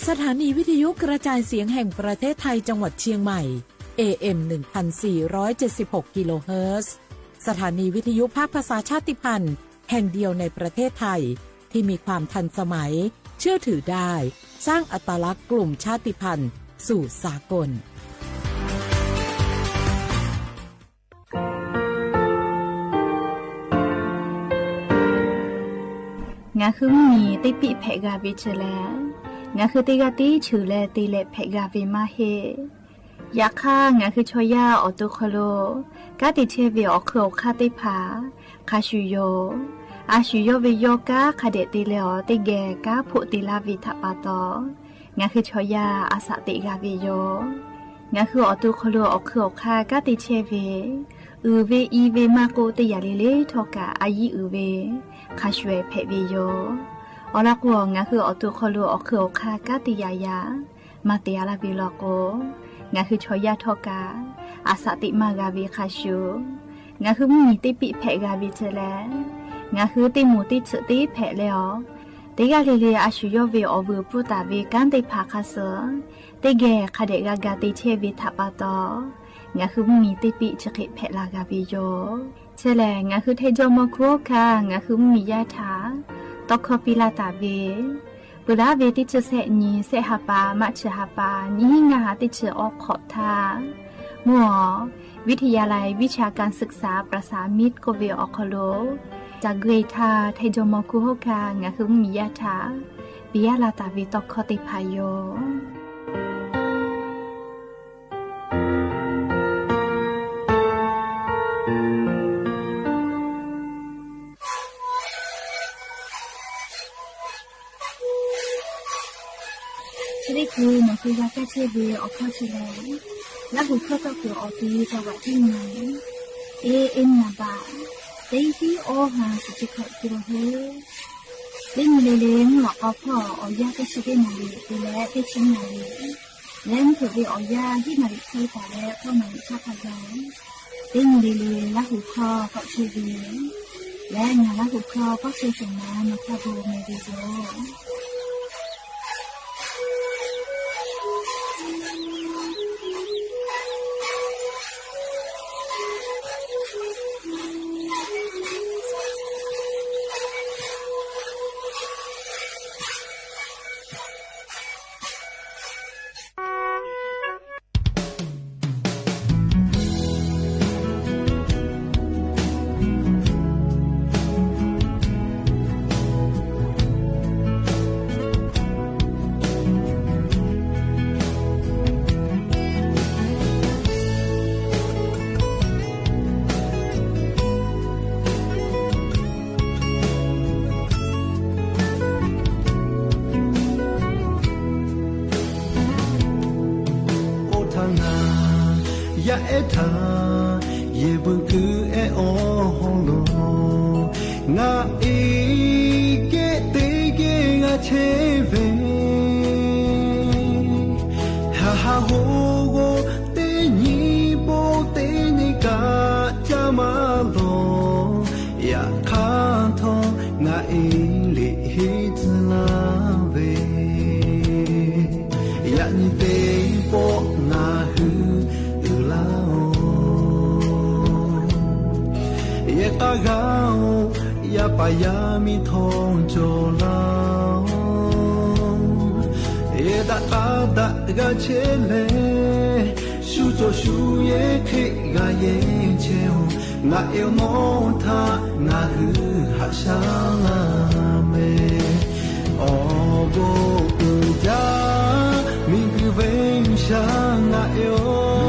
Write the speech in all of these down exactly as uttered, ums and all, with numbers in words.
สถานีวิทยุกระจายเสียงแห่งประเทศไทยจังหวัดเชียงใหม่ เอ เอ็ม หนึ่งพันสี่ร้อยเจ็ดสิบหก กิโลเฮิรตซ์ สถานีวิทยุภาคภาษาชาติพันธุ์แห่งเดียวในประเทศไทย ที่มีความทันสมัย เชื่อถือได้ สร้างอัตลักษณ์กลุ่มชาติพันธุ์สู่สากล ငါဃုမီၢ်မီၢ် တ့ပံၣ်ဖဲးဂၤဝ့ၢ်ဆၢလဲၣ်, ငါဃုတ့ဂၤတ့ဆၢလဲၣ် တ့လဲၤဖဲးဂၤဝ့ၢ်မးဟ့ၣ်. ယခါ ငါဃုဆီယၢ်အီၣ်တိၢ်ခီလိာ် ကါတ့ဆဲးဝ့ၢ်အီၣ်ခုၣ်အီၣ်ခါသ့ၣ်တဖၣ် ခါဆူၣ်ယိာ်, အါဆူၣ်ယိာ်ဝ့ၢ်ယီၤ ကါခးဒဲးတ့လဲအီၤ တ့ဂဲၤ ကါဖိးတ့လါဝ့ၢ်ထးပာ်တီၤ, ငါဃုဆီယၢ် အသးသ့ၣ်ဂၤဝ့ၢ်ယီၤ. ငါဃုအီၣ်တိၢ်ခီလိာ်အီၣ်ခုၣ်အီၣ်ခါ ကါတ့ဆဲးဝ့ၢ် အုၣ်ဝ့ၢ်အံၤဝ့ၢ်မးကိး တ့ယၤလံလ့ထီၣ်ကး အယံၤအုၣ်ဝ့ၢ် ခါဆူၣ်ဖဲးဝ့ၢ်ယီၤ. အီၤလီၤကိး ငါဃုအီၣ်တိၢ်ခီလိာ်အီၣ်ခုၣ်အီၣ်ခါ ကါတ့ယၤယၤ မၤတ့ၢ်အါလၢဝ့ၢ်လီၤကိး, ငါဃုဆီယၢ်ထီၣ်ကး အသးသ့ၣ်မးဂၤဝ့ၢ်ခါဆူၣ်, ငါဃုမီၢ်မီၢ်တ့ပံၣ်ဖဲးဂၤဝ့ၢ်ဆၢလဲၣ်, ငါဃုတ့မူးတ့ဆၢးတ့ဖဲးလဲအီၤ, တ့ဂၤလၢ်လၢ် အါဆူၣ်ယိာ်ဝ့ၢ်အီၣ်ဝုၢ်ပူၤတၢ်ဝ့ၢ် ကါသ့ၣ်တဖၣ်ခါဆၢၣ် တ့ဂဲၤ ခးဒဲးဂၤဂၤတ့ဆဲးဝ့ၢ်ထးပာ်တီၤ, ငါဃုမီၢ်မီၢ်တ့ပံၣ်ဆၢဃ့ဖဲးလၢဂၤဝ့ၢ်ယီၤ. ဆၢလဲၣ် ငါဃုထဲယီမီၤခူဟီၣ်ခါ ငါဃုမီၢ်မီၢ်ယါထး တီခီပံလၢတၢ်ဝ့ၢ် ပှၤလၢဝ့ၢ်တ့ဆၢစဲးနံၤ စဲးဟးပၢ် မးဆၢဟးပၢ် နံၣ်ဟံးငါဟးတ့ဆၢအီခီၣ်ထါ, မုၢ်အီၣ် วิทยาลัยวิชาการศึกษาประสานมิตร ကိးဝ့ၢ်အီၣ်ခီလိာ် တၢ်ဂ့ၢ်ထါ ထဲယီမီၤခူဟီၣ်ခါ ငါဃုမီၢ်မီၢ်ယါထး ပယါလၢတၢ်ဝ့ၢ်တီခီသ့ၣ်တဖၣ်ယီၤ. ဆၢလၢခံ မီၤဃ့ဂၤကဲဆၢဝ့ၢ်အီၣ်ခီဆၢလဲၣ်, လၢဟူၣ်ခီၣ်သီၣ်ကိးအီၤ တ့တၢ်ဝးတံၢ်နၤ เอเอ็ม နံပါတ် တ့တံၢ်အီၣ်ဟါ စံးဆၢခီၣ်က့ၤလီၤဟိ တ့မုၢ်လ့လ့ မုၢ်လီၤကီဖီၣ် အီၣ်ယၢ်တဆံတ့နၣ်ရံၣ် တုၤလၢတဆံနၣ်ရံၣ် လၢမုၢ်ထူၣ်ဝ့ၢ်အီၣ်ယၢ် ယဲၢ်နၣ်ရံၣ်ခွံပၣ်လၢ ဃိးနၣ်ရံၣ်ဆါခါဂီၤ တ့မုၢ်လ့လ့ လၢဟူၣ်ခီၣ်သီၣ်ဆၢဝ့ၢ် လၢညါလၢဟူၣ်ခီၣ်သီၣ်ဆၢဆၢမး မၤခီဘိမ့ၢ်ဝ့ၢ်ယီၤ. အိၣ်ထါနၤ ယအဲၣ်ထါ ယဲၢ်ပူၤကအဲၣ်အီၤဟီၣ်လီၤ ငါအ့ၣ်ကဲတ့ကဲဂၤဆဲးဝဲ ဟးဟးဂီၤဂီၤ တ့နံၤပိာ်တ့န့ၣ်ကး ကၢ်မးလီၤ ယခါထီၣ် ငါအ့ၣ်လ့ၣ်ဟ့ၣ်တလါဝဲ ယနံၤတ့ပိာ်နၢ်ဟူလၢအီၤ ယဲၢ်ကါဂၤအီၤ ယပၢ်ယါမံထီၣ်ကၠီလၢအီၤ ယဲၢ်တၢ်ကါဒၣ်ဂၤဆဲးလဲၣ် ဆူကၠီဆူယဲၢ်ခ့ဂၤယဲၢ်ဆဲးအီၤ ငါအ့ၣ်အီၤနီၢ်ထါ နၢ်ဟူဟးဆါလၢမဲာ် အီဘိအူကၠါ မံၤဂုၤဝဲဆါ နၢ်အ့ၣ်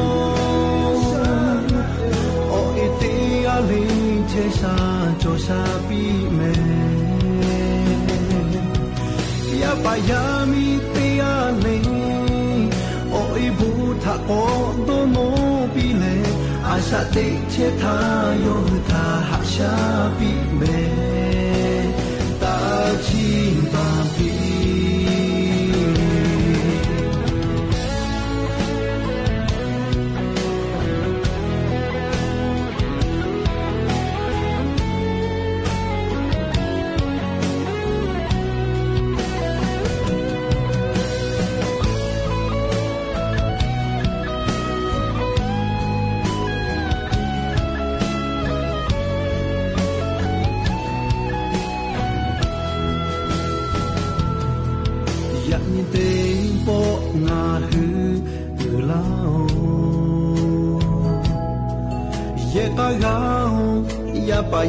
အီၤ အီၣ်အ့ၣ်တ့အါလ့ၣ် ဆဲးစၢ် ကၠီစၢ်ပံမဲာ် ယပၢ်ယါမံၤတ့အါလ့ၣ် အီၣ်အ့ၣ်ဘိထးကိးဒိၣ်နီၢ်ပံလဲၣ် အစးတ့ဆဲးထါ ယီၤဟုၣ်ထါ ဟးဆါပံမဲာ် တၢ်ဆံးဘၣ်ပံ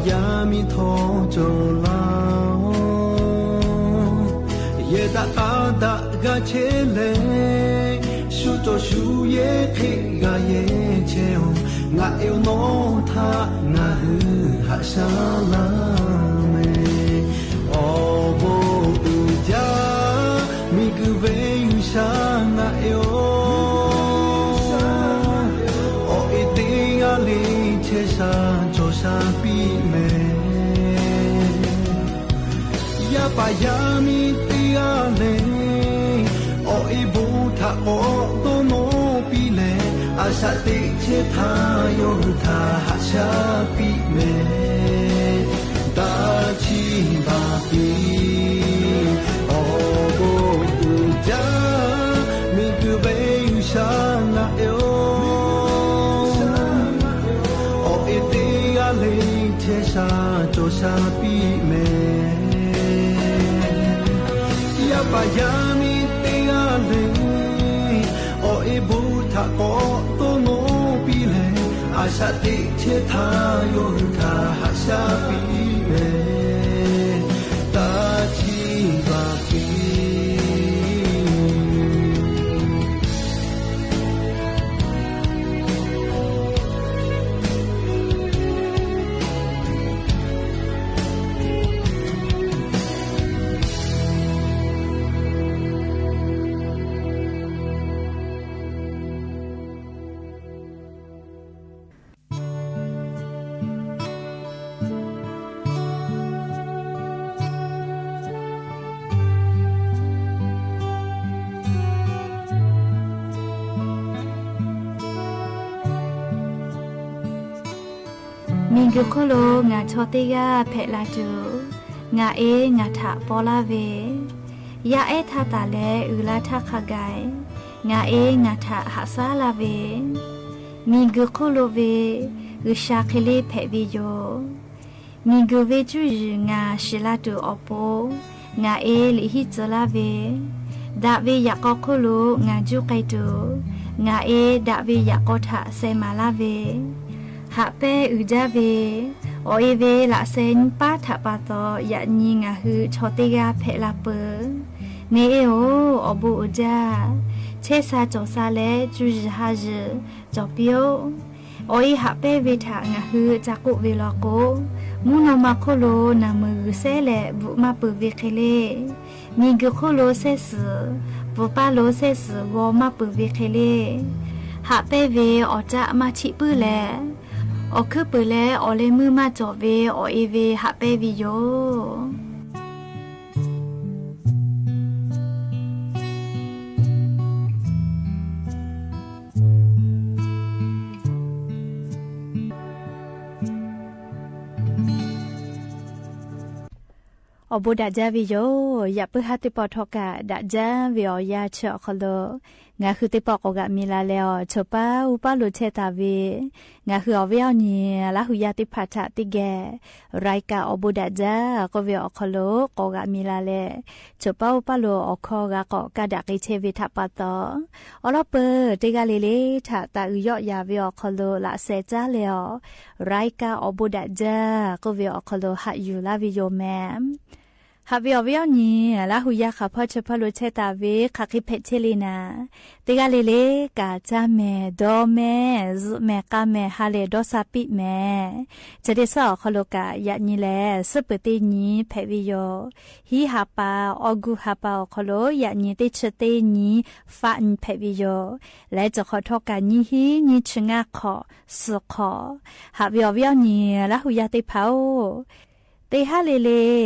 ယၤမ့ၢ်ထီၣ်ကၠီလၢ် ယဲတၢ်အါတၢ်ဂၤခဲလၢာ် ဆူကၠီဆူယဲခဲဂၤယဲဆဲးအီၤ ငါအဲၣ်အီၤနီထါ နၢ်ဟူဟးဆှါလၢမဲ အိၣ်ဘိးအူကၠါ မ့ၢ်ဂုၢ်ဝဲဂုၢ်ဆၣ် နၢ်အဲၣ်အီၤ အီၣ်အ့ၣ်တ့ၢ်ဂၤလၢ ဆဲးစၢ်ကၠီစၢ်ပံးမဲ ယၤပၢ်ယၤမ့ၢ်တ့ၢ်ဂၤလဲၣ် အီၣ်အ့ၣ်ဘိးထးကိးတိၢ်နီၣ်ပံးလဲၣ် အစးတ့ၢ်ဆဲးထါ ယီၤဟုၣ်ထါ ဟးဆှါပံးမဲ တၢ်ထံၣ်ဘၣ်ပ့ၤ အိၣ်ဘိးအူကၠါ မ့ၢ်ဂုၢ်ဝဲဂုၢ်ဆၣ် နၢ်အဲၣ်အီၤ အီၣ်အ့ၣ်တ့ၢ်ဂၤလၢ ဆဲးစၢ်ကၠီစၢ်ပံးမဲ ယၤပၢ်ယၤမ့ၢ်တ့ၢ်ဂၤလဲၣ် အီၣ်အ့ၣ်ဘိးထးကိးတိၢ်နီၣ်ပံးလဲၣ် အစးတ့ၢ်ဆဲးထါ ယီၤဟုၣ်ထါ ဟးဆှါပံးမဲ တၢ်ထံၣ်ဘၣ်ပ့ၤ မံၤဂုာ်ခိၣ်လိ ငါဆီတ့ၢ်ဂၤဖဲးလၢ်တူၢ်, ငါအ့ၣ်ငါထးပီလၢ်ဝ့ၢ်, ယၢအဲၣ်ထါတၢ်လၢအုၣ်လၢ်ထၣ်ခါဂၤ, ငါအ့ၣ်ငါထးဟးဆှါလၢ်ဝ့ၢ်, မံၤဂုာ်ခိၣ်လိဝ့ၢ်, ဂုၢ်စၢ်ခ့လ့ၣ်ဖဲးဝ့ၢ်ယိာ် မံၤဂုာ်ဝ့ၢ်ကူၣ်ယုၢ် ငါစံးလၢ်တူၢ်အီၤပိ, ငါအ့ၣ်လံာ်ဟံၣ်စၢၤလၢ်ဝ့ၢ်, ဒးဝ့ၢ်ယၣ်ကီခိၣ်လိ ငါကူၣ်ကဲတူၢ်, ငါအ့ၣ်ဒးဝ့ၢ်ယၣ်ကီထးစဲးမၤလၢ်ဝ့ၢ်, ဟးပဲအုၣ်ဒၣ်ဝ့ၢ်, အီၣ်အ့ၣ်ဝ့ၢ်လၢစဲးနံၣ်ပၢ်ထးပာ်တီၤ ယၣ်ညံငါဟုးဆီတ့ၢ်ဂၤဖဲးလၢ်ပၢၤ, မ့ၢ်အ့ၣ်ဧိၤ အီၤဘိးအူဒၣ်, ဆဲးစၢ်ကၠီၣ်စၢ်လၢ ကူၣ်ယုၢ်ဟါယုၢ်, ကၠီၣ်ပျိ အီၣ်အ့ၣ်ဟးပဲဝ့ၢ်ထး ငါဟုးတၢ်ကူၣ်ဝ့ၢ်လီၤကိး, မူနီၢ်မၤခိၣ်လိ နၢ်မုာ်ဂုာ်စဲးလဲၣ် ဘူးမၢ်ပၢၤဝ့ၢ်ခ့လ့ၣ်, မံၤဂုာ်ခိၣ်လိစဲးစူၤ, ပူၤပၢ်လိစဲးစူၤ ဂီၤမၢ်ပၢၤဝ့ၢ်ခ့လ့ၣ်, ဟးပဲဝ့ၢ်အီၣ်တၢ်မၤထံးပုၢ်လဲၣ်, အီၣ်ခုၣ်ပၢၤလၢအီၤလၢမုၢ်မၢ်ကၠီၣ်ဝ့ၢ် အီၣ်အ့ၣ်ဝ့ၢ်ဟးပဲဝ့ၢ်ယိာ် အီၤဘိးဒၣ်ဒၣ်ဝ့ၢ်ယိာ်, ယၣ်ပၢၢ်ဟါသ့ၣ်ပီၣ်ထီၣ်ကး ဒၣ်ဒၣ်ဝ့ၢ်အီၤယါဆၢအီၤခီလိာ်, ငါဟုးသ့ၣ်ပီၣ်ကိးဂၤမံၤလၢ်လဲၣ်အီၤ, ဆိးပၢ်အူပၢ်လိာ်ထဲတၢ်ဝ့ၢ်, ငါဟုးအီၤဝ့ၢ်အီၤနံၤ လၢဟုးယါသ့ၣ်ဖးထးတံၢ်ကဲး, ရၢၢ်ကၢ်အီၤဘိးဒၣ်ဒၣ် ကိးဝ့ၢ်အီၤခီလိာ် ကိးဂၤမံၤလၢ်လဲၣ်, ဆိးပၢ်အူပၢ်လိာ်အီၤခီဂၤကိး ကဒါက့ၤထဲဝ့ၢ်ထးပာ်တီၤ အီလီၤပၢၢ် တ့ၢ်ဂၤလ့လ့ထး တၢ်အုၣ်ယီၣ်ယၤဝ့ၢ်အီၤခီလိာ် လၢစဲးတၢ်လဲၣ်အီၤ, ရၢၢ်ကၢ်အီၤဘိးဒၣ်ဒၣ် ကိးဝ့ၢ်အီၤခီလိာ် ဟးယူၤလၢဝ့ၢ်ယိာ်မဲာ်, ဟးဝ့ၢ်အီၤဝ့ၢ်အီၤနံၤ လၢဟုးယါဃာ်ဖီၣ်ဆၢဖီၣ်လိာ်ထဲတၢ်ဝ့ၢ် ခးက့ၤဖဲးထဲလံနၤ, တ့ၢ်ဂၤလ့လ့ ကးတၢ်မဲာ် ဒီးမဲာ် စူးမဲာ် ကးမဲာ် ဟါလဲၢ်ဒီးစၢ်ပံးမဲာ်, ဆၢဒ့းစၢ်အီၤခီလိာ်ကး ယၣ်ညံလဲၣ် စ့ပၢၢ်တ့ၢ်ညံဖဲးဝ့ၢ်ယိာ် ဟံးဟးပာ် အီၣ်ကူၣ်ဟးပာ်အီၤခီလိာ် ယၣ်ညံတ့ၢ်ဆၢတ့ၢ်ညံ ဖးညံဖဲးဝ့ၢ်ယိာ်, လဲၤတခီၣ်ထီၣ်ကးညံဟံး ညံဆူငါခီၣ် စူးခီၣ်, ဟးဝ့ၢ်အီၤဝ့ၢ်အီၤနံၤ လၢဟုးယါသ့ၣ်ဖးအိၣ်, တ့ၢ်ဟါလ့လ့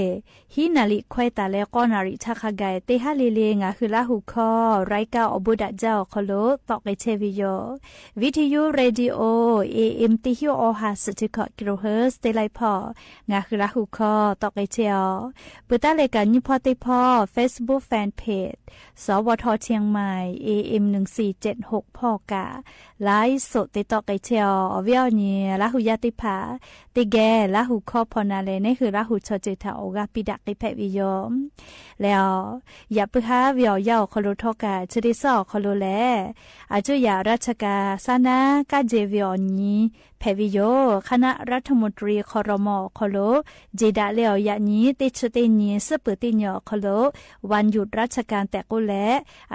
ဟံးနၣ်ရံၣ်ခွဲးတၢ်လၢ ဃိးနၣ်ရံၣ်ထးခါဂၤ တ့ၢ်ဟါလ့လ့ ငါဟုးလၢဟုးခီ ရၢၢ်ကၢ်အီၤဘိးဒၣ်ဒၣ်အီၤခီလိာ် သီးက့ၤထဲဝ့ၢ်ယိာ်, ဝံထယိ ရေဒီယိ AM တဆံ အဟး ဆံခံ ကီၢ်ကီၢ်ဟၢၣ် တ့ၢ်လံဖီၣ်, ငါဟုးလၢဟုးခီ သီးက့ၤထဲအီၤ, ပၢတၢ်လဲၤကးညံဖီသ့ၣ်ဖီၣ် Facebook Fan Page စဝထ เชียงใหม่ AM หนึ่งสี่เจ็ดหก ဖီၣ်ကး ไลฟ์สด တ့ၢ်သီးက့ၤထဲအီၤ, အီၤဝ့ၢ်အီၤနံၤ လၢဟုးယါသ့ၣ်ဖး တ့ၢ်ဂဲၤလၢဟုးခီဖီၣ်နၤလဲၣ် န့ၣ်ဟုးလၢဟုးဆီစၢၤထးအီၤဂၤပံးဒၣ်က့ၤဖဲးဝ့ၢ်ယိာ် လဲၣ်အီၤ, ယၣ်ပၢၢ်ဟါဝ့ၢ်အီၤယါအီၤခီလိာ်ထီၣ်ကး ဆၢဒ့းစၢ်အီၤခီလိာ်လဲၣ်, အစိယၤရးခၢၣ်ကး စၢ်နါကးကဲဝ့ၢ်အီၤနံၤ ဖဲးဝဲယိာ်။ คณะรัฐมนตรี ครม. အီၤခီလူး เจดะ လၢအီၤယၤနံၤ เตชึเตညီ เสาร์อาทิตย์ เตညီ အီၤခီလူး วันหยุดราชการ တဲာ်ကီးလၢ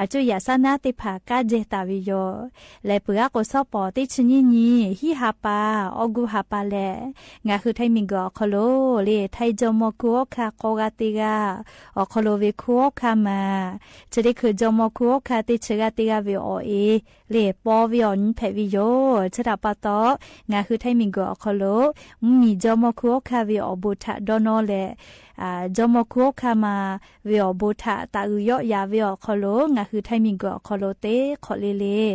အစိယၤဆါနါသ့ၣ်တဖၣ် ကးကဲၤတၢ်ဝဲယိာ်။ လဲၤပၢၢ်အါကိးဆီပီၣ် เตชึเตညီနံၤ ဟံးဟးပာ် အီၣ်ကူၣ်ဟးပာ်လဲၣ် ငါးဟု ไทย မီၢ်ကၢၢ် အီၤခီလူး လၢ ไทย จม.ครู ဟီၣ်ခါကိးဂၤတ့ၢ်ဂၤ အီၤခီလူး ဝဲ ครู ဟီၣ်ခါမၤ ဆၢဒ့ၣ်ခုၣ် จม.ครู ဟီၣ်ခါ เตชึဂၤတ့ၢ်ဂၤ ဝဲအီၤအ့ လၢ ပီဝဲအီၤနံၤ ဖဲးဝဲယိာ်။ ဆၢတၢ်ပာ်တီၢ် ငါးဟု ไทย မီၢ်ကၢၢ် အီၤခီလူး မ့မ့ၢ် จม.ครู ဟီၣ်ခါ ဝဲအီၤဘိးထးဒီနီၤလဲၣ် จม.ครู ဟီၣ်ခါမၤ ဝဲအီၤဘိးထး တၢ်အုၣ်ယီၣ်ယၤဝဲအီၤခီလူး ငါးဟု ไทย မီၢ်ကၢၢ် အီၤခီလူး တ့ခီၣ်လ့လ့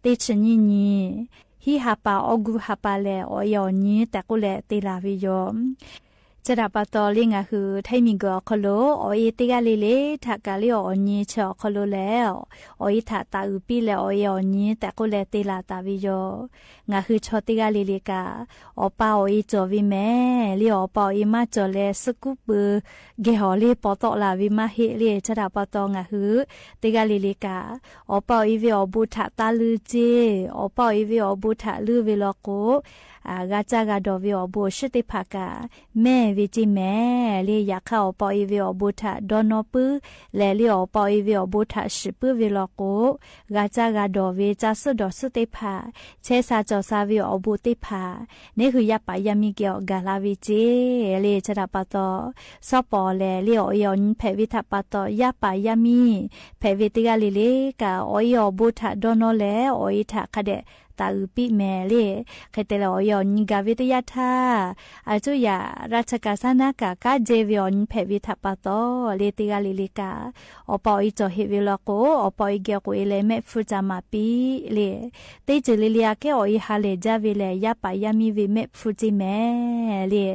เตชึเตညီနံၤ ဟံးဟးပာ် အီၣ်ကူၣ်ဟးပာ်လဲၣ် အီၣ်အ့ၣ်အီၣ်နံၤ တဲာ်ကီးလဲၣ် တ့လၢ်ဝဲယိာ်။ ဆၢတၢ်ပာ်တီၢ်လၢ ငါးဟု ไทย မီၢ်ကၢၢ် အီၤခီလူး အီၣ်အ့ၣ်တ့ၢ်ဂၤလ့လ့ ထးကးလၢအီၣ်အ့ၣ်အီၣ်နံၤ ဆၢအီၤခီလူးလဲၣ် အီၣ်အ့ၣ်ထး တၢ်အုၣ်ပံလဲၣ် အီၣ်အ့ၣ်အီၣ်နံၤ တဲာ်ကီးလဲၣ် တ့လၢ်တၢ်ဝဲယိာ်။ ငါးဟု ဆီတ့ၢ်ဂၤလ့လ့ကး အီၣ်ပၢ်အီၣ်အ့ၣ်ကၠီၣ်ဝဲမ့ၢ် လၢအီၣ်ပၢ်အီၣ်အ့ၣ်မၤကၠီၣ်လဲၣ် စကူပၢၤ ကဲဟီၣ်လၢ ပီတီၣ်လၢ်ဝဲမၤဟ့ၣ်လၢ ဆၢတၢ်ပာ်တီၢ် ငါးဟု တ့ၢ်ဂၤလ့လ့ကး အီၣ်ပၢ်အီၣ်အ့ၣ်ဝဲအီၤဘိးထး တၢ်လုၢ်က့ အီၣ်ပၢ်အီၣ်အ့ၣ်ဝဲအီၤဘိးထး လုၢ်ဝဲလီၤကိး ဂၤကၢ်ဂၤဒီးဝဲအီၤဘိး အဆူၣ်သ့ၣ်တဖၣ်ကး မဲၢ်ဝဲက့မ့ၢ် လၢယၤခါ အီၣ်ပၢ်အီၣ်အ့ၣ်ဝဲအီၤဘိးထး ဒီနီၤပုၢ် လဲၣ် လၢအီၣ်ပၢ်အီၣ်အ့ၣ်ဝဲအီၤဘိးထး စံးပုၢ်ဝဲလီၤကိး ဂၤကၢ်ဂၤဒီးဝဲ ကၢ်စိဒီးဆူၣ်သ့ၣ်တဖၣ် ဆဲးစၢ်ကၠီၣ်စၢ်ဝဲ အီၣ်ဘိးသ့ၣ်တဖၣ် န့ၣ်ဟု ယါပာ်ယါမံက့ၤအီၤ ဂၤလၢ်ဝဲက့ လၢ ဆၢတၢ်ပာ်တီၢ် ဆီပီၣ်လဲၣ် လၢအီၣ်အ့ၣ်အီၣ်နံၤ ဖဲးဝဲတၢ်ပာ်တီၢ် ယါပာ်ယါမံ ဖဲးဝဲတ့ၢ်ဂၤလ့လ့ကး အီၣ်အ့ၣ်အီၣ်ဘိးထး ဒီနီၤလဲၣ် အီၣ်အ့ၣ်ထးခါဒဲး တၢ်အုၣ်ပံမဲၢ်လၢ ခဲတဲလဲၣ် အီၣ်အ့ၣ်အီၣ်နံၤ ဂၤဝဲတယါထါ အစိယၤ ရၢ်ခၢၣ်ကၣ်စၢ်နါကး ကးကဲၤဝဲအီၤနံၤ ဖဲးဝဲတၢ်ပာ်တီၢ် လၢတ့ၢ်ဂၤလ့လ့ကး အီၣ်ပၢ်အီၣ်အ့ၣ်ကၠီၣ်ဟ့ၣ်ဝဲလီၤကိး အီၣ်ပၢ်အီၣ်အ့ၣ်ကဲကိးအ့ၣ်လဲၣ် မဲးဖုကၢ်မၤပံလၢ တ့ၢ်ကၢၤလ့လ့ အကဲအီၣ်အ့ၣ်ဟးလဲၣ်ကၢ်ဝဲလဲၣ် ယါပာ်ယါမံဝဲ မဲးဖုကၢ်မဲၢ်လၢ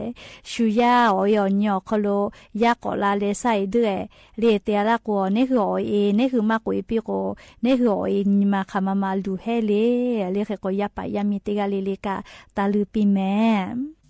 စူၤယါ အီၣ်အ့ၣ်အီၣ်နံၤ အီၣ်ခီလူး ယါကိးလါလဲ စၢ်အ့ၣ်ဒုးအဲၣ် လၢတဲလၢ်ကိး န့ၣ်ဟုအီၣ်အ့ၣ် န့ၣ်ဟုမၤကိးအ့ၣ်ပံကိး န့ၣ်ဟုအီၣ်အ့ၣ်နံၤမၤခးမၤမၤလူၤဟဲလၢ လၢဃဲကိး ယါပာ်ယါမံတ့ၢ်ဂၤလ့လ့ကး တၢ်လုၢ်ပံမဲၢ်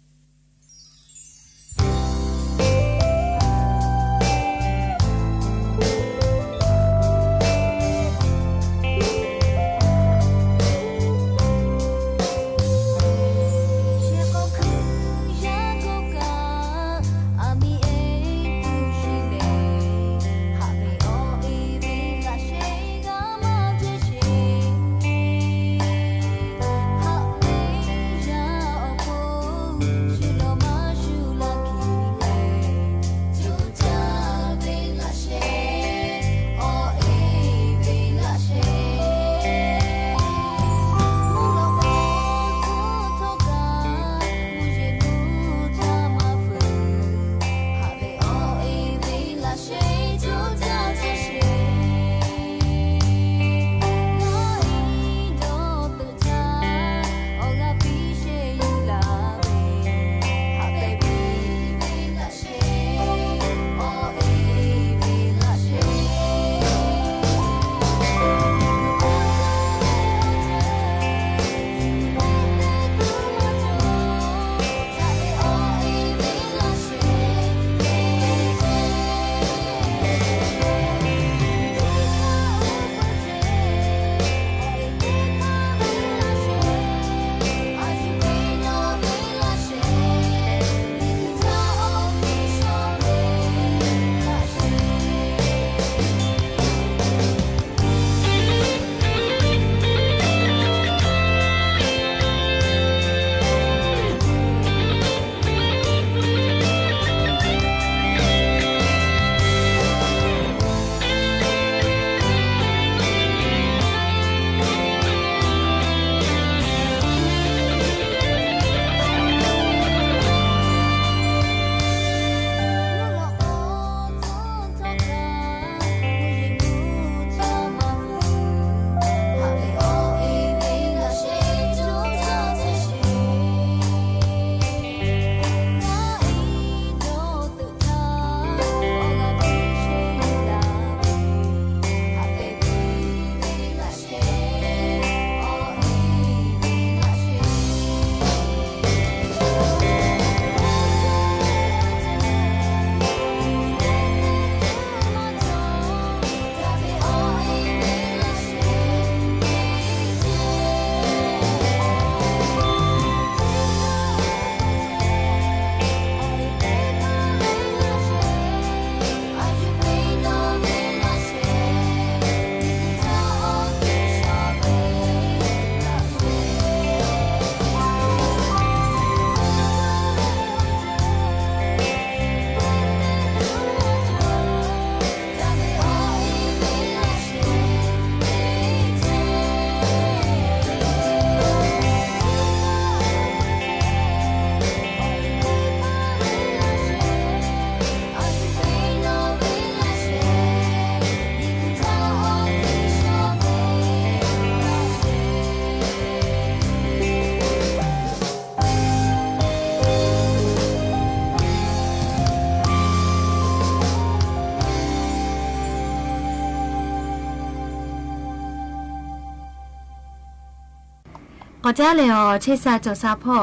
ၶွပ်ၸႃးလႄႈဢေႃႈ ဆဵတ်ႈသၢၵ်ႈၸေႃႇသၢၵ်ႈၽွၼ်းဝေႇ ဢေႃႈ လေႃးတေလေႃးထႃႈ တႄႉၵႄႈၼႃႈသေ ယၢမ်းၼႆႉ တႄႉပေႃးယူႇဝိုဝ်းလၢတ်ႈတႃႇဝေႇ ဆဵတ်ႈသၢၵ်ႈၸေႃႇသၢၵ်ႈၽွၼ်းဝေႇ ဢေႃႈ လေႃးလူးမႃးလႄႈ ၶျေႃးမေႃးတႄႉၽႃႇ ပႃႇဝႃႉဢႃႇၼႃႇ ၽႄႈဝေႇလေႃးၵူဝ် ၶႃႈၶႂ်ႈၵႃႈတေၸႃႉၸေႃႇဝေႇလႄႈ ၵူဝ်ဝေႇ ဢေႃႈ လေႃးယူႇဝိုဝ်းလၢတ်ႈတႃႇဝေႇယူႇ တႄႉၵႄႈၼႃႈသေမႄႈ ၶျေႃးမေႃးၽႄႈဢလႃႇဝေႇတယႃႇထႃႇ ဢႃႇၼႃႇထႃႇတေႃးတႃႇ တူဝ်ဝေႇဢေႃႈ ၵႃႈဢေႃႈ သႃႇတႄႉၽႃႇထေႃႈ ၼႆႉၶိုဝ်း ၶျေႃးမေႃးဢသၢၵ်ႈမႃးလႃႇဝေႇၶႃႈသေ ယေႃးၵႆႉဝေႇယူႇ ၸႂ်ႈမႄႈ ၶႂ်ႈၵူဝ် ၼႆႉၶိုဝ်း ၶျေႃးမေႃးၽႄႈဢလႃႇဝေႇတယႃႇထႃႇ ဢႃႇၼႃႇ လၢႆးၸိူဝ်ႉလၢႆးယၢင်ႇ ၽႄႈငၢႆႈဝေႇယူႇ ၸႂ်ႈ ၸႂ်ႈတႃႇပႃႈတေႃႈလႄႈ ဢသၢၵ်ႈၵႃႇလႃႇဝေႇတယႃႇထႃႇ ၸႃႉဝေႇတေႃႇဝေႇၽေႃႇ ဢႃႇယုတႄႉလႄႈ ၶႃႈတႄႉ ၵႃႈလိုဝ်ႈၵႃႈသေႃး ၸႃႉပိုၼ်ႉဝေႇယူႇ ၸႂ်ႈမႄႈ ၶႂ်ႈၵူဝ်လႄႈ ၼႆႉၶိုဝ်း ၶျေႃးမေႃးတႄႉၽႃႇ ပႃႇဝႃႉဢႃႇၼႃႇ ၽႄႈဝေႇၶျေႃးတႄႉၽႃႇ ၼႆႉၶိုဝ်း ဢေႃႈ တူဝ်ၶႃႈၶႂ်ႈတေၺိၼ်းႁႃႉသႃႇလႄႈ ၸႃႉဝေႇတေႃႇဝေႇၽေႃႇ ၶႃႈၶႂ်ႈတေၸႃႉၸေႃႇဝေႇ ဢေႃႈ လေႃးၼမ်ႇပၢတ်ႉတႄႉတႄႉၶႃႈလႄႈ ပႃႇဝႃႉဢႃႇၼႃႇ ၽႄႈဝေႇတယႃႇထႃႇ ၶႃႇပူဝ်ႇႁၢႆႇတရဵတ်ႉ ၵူဝ်ဝေႇလႄႈ ဢေႃႈ ဢေႃႈ ၶေႃးလူး ၸေႃးတႃႇဝေႇ ဢႃႇ ၶႃႇပူဝ်ႇႁၢႆႇတရဵတ်ႉ ၵူဝ်ဝေႇတယႃႇ ၸႃႉဝေႇ ဢေႃႈ ၶေႃးလူး ၸေႃႇလေႃႇ ၵိူဝ်လေႃႇ ဢေႃႈ ၶေႃးလူး ၼႆႉၶိုဝ်း ၵႃႈသေႃး ၸႃႉဝေႇယူႇ ၸႂ်ႈမႄႈ ဢေႃႈ လေႃးၵူဝ်လႄႈ ဢႃႇ ပႃႇဝႃႉဢႃႇၼႃႇ ၽႄႈဝေႇၶျေႃးတႄႉၽႃႇလႄႈ ဢႃႇ ၶႃႇပူဝ်ႇႁၢႆႇတရဵတ်ႉ ၸေႃႇမႃးဝေႇလႄႈ ဢေႃႈ တႄႉၽႃႇ ၸႃႉမႃးဝေႇလေႃးၵူဝ် ဢေႃႈ ဢေႃႈ ၶေႃးလူး ၸေႃးတႃႇဝေႇ ၸွႆႈဝေႇ ဢေႃႈ ၸိူဝ်းတႄႉၽႃႇသေ ၵႃႈထေႇမႃးလႃႇလႄႈ ဢေႃႈ တူဝ်ၵႃႈထေႇၸူးဝေႇယူႇ ၸႂ်ႈ ဢေႃႈ ၸိူဝ်းၵႃႈလႄႈ ၸႃႉမႃးၸႃႉလေႃးၵူဝ် မႃးတႃႇလေႃးလႄႈ ဢေႃႈ တူဝ်ၸူးၸႃႉလေႃးမႄႈ ၸေႃႇလေႃႇ ၵိူဝ်လေႃႇဝေႇ ဢေႃႈ ၶေႃးလူး ၼႆႉၶိုဝ်း ဢေႃႈ တူဝ်ၸႄႈသႃႇလေႃး ဢေႃႈ တႄႉလႄႈ ၵႃႈၼႆႉ သေႃးၸႃႉၸေႃႇဝေႇလေႃး လႄႈ ၶျေႃးမေႃးၽႄႈဝေႇတႄႉၽႃႇ ဢႃႇ ပႃႇဝႃႉဢႃႇၼႃႇ ၽႄႈဝေႇတယႃႇထႃႇ ဢေႃႈ ၸႃႉဝေႇထေႃႈ ဢီႈဢေႃႈဝေႇလႄႈ လႄႈ ၼိုင်ႈလူးၵူႈ ဢေႃႈ လိုဝ်ႈမႃးၸႃႉၸေႃႇ ၸႂ်ႈမႄႈ လႄႈ တႄႉပူဝ်ႇဝေႇ ဢေႃႈ ၼိုင်ႈၸႃႉတူဝ်ဝေႇ လူးၵူႈပျႃႉ ၵူဝ်ဝေႇမႃးႁႄႉလႄႈ ဢေႃႈ ၼိုင်ႈတူဝ်ဝေႇ လူးၵူႈ ၵူဝ်ဝေႇလႄႈ ထႆးၶေႃးလေႃးၵူဝ် ထၢပ်ႈၽီ ၵူဝ်ဝေႇၼႃႇ ၼႆႉႁႃႉ ဢေႃႈ ၼိုင်ႈတူဝ်ဝေႇ ဢေႃႈဝေႇ လူးၵူႈ ဢေႃႈဝေႇ ၼိုင်ႈလူးၵူႈ ဢေႃႈ လိုဝ်ႈမႃးၸႃႉၸေႃႇဝေႇယူႇ ၸႂ်ႈမႄႈ ပႃႇဝႃႉဢႃႇၼႃႇ ၽႄႈတႃႇဝေႇ ၶျေႃးမေႃးတႄႉၽႃႇ လႄႈ လႄႈ ၵူၺ်းတဵဝ်ႇလႄႈ ၶေႃႇသီႇ ၶေႃႇသွႆးတႄႉၽႃႇထေႃႈ ၶၼူဝ်းပႃတႄႉၽႃႇထေႃႈၵႃႈ ၸႃႉယေႃးၵႆႉၸေႃႇဝေႇယူႇ ၸႂ်ႈမႄႈ လႄႈ ၼႆႉၶိုဝ်း ဢေႃႈ ၸႃႉဝေႇထေႃႈၵႃႈ ပိူဝ်ႈလႃႇထႃႈၶႂ်ႈလႄႈ တႄႉၶႄႈ ၼိုင်ႈၶႄႈ သႅၵ်ႈၶႄႈ ၸႃႉၸေႃႇဝေႇၵႃႈ တႄႉၶႄႈ တႄႉၶႄႈ ၸႂ်ႈတီႈ ဢႃႇ ၵႃႈၸႃႉဝေႇယူႇ ၸႂ်ႈမႄႈ လႄႈ ၸႃႉမႃးဝေႇတယႃႇထႃႇ ၼမ်ႉၼႃႇ ဢေႃႈ ၵီႇလူဝ်ႇၶျေႃႇ တႃႉဝႆႉလႄႈ ဢေႃႈ ၸႃႉမႃးဝေႇလေႃးၵူဝ် ဢေႃႈ ဢေႃႈ ၶေႃးလူး ၸေႃးတႃႇဝေႇ ဢေႃႈ ၶျေႃး ၵူဝ်ဝႆႉတႄႉၽႃႇ ၵႃႈထေႇမႃးလႃႇဝေႇလေႃးၵူဝ် ပႃႇဝႃႉဢႃႇၼႃႇၵႃႈ ၵႃႈထေႇၵေႃႈ တႃႉၵႆႉဝေႇယူႇ ၸႂ်ႈ လႄႈ ဢေႃႈ ၼိုင်ႈၶႃႈတႄႉၶႃႈလေႃးၵူဝ် ဢေႃႈ ၶျေႃးၸေႃႇဝေႇ ၵူဝ်ဝႃႉမိုဝ်း တႄႉယႃႇလီလီ ထေႃႈၵႃႈ ၵႃႈၸႃႉယေႃးၵႆႉဝေႇယူႇ ၸႂ်ႈမႄႈ ၵူဝ်ဝႃႉမိုဝ်းၸေႃႇဝေႇ ဢေႃႈ ၶျေႃးၸေႃႇမႃးဝေႇလႄႈ ၶၼူဝ်းတႄႉၽႃႇ ၵူဝ်ဝႃႉမိုဝ်း ဢႃႇလႄႈမႄႈ ဢေႃႈ ၶေႃးလူး ၸႂ်ႈတီႈ ၸေႃႇဝေႇမႃးႁႄႉ ဢိသ်ႉသီႇမႃႇသီႇ တႄႉယႃႇယႃႇထေႃႈ ၶျေႃးၸႃႉဝေႇ ထႃႇပႃႇတေႃႇ ပႃႇဝႃႉဢႃႇၼႃႇ ၽႄႈဝေႇၶျေႃးတႄႉၽႃႇ မႃးၸႃႉၸေႃႇဝေႇယူႇ ၸႂ်ႈမႄႈ ယႃႇၶႃႈ ၼႆႉၶိုဝ်း ၸႃႉၸေႃႇဝေႇ ဢိသ်ႉသီႇမႃႇသီႇ တႄႉၽႃႇလႄႈ မႃးၶျေႃးၸႃႉဝေႇ ၽုၵ်ႇမူႇသီႇ မႃးၵူႈလူးသီႇ ၶျေႃးတႄႉၽႃႇ ၸႃႉၸေႃႇဝေႇယူႇ ၸႂ်ႈ ယႃႇၶႃႈ ဢိသ်ႉသီႇမႃႇသီႇလႄႈ သိုဝ်ႉသီႇႁေႃႉသီႇ တႄႉၽႃႇ မႃးၸႃႉၸေႃႇဝေႇလႄႈ ထူႇလီႇယၢၼ်ႇလႄႈ ဢႃႇ ဢူမ်ႇပိုဝ်ႇသီႇလႄႈ ဢပျီႇတၵ်ႉၵပီႇလႄႈ ဢူမ်ႇပိုဝ်ႇသီႇ ၸႂ်ႈၵူႈၵႃႈတဝ်ႈ ထႆးၶေႃးလေႃးၵူဝ် ဢႃႇ ငေႃႉၵူဝ်ဝေႇၼႃႇလႄႈ ၶျေႃးတႄႉၽႃႇ တႄႉလႄႈ ဢႃႇ ဢငူႇသီႇလႄႈ ၶျေႃးတႄႉလႄႈ မၼုသီႇ တႄႉၽႃႇ မႃးၸႃႉၸေႃႇဝေႇယူႇ ၸႂ်ႈမႄႈ ဢေႃႈ လေႃးၵူဝ် ဢိသ်ႉသီႇမႃႇသီႇ ၶျေႃးတႄႉၽႃႇလႄႈ ၶျေႃးၸႃႉဝေႇ ဢိသ်ႉသီႇ ၽႄႈဝေႇ ထႃႇပႃႇတေႃႇ ပႃႇဝႃႉဢႃႇၼႃႇ ၽႄႈတႃႇဝေႇၶျေႃးတႄႉၽႃႇ မႃးၸႃႉၸေႃႇဝေႇ ဢိသ်ႉသီႇမႃႇသီႇ တႄႉၽႃႇ ၽႄႈဝေႇယူႇ ၸႂ်ႈမႄႈ ပိူဝ်ႈလႄႈ ဢေႃႈ သႄႉယႃႈတႄႉယႃႈလေႃးၵူဝ် ဢႃႇ ၼႆႉၶိုဝ်း ဢေႃႈ တူဝ်ပႃႇဝႃႉဢႃႇၼႃႇ ၸေႃႇတႃႇဝေႇၶျေႃးတႄႉၽႃႇ မႃးၸႃႉၸေႃႇဝေႇလႄႈ လႄႈ သႃႇတႄႉၽႃႇ ဢေႃႈ ၶျူးၸေႃႇမႃးဝေႇ ဢႃႇ မႃးၸႃႉၸေႃႇဝေႇယူႇ ၸႂ်ႈမႄႈ ယႃႇၶႃႈလႄႈ ၼႆႉၶိုဝ်း သႃႇမႃးၸႃႉၵေႃႈ ဢထူဝ်းမႃႇတိၵ်ႉၸိုဝ်ႈ သႃႇဢေႃႈတႃႇ ၸႃႉၸေႃႇဝေႇလႄႈ ၵူႈၵူႈလႄႈ ငႃႈသႃႇသႃႇဝေႇတႄႉၽႃႇ မႃးႁဵတ်းၵႃႈ ငႃႈသႃႇၸႃႉဝေႇတႄႉၽႃႇ ငႃႈသႃႇၾေႃႉဝေႇလႄႈ ဢူဝ်ႇၶေႇဝေႇတႄႉၽႃႇ ၸႃႉၸေႃႇဝေႇယူႇ ၸႂ်ႈမႄႈ မႃးႁဵတ်းၵႃႈလႄႈ ၼေႃႉၶႄး ဢႃႇ ၼေႃႉၶႄးသႄႉဝေႇ ၼမ်ႉတဝ်ႈႁူး ၵူဝ်ဝေႇလႄႈ တဝ်ႈႁူးတႄႉၽႃႇ ဢူဝ်ႇၶေႇဝေႇထေႃႈ ဢႃႇ သႃႇဢေႃႈတႃႇ တႄႉၸႃႉၽႄႈဝေႇယူႇ ၸႂ်ႈ သႃႇတႃႇၸႃႉၵူဝ်ဝေႇမႃးႁဵတ်းလႄႈ သႃႇ ဢေႃႈ ၶျူးမႃးၸွႆႈၸွႆႈဝေႇ ဢေႃႈ သႃႇၼီႈ ဢႃႇ ဢၸႃႇၸႃႇလႄႈ ၸႃႉၽႄႈဝေႇယူႇ ယႃႇၶႃႈ သႃႇၸႃႉမႃးဝေႇလေႃးၵူဝ်ၵႃႈ ပႃႇဝႃႉဢႃႇၼႃႇ ၽႄႈဝေႇၶျေႃး ဢေႃႈ ပူဝ်ႇလႄႈ မႃးတႃႇလေႃး ၸႂ်ႈမႄႈ လႄႈ လႄႈ ၼႆႉၶိုဝ်း ဢေႃႈ ၸိူဝ်ႉတႄႉၸိုဝ်ႈ ပႃႇဝႃႉဢႃႇၼႃႇ ၽႄႈဝေႇၶျေႃးတႄႉၽႃႇ ၸေႃႇၵႄႈၸေႃႇဝေႇလႄႈ ဢေႃႈ ၶျူးၸေႃႇဝေႇ ဢေႃႈ ၸိ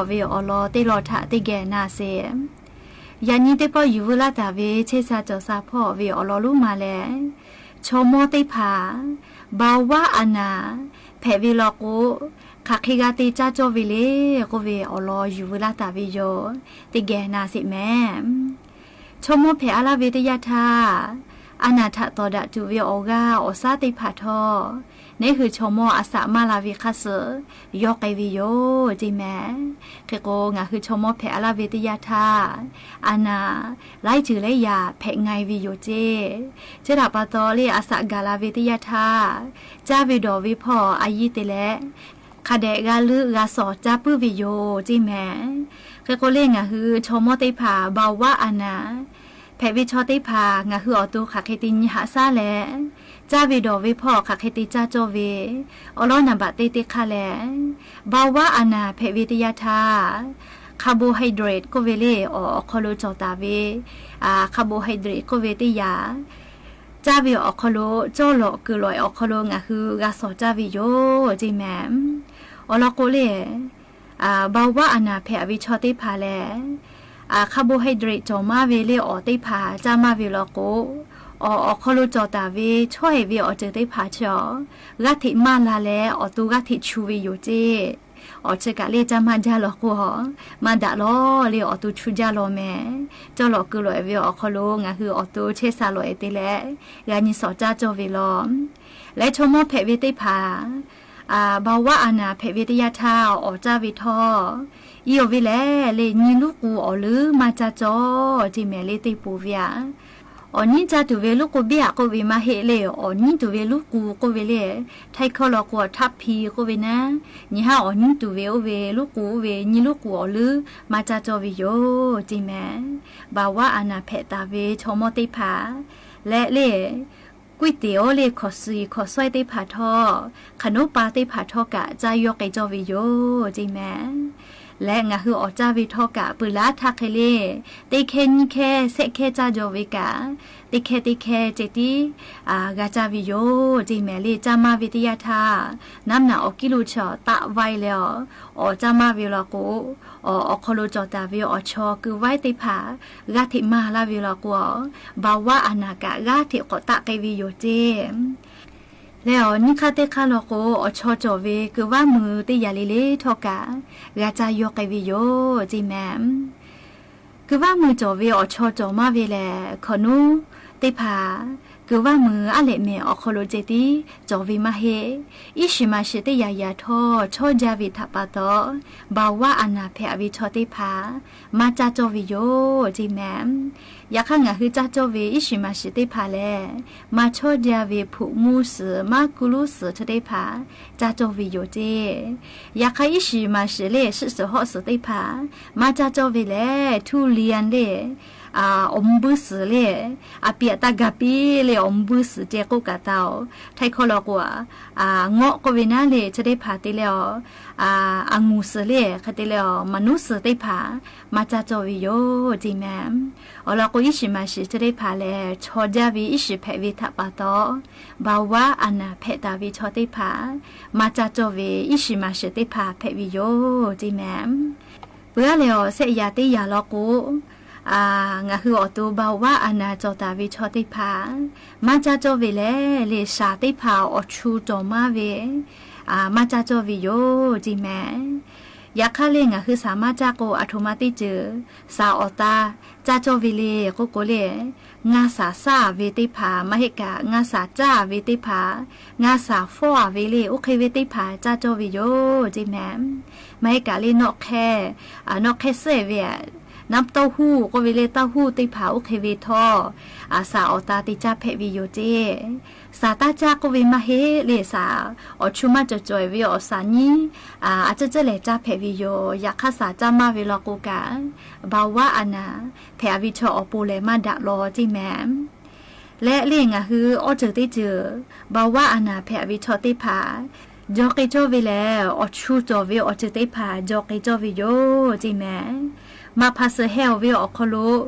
ူဝ်ႉတႄႉၽႃႇ ၸေႃႇၵႄႈၸေႃႇဝေႇယူႇ ၸႂ်ႈမႄႈ မၤဖးစၢၣ်ဟဲအီၤဝဲအီၤခီလိာ်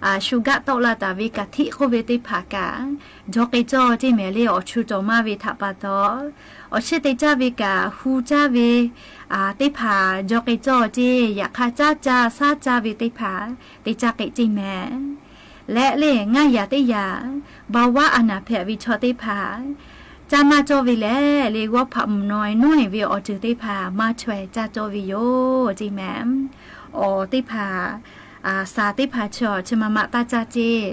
အၢ ရှုဂးတီလၢတၢ်ဝဲကး ထံးဃိဝဲသ့ၣ်တဖၣ်ကး ဒီးက့ၤကၠီၣ်တ့ၢ်မဲာ်လၢ အီၣ်ဆူၣ်တီၢ်မါဝဲထးပာ်တီၢ် အီၣ်ဆူၣ်တ့ၢ်ကၠီၣ်ဝဲကး ဟူကၠီၣ်ဝဲ အၢ သ့ၣ်တဖၣ် ဒီးက့ၤကၠီၣ်တ့ၢ် ယခါကၠီၣ်ကၠီၣ် ဆါကၠီၣ်ဝဲသ့ၣ်တဖၣ် သ့ၣ်ကၠီၣ်က့ၤတ့ၢ်မဲာ် လဲၣ်လၢ ငါယၤတ့ၢ်ယၤ ဘၣ်ဝါအနၢ်ဖဲးအဝဲဆီသ့ၣ်တဖၣ် ကၠီၣ်မါကၠီၣ်ဝဲလဲၣ် လၢဂီၤဖးမုၢ်နီၤ နွံဝဲအီၣ်တ့ၢ်သ့ၣ်တဖၣ် မၤထွဲကၠီၣ်ကၠီၣ်ဝဲယိာ် တ့ၢ်မဲာ် အီၣ်သ့ၣ်တဖၣ် အၢ စၢ်သ့ၣ်တဖၣ်ဆၢ ဆၢမၤမၤသၣ်ကၠီၣ်တ့ၢ်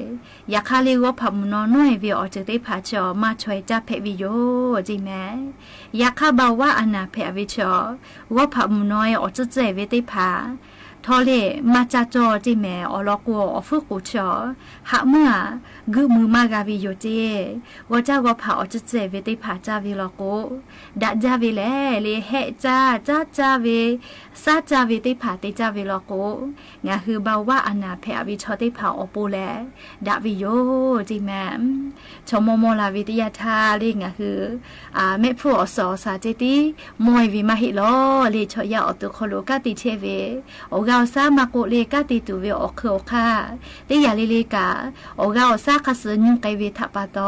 ယခါလၢဂီၤဖးမုၢ်နီၤ နွံဝဲအီၣ်တ့ၢ်သ့ၣ်တဖၣ်ဆၢ မၤထွဲကၠီၣ်ဖဲးဝဲယိာ် တ့ၢ်မဲာ် ယခါဘၣ်ဝါအနၢ်ဖဲးအဝဲဆီ ဂီၤဖးမုၢ်နီၤ အီၣ်ကၠီၣ်ကၠီၣ်ဝဲသ့ၣ်တဖၣ် ထီၣ်လၢ မၤကၠီၣ်ကၠီၣ်တ့ၢ်မဲာ် အီၣ်လီၤကိၣ်အီၣ်ဖုကိၣ်ဆီ ဟးမုၢ်ဧါ ဂုာ်မုာ်မၤဂ့ၤဝဲယိာ်တ့ၢ် ဂီၤကၠီၣ်ဂီၤဖးအီၣ်ကၠီၣ်ကၠီၣ်ဝဲသ့ၣ်တဖၣ် ကၠီၣ်ဝဲလီၤကိၣ် ဒၣ်ကၠီၣ်ဝဲလဲၣ် လၢဟဲကၠီၣ် ကၠီၣ်ကၠီၣ်ဝဲ ဆါကၠီၣ်ဝဲသ့ၣ်တဖၣ် သ့ၣ်ကၠီၣ်ဝဲလီၤကိၣ် ငါဟုဘၣ်ဝါအနၢ်ဖဲးအဝဲဆီသ့ၣ်တဖၣ်အီၣ်ပိာ်လဲၣ် ဒၣ်ဝဲယိာ် တ့ၢ်မဲာ် ဆိမိၣ်မိၣ်လၢ်ဝဲတယၢ်ထါလၢ ငါဟု အၢ မ့ၢ်ဖုအီၣ်စီၣ်အီၣ်စၢ်တ့ၢ်တံၢ် မိၢ်အံၤဝံၤမၤဟ့ၣ်လီၤ လၢဆီၣ်ယၢ်အီၣ်သုးခီလိာ် ကၢ်တံၢ်ထဲဝဲ အီၣ်ဂၤအီၣ်ဆၢမၤကိးလၢ ကၢ်တံၢ်တူၢ်ဝဲအီၣ်ခုၣ်အီၣ်ခါ တ့ၢ်ယၤလံလၢကး အီၣ်ဂၤအီၣ်ဆၢ ခါစၢၣ်ညူကဲဝဲထးပာ်တီၢ်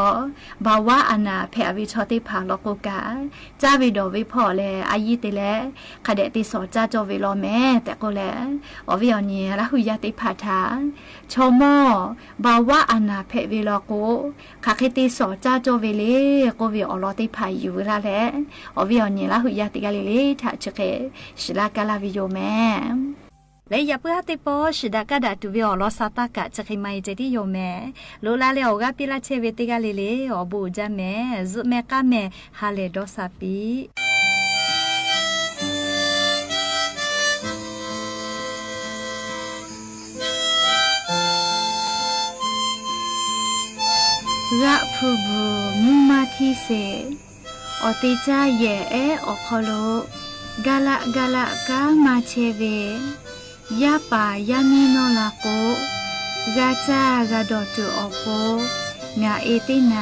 ဘၣ်ဝါအနၢ်ဖဲးအဝဲဆီသ့ၣ်တဖၣ်လီၤကိၣ်ကး ကၠီၣ်ဝဲဒီးဝဲဖီၣ်လဲၣ် အယံၤတ့ၢ်လဲၣ် ခါဒဲးသ့စီၣ်ကၠီၣ်ကၠီၣ်ဝဲလီၤမဲာ် တဲကိးလဲၣ် အီၣ်ဝဲအီၣ်နံၤလၢဟုၣ်ယၢ်သ့ၣ်တဖၣ်ထါ ဆိမိၣ် ဘၣ်ဝါအနၢ်ဖဲးဝဲလီၤကိၣ် ခါဃ့သ့စီၣ်ကၠီၣ်ကၠီၣ်ဝဲလၢ ကိးဝဲအီၣ်လီၤသ့ၣ်တဖၣ်ယုၢ်ဝဲဒၣ်လဲၣ် အီၣ်ဝဲအီၣ်နံၤလၢဟုၣ်ယၢ်တ့ၢ်ဂၤလံလၢ ထးဆၢဃဲ ရှုၢ်လၢကလၢ်ဝဲယိာ်မဲာ် လၢယပှၤဟးသ့ၣ်ပီ ရှုၢ်ဒၣ်ကးဒၣ်တုၤဝဲအီၤလီၤ စၢ်သးကး ဆၢဃဲမၤအံၤတဲဒ်ယိာ်မဲာ် လိၣ်လၢလၢအီၣ်ဂၤပျဲလၢ်ဆဲဝဲတ့ၢ်ဂၤလံလၢ အီၣ်ဘူးအဒါမဲာ် ဇုးမဲာ်ကါမဲာ် ဟါလဲၢ်ဒီးစၢ်ပံ ဂၤဖုၣ်ဘူၣ် မူမါထံစ့ၣ် အီၣ်သ့ၣ်ကၠီၣ် ယဲၢ်အဲၣ်အီၣ်ခီလိာ် ကလးကလးကါမၤဆဲဝဲ ယါပၢ်ယါမံနီၢ်လၢကိး ဂၤကၠီၣ်ဂၤဒီးတုၤအီၣ်ဖိ ငါအ့သ့ၣ်နၤ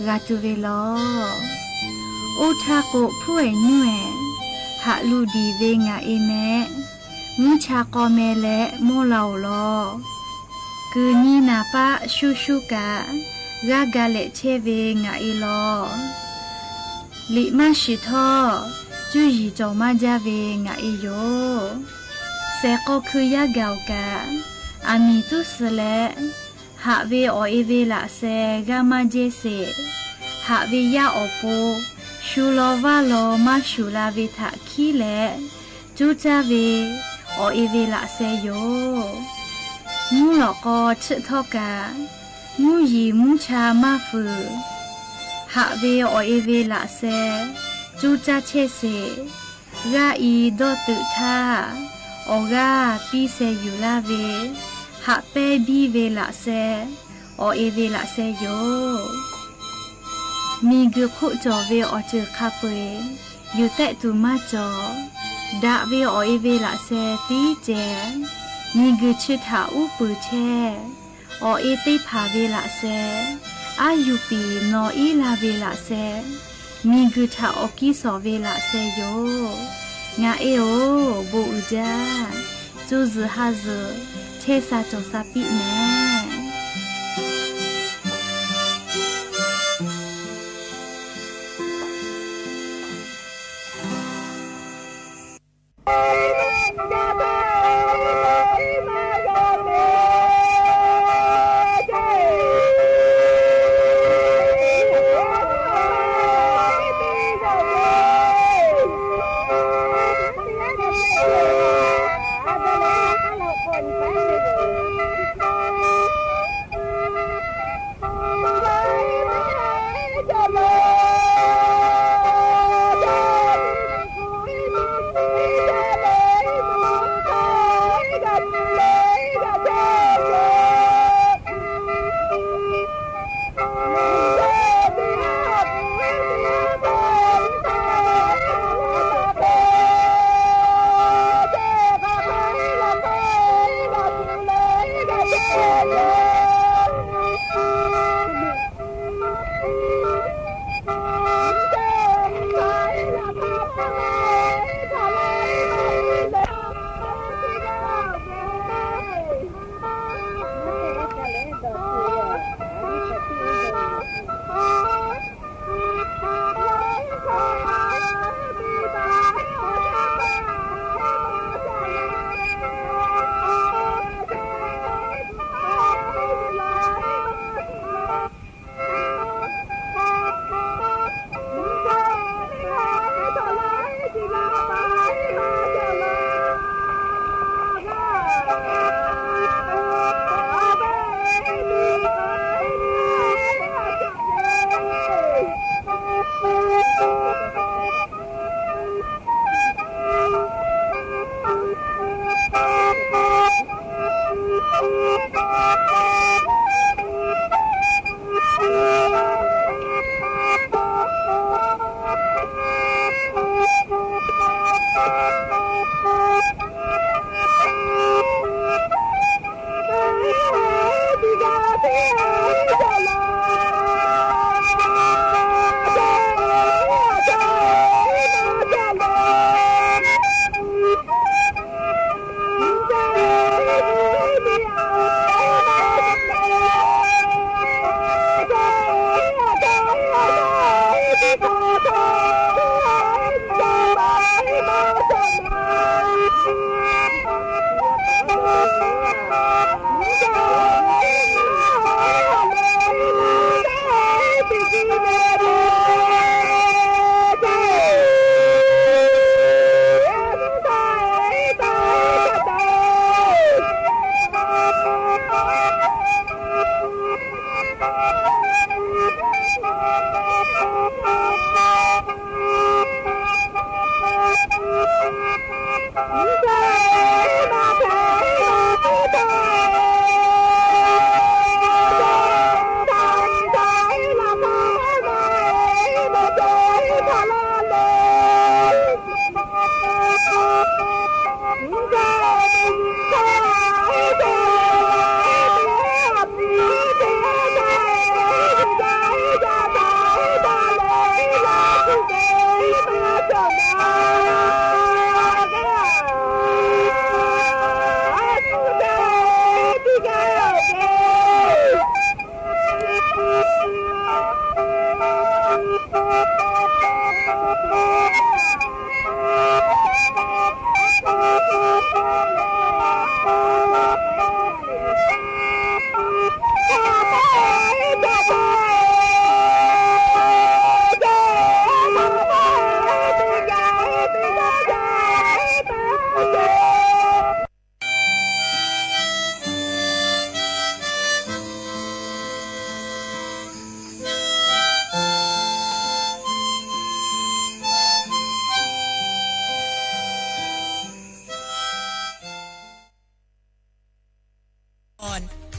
ဂၤတုၤဝဲလီၤ အိၣ်ထးကိးဖုအဲၣ်ညူအဲၣ် ဟးလူၤဒံးဝဲငါအ့မဲာ် မူဆါကီၢ်မဲာ်လဲၣ်မိၢ်လၢ်အိၣ်လီၤ ကုၢ်နံၤနၢ်ပၢ်ဆူၣ်ဆူၣ်ကး ဂၤကလဲးဆဲဝဲငါအ့လီၤ လံာ်မါရှံးထီၣ် ကၠူယံၤကၠီၣ်မါကၠီၣ်ဝဲငါအ့ယိာ် စဲးကီးခုယါကၠီၣ်ကး အမံၤတူၢ်စလဲၣ် ဟးဝဲအီၣ်အ့ဝဲလၢ်စဲ ဂၤမါကၠီၣ်စ့ၣ် ဟးဝဲယါအီၣ်ပိာ် ရှူလီၤဝါလီၤမါရှူလၢ်ဝဲထးခံလဲၣ် ကၠူကၠီၣ်ဝဲ အီၣ်အ့ဝဲလၢ်စဲယိာ် မူလီၤကီးဆၢထီၣ်ကး မူယံၤမူဆါမါဖုၣ် ဟးဝဲအီၣ်အ့ဝဲလၢ်စဲ ကၠူကၠီၣ်ဆဲစ့ၣ် ဂၤအံၤဒီးသုးထါ အီၣ်ဂၤပံစဲးယူၢ်လၢ်ဝဲ ဟးပဲဘံဝဲလၢ်စဲ အီၣ်အ့ဝဲလၢ်စဲယိာ် မံၤဂုာ်ခိးကၠီၣ်ဝဲအီၤစၢၢ်ခါပှဲၤ ယူၤတဲးတူၢ်မါကၠီၣ် ဒၣ်ဝဲအီၣ်အ့ဝဲလၢ်စဲသံကဲ မံၤဂုာ်ဆူထးအူပုၢ်ဆဲ အီၣ်အ့သ့ဖးဝဲလၢ်စဲ အါယူၤပံၤနီၢ်အ့လၢ်ဝဲလၢ်စဲ မံၤဂုာ်ထးအီၣ်ကံစီၣ်ဝဲလၢ်စဲယိာ် ငါအ့အိၣ် ဘူးအုၣ်ဒၢ ကၠူဇုးဟးဇုး ဆဲစၢ်ကၠီၣ်စၢ်ပံးမဲာ်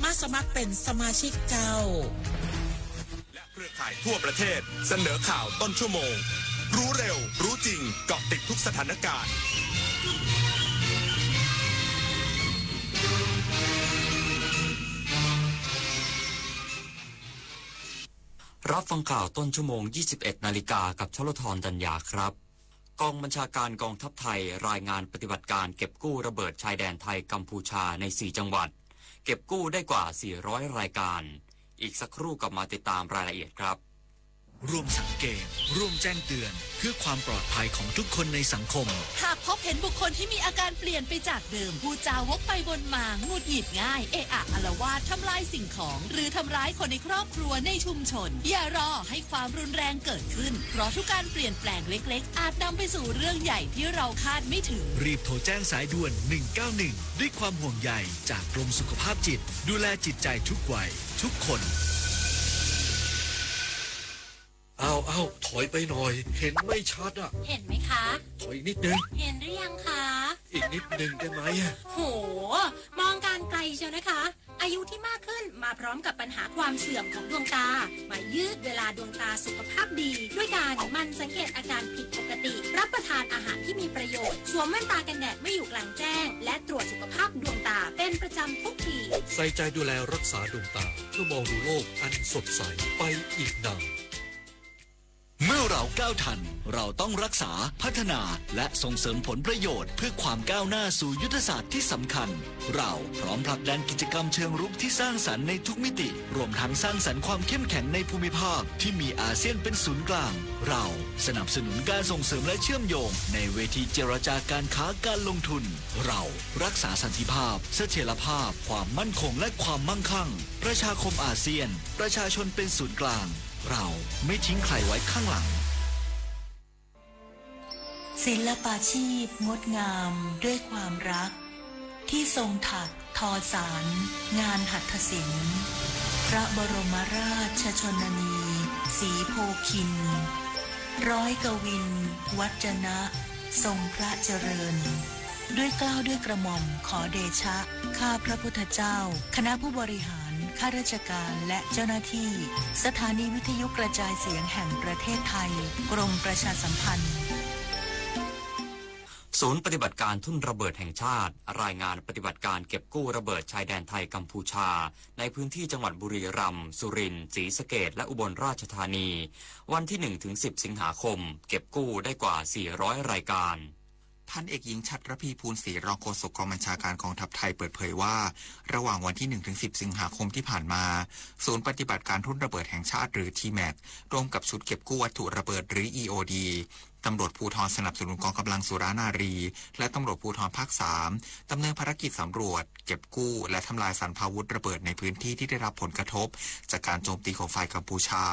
มาสมัครเป๋นสมาชิกเจ้า และเครือข่ายทั่วประเทศ เสนอข่าวต้นชั่วโมง รู้เร็ว รู้จริง เกาะติดทุกสถานการณ์ รับฟังข่าวต้นชั่วโมง ยี่สิบเอ็ดนาฬิกา กับชลธร จันยาครับ กองบัญชาการกองทัพไทยรายงานปฏิบัติการเก็บกู้ระเบิดชายแดนไทยกัมพูชาในสี่จังหวัด เก็บกู้ได้กว่าสี่ร้อยรายการ อีกสักครู่กลับมาติดตามรายละเอียดครับ ร่วมสังเกต ร่วมแจ้งเตือน เพื่อความปลอดภัยของทุกคนในสังคม หากพบเห็นบุคคลที่มีอาการเปลี่ยนไปจากเดิม พูดจาวกไปวนมา หงุดหงิดง่าย เอะอะอาละวาด ทำลายสิ่งของ หรือทำร้ายคนในครอบครัว ในชุมชน อย่ารอให้ความรุนแรงเกิดขึ้น เพราะทุกการเปลี่ยนแปลงเล็กๆ อาจนำไปสู่เรื่องใหญ่ที่เราคาดไม่ถึง รีบโทรแจ้งสายด่วน หนึ่งเก้าหนึ่ง ด้วยความห่วงใยจากกรมสุขภาพจิต ดูแลจิตใจทุกวัย ทุกคน เอา เอา ถอยไปหน่อย เห็นไม่ชัดอะ เห็นไหมคะ ถอยอีกนิดนึง เห็นหรือยังคะ อีกนิดนึงได้ไหมอะ โห มองการไกลเชียวนะคะ อายุที่มากขึ้นมาพร้อมกับปัญหาความเสื่อมของดวงตา มายืดเวลาดวงตาสุขภาพดี ด้วยการหมั่นสังเกตอาการผิดปกติ รับประทานอาหารที่มีประโยชน์ สวมแว่นตากันแดดเมื่ออยู่กลางแจ้ง และตรวจสุขภาพดวงตาเป็นประจำทุกปี ใส่ใจดูแลรักษาดวงตา เพื่อมองดูโลกอันสดใสไปอีกนาน เมื่อเราก้าวทัน เราต้องรักษา พัฒนา และส่งเสริมผลประโยชน์ เพื่อความก้าวหน้าสู่ยุทธศาสตร์ที่สำคัญ เราพร้อมผลักดันกิจกรรมเชิงรุกที่สร้างสรรค์ในทุกมิติ รวมทั้งสร้างสรรค์ความเข้มแข็งในภูมิภาคที่มีอาเซียนเป็นศูนย์กลาง เราสนับสนุนการส่งเสริมและเชื่อมโยงในเวทีเจรจาการค้าการลงทุน เรารักษาสันติภาพ เสถียรภาพ ความมั่นคง และความมั่งคั่ง ประชาคมอาเซียน ประชาชนเป็นศูนย์กลาง เราไม่ทิ้งใครไว้ข้างหลัง ศิลปาชีพงดงามด้วยความรัก ที่ทรงถักทอสานงานหัตถศิลป์ พระบรมราชชนนี ศรีโพคินทร์ ร้อยกวิน วัจนะ ทรงพระเจริญ ด้วยเกล้าด้วยกระหม่อมขอเดชะ ข้าพระพุทธเจ้า คณะผู้บริหาร ข้าราชการ และเจ้าหน้าที่ สถานีวิทยุกระจายเสียงแห่งประเทศไทย กรมประชาสัมพันธ์ ศูนย์ปฏิบัติการทุ่นระเบิดแห่งชาติ รายงานปฏิบัติการเก็บกู้ระเบิดชายแดนไทยกัมพูชา ในพื้นที่จังหวัดบุรีรัมย์ สุรินทร์ ศรีสะเกษ และอุบลราชธานี วันที่หนึ่งถึงสิบสิงหาคม เก็บกู้ได้กว่าสี่ร้อยรายการ พันเอกหญิง ฉัตรพี ภูลศรี รองโฆษกกองบัญชาการกองทัพไทย เปิดเผยว่า ระหว่างวันที่หนึ่งถึงสิบสิงหาคมที่ผ่านมา ศูนย์ปฏิบัติการทุ่นระเบิดแห่งชาติ หรือ ทีแม็ก ร่วมกับชุดเก็บกู้วัตถุระเบิด หรือ อี โอ ดี ตำรวจภูธรสนับสนุนกองกำลังสุรนารี และตำรวจภูธรภาคสาม ดำเนินภารกิจสำรวจ เก็บกู้ และทำลายสรรพาวุธระเบิดในพื้นที่ที่ได้รับผลกระทบจากการโจมตีของฝ่ายกัมพูชา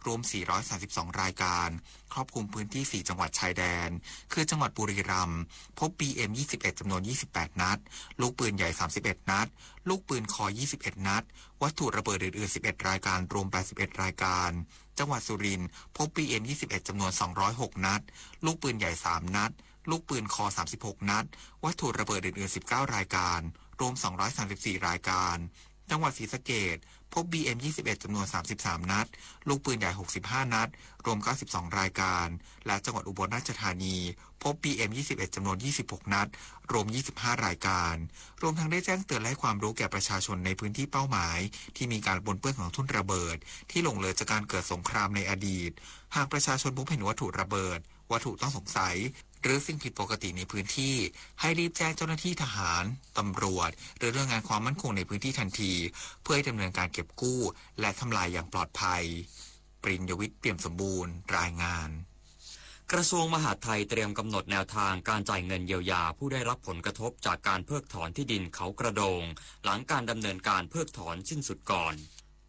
รวมสี่ร้อยสามสิบสองรายการ ครอบคลุมพื้นที่สี่จังหวัดชายแดน คือจังหวัดบุรีรัมย์ พบ บีเอ็มยี่สิบเอ็ด จำนวนยี่สิบแปดนัด ลูกปืนใหญ่สามสิบเอ็ดนัด ลูกปืนคอยี่สิบเอ็ดนัด วัตถุระเบิดอื่นๆสิบเอ็ดรายการ รวมแปดสิบเอ็ดรายการ จังหวัดสุรินทร์ พบ บีเอ็มยี่สิบเอ็ด จำนวนสองร้อยหกนัด ลูกปืนใหญ่สามนัด ลูกปืนคอสามสิบหกนัด วัตถุระเบิดอื่นๆสิบเก้ารายการ รวมสองร้อยสามสิบสี่รายการ จังหวัดศรีสะเกษ พบ บีเอ็มยี่สิบเอ็ด จำนวนสามสิบสามนัด ลูกปืนใหญ่หกสิบห้านัด รวมเก้าสิบสองรายการ และจังหวัดอุบลราชธานี พบ บีเอ็มยี่สิบเอ็ด จำนวนยี่สิบหกนัด รวมยี่สิบห้ารายการ รวมทั้งได้แจ้งเตือนและให้ความรู้แก่ประชาชนในพื้นที่เป้าหมาย ที่มีการปนเปื้อนของทุ่นระเบิด ที่หลงเหลือจากการเกิดสงครามในอดีต หากประชาชนพบเห็นวัตถุระเบิด วัตถุต้องสงสัย หรือสิ่งผิดปกติในพื้นที่ ให้รีบแจ้งเจ้าหน้าที่ทหาร ตำรวจ หรือหน่วยงานความมั่นคงในพื้นที่ทันที เพื่อให้ดำเนินการเก็บกู้ และทำลายอย่างปลอดภัย ปริญญวิทย์ เปี่ยมสมบูรณ์ รายงาน กระทรวงมหาดไทยเตรียมกำหนดแนวทางการจ่ายเงินเยียวยาผู้ได้รับผลกระทบจากการเพิกถอนที่ดินเขากระโดง หลังการดำเนินการเพิกถอนสิ้นสุดก่อน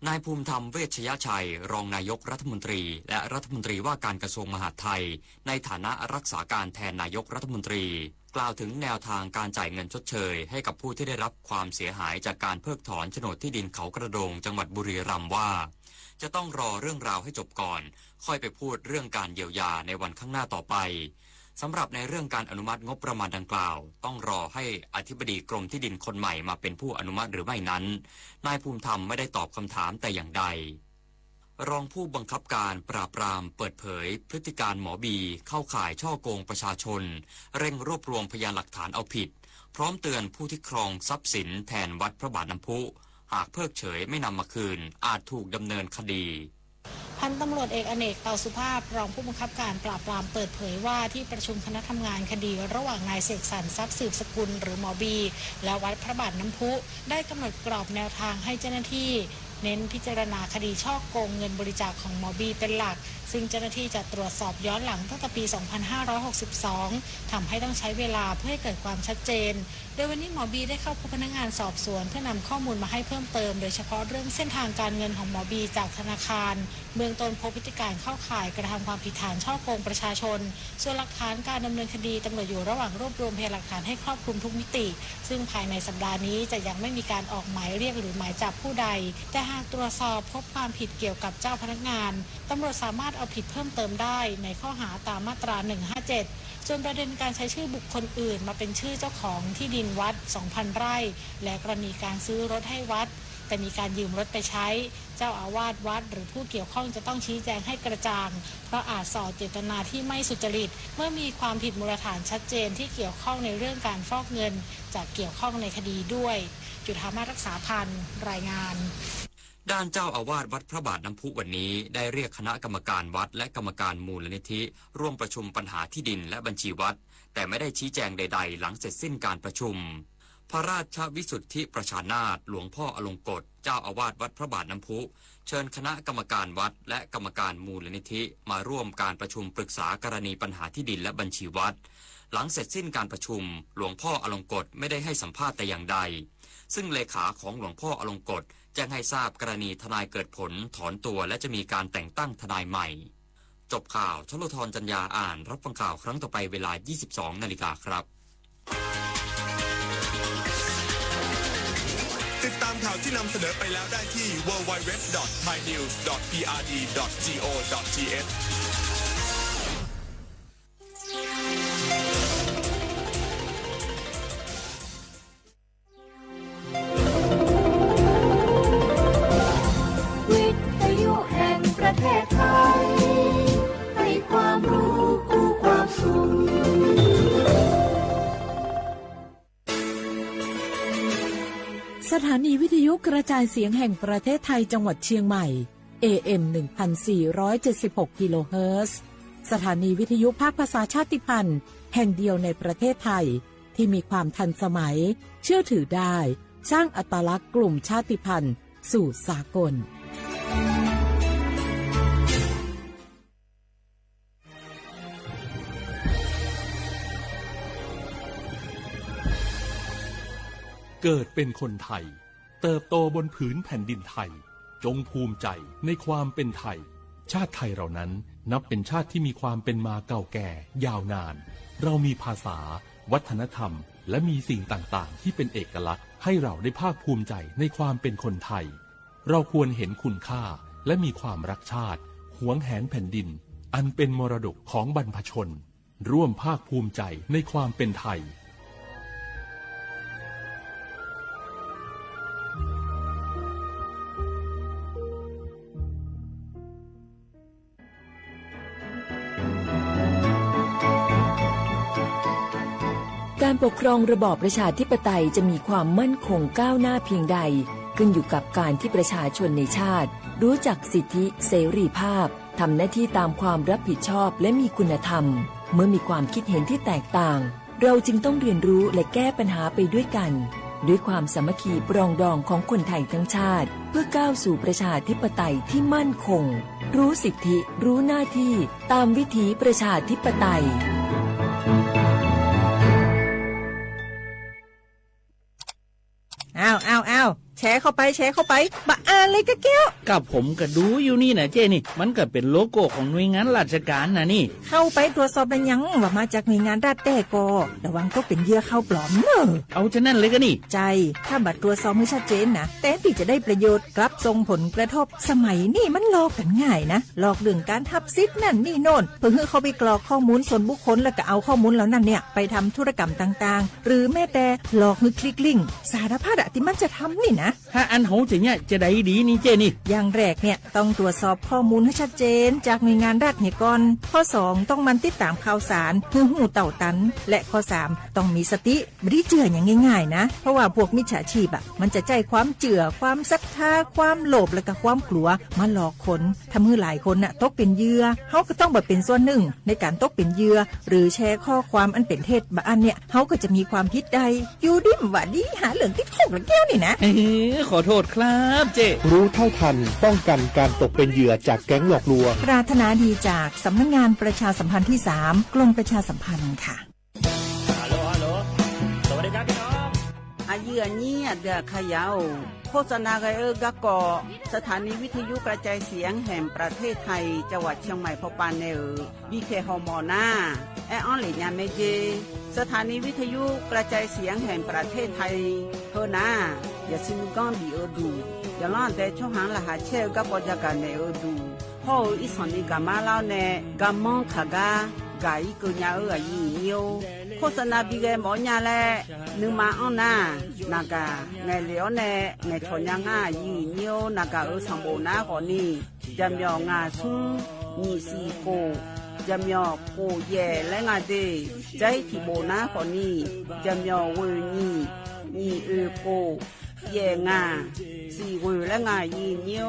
นายภูมิธรรม เวชยชัย รองนายกรัฐมนตรี และรัฐมนตรีว่าการกระทรวงมหาดไทย ในฐานะรักษาการแทนนายกรัฐมนตรี กล่าวถึงแนวทางการจ่ายเงินชดเชยให้กับผู้ที่ได้รับความเสียหายจากการเพิกถอนโฉนดที่ดินเขากระโดง จังหวัดบุรีรัมย์ว่า จะต้องรอเรื่องราวให้จบก่อน ค่อยไปพูดเรื่องการเยียวยาในวันข้างหน้าต่อไป สำหรับในเรื่องการอนุมัติงบประมาณดังกล่าว ต้องรอให้อธิบดีกรมที่ดินคนใหม่มาเป็นผู้อนุมัติหรือไม่นั้น นายภูมิธรรมไม่ได้ตอบคำถามแต่อย่างใด รองผู้บังคับการปราบปรามเปิดเผยพฤติการหมอบีเข้าข่ายฉ้อโกงประชาชน เร่งรวบรวมพยานหลักฐานเอาผิด พร้อมเตือนผู้ที่ครองทรัพย์สินแทนวัดพระบาทน้ำพุ หากเพิกเฉยไม่นำมาคืน อาจถูกดำเนินคดี พันตำรวจเอกอเนก เตาสุภาพ รองผู้บังคับการปราบปรามเปิดเผยว่าที่ประชุมคณะทำงานคดีระหว่างนายเสกสรร ทรัพย์สืบสกุล หรือหมอบี และวัดพระบาทน้ำพุ ได้กำหนดกรอบแนวทางให้เจ้าหน้าที่ เน้นพิจารณาคดีฉ้อโกงเงินบริจาคของหมอบีเป็นหลัก ซึ่งเจ้าหน้าที่จะตรวจสอบย้อนหลังตั้งแต่ปี สองพันห้าร้อยหกสิบสอง ทำให้ต้องใช้เวลาเพื่อให้เกิดความชัดเจน โดยวันนี้หมอบีได้เข้าพบพนักงานสอบสวนเพื่อนำข้อมูลมาให้เพิ่มเติม โดยเฉพาะเรื่องเส้นทางการเงินของหมอบีจากธนาคาร เบื้องต้นพบพฤติการเข้าข่ายกระทำความผิดฐานฉ้อโกงประชาชน ส่วนหลักฐานการดำเนินคดี ตำรวจอยู่ระหว่างรวบรวมพยานหลักฐานให้ครอบคลุมทุกมิติ ซึ่งภายในสัปดาห์นี้จะยังไม่มีการออกหมายเรียกหรือหมายจับผู้ใด แต่หากตรวจสอบพบความผิดเกี่ยวกับเจ้าพนักงาน ตำรวจสามารถเอาผิดเพิ่มเติมได้ในข้อหาตามมาตรา หนึ่งห้าเจ็ด ส่วนประเด็นการใช้ชื่อบุคคลอื่นมาเป็นชื่อเจ้าของที่ดินวัด สองพันไร่ และกรณีการซื้อรถให้วัด แต่มีการยืมรถไปใช้ เจ้าอาวาสวัดหรือผู้เกี่ยวข้องจะต้องชี้แจงให้กระจ่าง เพราะอาจส่อเจตนาที่ไม่สุจริต เมื่อมีความผิดมูลฐานชัดเจนที่เกี่ยวข้องในเรื่องการฟอกเงิน จะเกี่ยวข้องในคดีด้วย จุฑามาศ รักษาพันธ์ รายงาน ด้านเจ้าอาวาสวัดพระบาทน้ำพุวันนี้ได้เรียกคณะกรรมการวัดและกรรมการมูลนิธิร่วมประชุมปัญหาที่ดินและบัญชีวัด แต่ไม่ได้ชี้แจงใดๆ หลังเสร็จสิ้นการประชุม พระราชวิสุทธิประชานาถ หลวงพ่ออลงกฎ เจ้าอาวาสวัดพระบาทน้ำพุ เชิญคณะกรรมการวัดและกรรมการมูลนิธิมาร่วมการประชุมปรึกษากรณีปัญหาที่ดินและบัญชีวัด หลังเสร็จสิ้นการประชุม หลวงพ่ออลงกฎไม่ได้ให้สัมภาษณ์แต่อย่างใด ซึ่งเลขาของหลวงพ่ออลงกฎแจ้งให้ทราบกรณีทนายเกิดผลถอนตัวและจะมีการแต่งตั้งทนายใหม่ จบข่าว ชโลธร จันยา อ่าน รับฟังข่าวครั้งต่อไปเวลา ยี่สิบสองนาฬิกาครับ ติดตามข่าวที่นำเสนอไปแล้วได้ที่ ดับเบิลยู ดับเบิลยู ดับเบิลยู ดอท ไทยนิวส์ ดอท พีอาร์ดี ดอท จีโอ ดอท ทีเอช วิทยุแห่งประเทศไทย ให้ความรู้คู่ความสุข กระจายเสียงแห่งประเทศไทยจังหวัดเชียงใหม่ เอ เอ็ม หนึ่งพันสี่ร้อยเจ็ดสิบหก กิโลเฮิรตซ์ สถานีวิทยุภาคภาษาชาติพันธุ์แห่งเดียวในประเทศไทย ที่มีความทันสมัย เชื่อถือได้ สร้างอัตลักษณ์กลุ่มชาติพันธุ์สู่สากล เกิดเป็นคนไทย เติบโตบนผืนแผ่นดินไทย จงภูมิใจในความเป็นไทย ชาติไทยเรานั้นนับเป็นชาติที่มีความเป็นมาเก่าแก่ยาวนาน เรามีภาษา วัฒนธรรม และมีสิ่งต่างๆ ที่เป็นเอกลักษณ์ ให้เราได้ภาคภูมิใจในความเป็นคนไทย เราควรเห็นคุณค่า และมีความรักชาติ หวงแหนแผ่นดิน อันเป็นมรดกของบรรพชน ร่วมภาคภูมิใจในความเป็นไทย การปกครองระบอบประชาธิปไตยจะมีความมั่นคงก้าวหน้าเพียงใด ขึ้นอยู่กับการที่ประชาชนในชาติ รู้จักสิทธิเสรีภาพ ทำหน้าที่ตามความรับผิดชอบและมีคุณธรรม เมื่อมีความคิดเห็นที่แตกต่าง เราจึงต้องเรียนรู้และแก้ปัญหาไปด้วยกัน ด้วยความสามัคคีปรองดองของคนไทยทั้งชาติ เพื่อก้าวสู่ประชาธิปไตยที่มั่นคง รู้สิทธิ รู้หน้าที่ ตามวิถีประชาธิปไตย อ้าว อ้าว อ้าว แชร์เข้าไป แชร์เข้าไป บ่อ่านเลยกะแก้ว กะผมกะดูอยู่นี่นะเจ้นี่ มันกะเป๋นโลโก้ของหน่วยงานราชการนะนี่ เข้าไปตรวจสอบได้ยังว่ามาจากหน่วยงานรัฐแต๊ก่อ ระวังตกเป๋นเหยื่อข่าวปลอมเน่อ เอาจานั้นเลยกะนี่ ใจ้ ถ้าบ่ตรวจสอบหื้อชัดเจนนะ แทนตี้จะได้ประโยชน์ กลับส่งผลกระทบ สมัยนี้มันหลอกกั๋นง่ายนะ หลอกเรื่องก๋านฮับสิทธิ์นั่นนี่โน่น เพื่อหื้อเข้าไปกรอกข้อมูลส่วนบุคคล แล้วกะเอาข้อมูลเหล่านั้นเนี่ย ไปทำธุรกรรมต่างๆ หรือแม้แต่หลอกหื้อคลิกลิงก์ สารพัดอะตี้มันจะทำนี่นะ ถ้าอั้นเฮาจะเยียะจาใดดีนี่เจ้นี่ อย่างแรกเนี่ย ต้องตรวจสอบข้อมูลหื้อชัดเจนจากหน่วยงานรัฐเหียก่อน ข้อสอง ต้องหมั่นติดต๋ามข่าวสารหื้อฮู้เต้าตัน และข้อสาม ต้องมีสติ บ่ดีเจื้ออย่างง่ายๆ นะ เพราะว่าพวกมิจฉาชีพอะ มันจะใจ๊ความเจื้อ ความศรัทธา ความโลภ และกะความกลัว มาหลอกคน ทำหื้อหลายคนน่ะ ตกเป๋นเหยื่อ เฮาก็ต้องบ่เป๋นส่วนนึ่งในก๋านตกเป๋นเหยื่อ หรือแชร์ข้อความอันเป๋นเท็จ บ่อั้นเนี่ย เฮาก็จะมีความผิดได้ อยู่ดีบ่ดี หาเรื่องติดคุกละแก้วนี่นะ เอ้อ ขอโทษครับเจ้ รู้เท่าทัน ป้องกันการตกเป็นเหยื่อจากแก๊งหลอกลวง ปรารถนาดีจากสำนักงานประชาสัมพันธ์ที่สาม กรมประชาสัมพันธ์ค่ะ ฮัลโหล ฮัลโหล สวัสดีครับพี่น้อง อะยื้ออะยี้ อะเดืออะเขย่า โฆษณากั๋นเอ้อ กะก็ สถานีวิทยุกระจายเสียงแห่งประเทศไทย จังหวัดเชียงใหม่ พอปานแนเออ บีเค ฮอมอนา แออั้นเหละยาแม่เจ สถานีวิทยุกระจายเสียงแห่งประเทศไทย เฮอนา อย่าซิมก้อนบีเออดู อย่าล่อนแต่ช่องหางรหัสแช่เออกะปอจะกะแหน่เออดู พ่อเออ อีสานนี่กะมาเล่าแน่ กะมองขะกา กะอีเกิดยาเออ อะยื้ออะยี้ โฆษณาบีแกหมอญาแล นึ่งมาอ้อนนา นากา ไงเหลียวแน่ ไงถอนยางา อะยื้ออะยี้ นากาเออ สามโบนาขอนี่ จะเหมียวงาซุง หยี่สี่โก จะเหมียวโกแย่และงาเด ใจ๊ถี่โบนาขอนี่ จะเหมียวเวยหยี่ หยี่เอยโก แย่งา สี่เวยและงา อะยื้ออะยี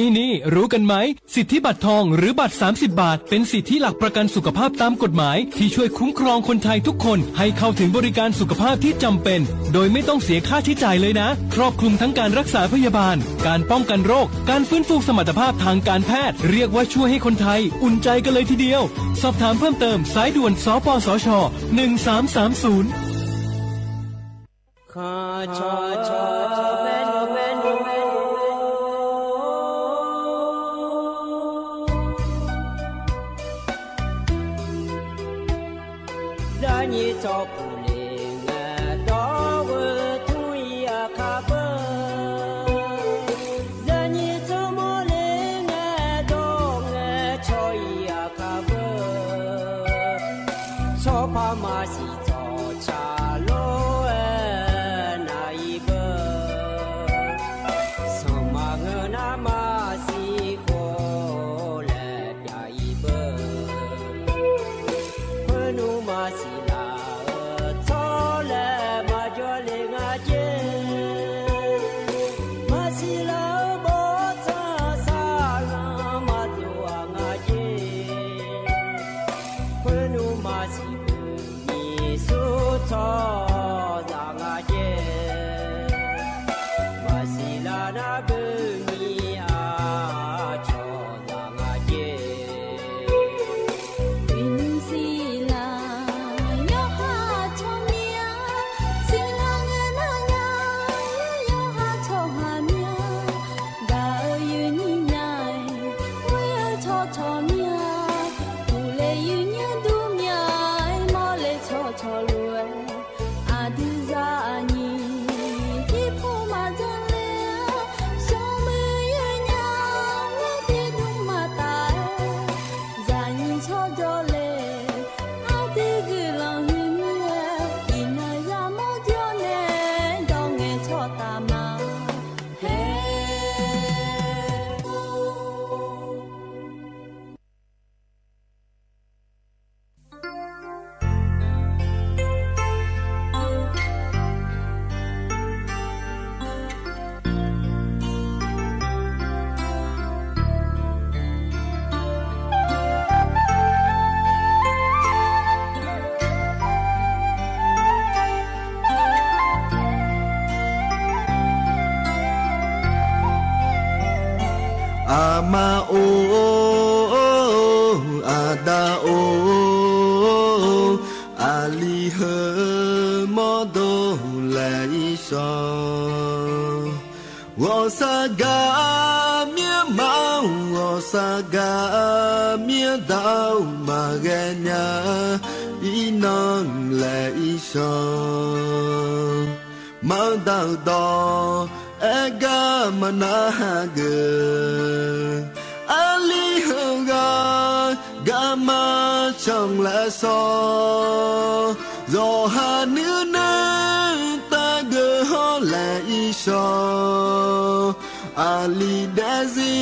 ้ นี่ๆ รู้กันไหม สิทธิบัตรทองหรือบัตรสามสิบบาท เป็นสิทธิหลักประกันสุขภาพตามกฎหมาย ที่ช่วยคุ้มครองคนไทยทุกคนให้เข้าถึงบริการสุขภาพที่จำเป็น โดยไม่ต้องเสียค่าใช้จ่ายเลยนะ ครอบคลุมทั้งการรักษาพยาบาล การป้องกันโรค การฟื้นฟูสมรรถภาพทางการแพทย์ เรียกว่าช่วยให้คนไทยอุ่นใจกันเลยทีเดียว สอบถามเพิ่มเติม สายด่วน สปสช หนึ่งสามสามศูนย์ Ama ơ, Ada ơ, a li hơ mơ dô le i so. Gŏ sa gah miĕ ma, gŏ sa gah miĕ dao, ma geh ña i nơng le i so. Mơ dao dŏ e gah ma na ha gơ, a li hơ gah, gah ma chang le so. Yua ha nư nư ta gơ hŏ le i so, a li đe zi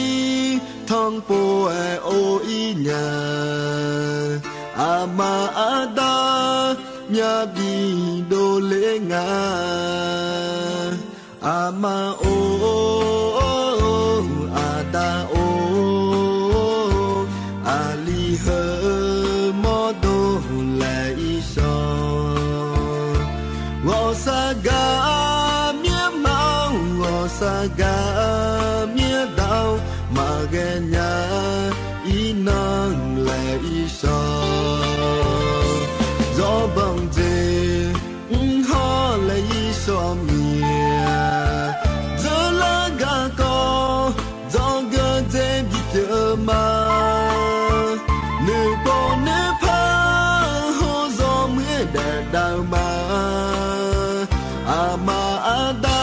thong pô e ơ i ña. Ama Ada, ña bi đô le nga. Ama ơ, Ada ơ, a li hơ mơ dô le i so. Gŏ sa gah miĕ ma, gŏ sa gah miĕ dao, ma geh ña i nơng le i so. Yua bang dê, ư hŏ le i so miĕ. Yua la gah kơ, yua gơ dê bi kiơ ma. Nư pô nư pha, hŏ yua mưh đe đao ma. Ama Ada,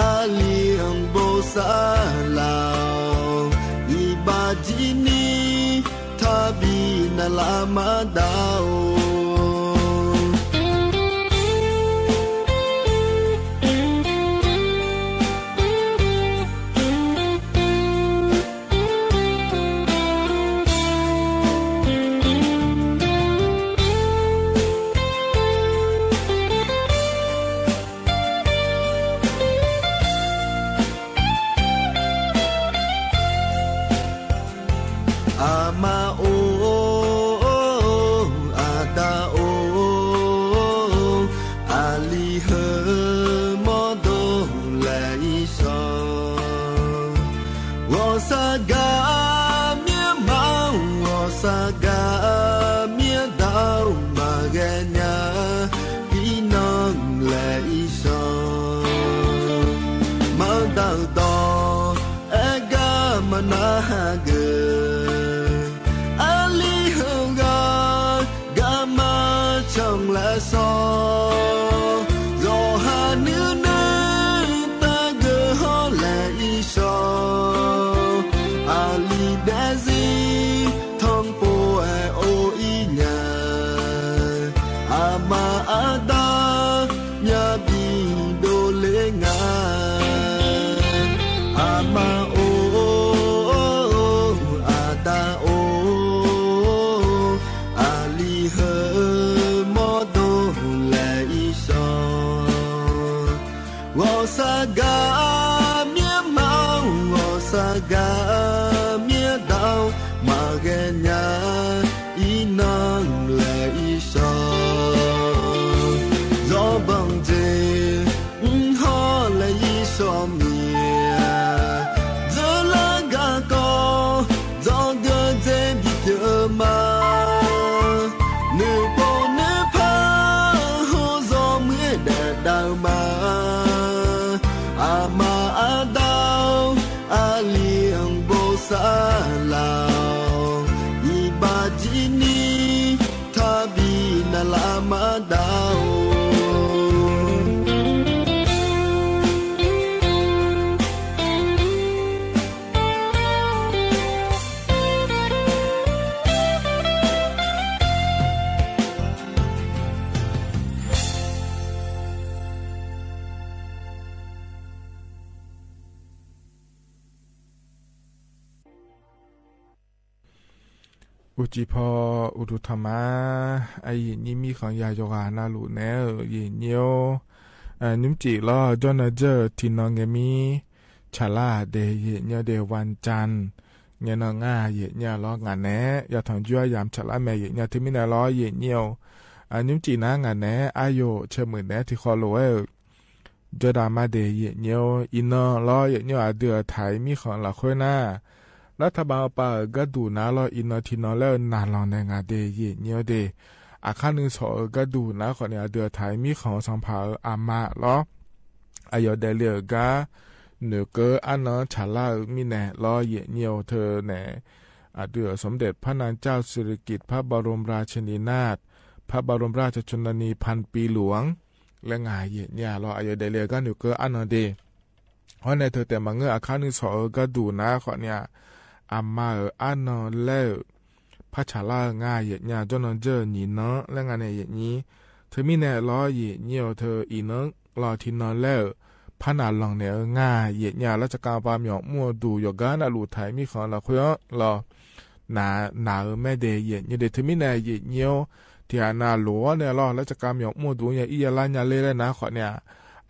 a li hăng bô sa lao. I ba ji ni, ta bi na la ma dao. Ama ơ, Ada ơ, a li hơ mơ dô le i so. Gŏ sa gah miĕ ma, gŏ sa gah miĕ dao, ma geh ña i nơng le i so. Mơ dao dŏ e gah ma na ha gơ, a li hơ gah, gah ma chang le so. Yua ha nư nư ta gơ hŏ le i so, a li đe zi thong pô e ơ i ña. Ama Ada, ña bi đô le nga. Ama ơ, Ada ơ, a li hơ mơ dô le i so. Gŏ sa gah miĕ ma, gŏ sa gah miĕ dao, ma geh ña i nơng le i so. Yua bang dê, ư hŏ le i so miĕ. Yua la gah kơ, yua gơ dê bi kiơ ma. Nư pô nư pha, hŏ yua mưh đe đao ma. Ama Ada, a li hăng bô sa lao. I ba ji ni, ta bi na la ma dao. အိၣ်ကံၢ်ဖီ အိၣ်ဒူထမ်ႇမ အယိာ်ညို မီးၶင်ယၢၼ်ယွၤ နာ်လူၺ်နၢ်ဧၢ ယိာ်ညို ဢၼုမ်ၸီႇလီၤ ကၠီၼၢၼ်ၸိူဝ်ၼၼ်ႉ ထံၣ်နီၢ်ငၢၼ်းမီး ဆၣ်လၢ်ဒၣ် ယိာ်ညိုဒၣ် ဝၼ်းၸၢၼ်း ငၢၼ်းနီၢ်ငၢၼ်း ယိာ်ညိုလီၤ ငၢၼ်းနဲ ယွၤထွမ်ႇယွၤယမ် ဆၣ်လၢ်မ့ၢ် ယိာ်ညို ထႅင်ႈမံးနံးလီၤ ယိာ်ညို ဢၼုမ်ၸီႇနၢ် ငၢၼ်းနဲ အယိာ် ဆၢမုၢ်နဲ ထံၣ်ဃီလိၺ်ဝဲ ကၠီတၢ်မၤဒၣ် ယိာ်ညို အံၤနီၢ်လီၤ ယိာ်ညို အဒုၣ်အထၢၣ် မီးၶင်လၢ်ဃုနၢ် လၢထးဘၣ်ပၢ် ဂၤဒူၣ်နၢ်လီၤ အံၤနီၢ် ထံၣ်နီၢ်လၢ နာ်လွင်ၼႆ ငၢၼ်းဒၣ် ယိာ်ညိုဒၣ် အခါနုၢ်စီၣ်ဧၢ ဂၤဒူၣ်နၢ် ဃိုန့ၣ် အဒုၣ်အထၢၣ် မီးၶင် သင်ဖၣ်ဧၢ အမါလီၤ အယိာ်ဒၣ်လၢ ဂၤ နုၢ်ကၢ အၢၼၢ ဆၣ်လၢ်ဧၢ မံးနံးလီၤ ယိာ်ညို ထႅင်ႈနဲ အဒုၣ် สมเด็จพระนางเจ้าสิริกิติ์ พระบรมราชินีนาถ พระบรมราชชนนีพันปีหลวง လၢငၢၼ်း ယိာ်ညိုလီၤ အယိာ်ဒၣ်လၢ ဂၤနုၢ်ကၢ အၢၼၢဒၣ် ဃိုန့ၣ် ထႅင်ၣ်တၢ်မၤငိုၼ်း အခါနုၢ်စီၣ်ဧၢ ဂၤဒူၣ်နၢ် ဃိန့ၣ် အမါဧၢ အၢၼၢလၢ ဖးဆၣ်လၢ်ဧၢ ငၢၼ်း ယိာ်ညို ကၠီၼၢၼ်ၸိူဝ်ၼၢ် လၢငၢၼ်းနဲ ယိာ်ညို ထၢမံးနံးလီၤ ယိာ်ညို ထၢအံၤနီၢ်လီၤ ထံၣ်နီၢ်လၢ ဖးနာ်လွင်ၼႆ ငၢၼ်းယိာ်ညို လၢကၠီၵၢ်ပၢ် မျီၢ်မူၢ်ဒူၣ် ယိာ်ဂၤ နာ်လူၺ်ထၢၣ် မီးၶင်လၢ်ဃုလီၤ နာ် နာ်ဧၢ မ့ၢ်ဒၣ် ယိာ်ညိုဒၣ် ထၢမံးနံး ယိာ်ညို ထံၣ်အနာ်လူၺ်ဝဲန့ၣ်လီၤ လၢကၠီၵၢ် မျီၢ်မူၢ်ဒူၣ် ယံာ်ယံာ်လၢညါလၢလၢနၢ် ဃိန့ၣ်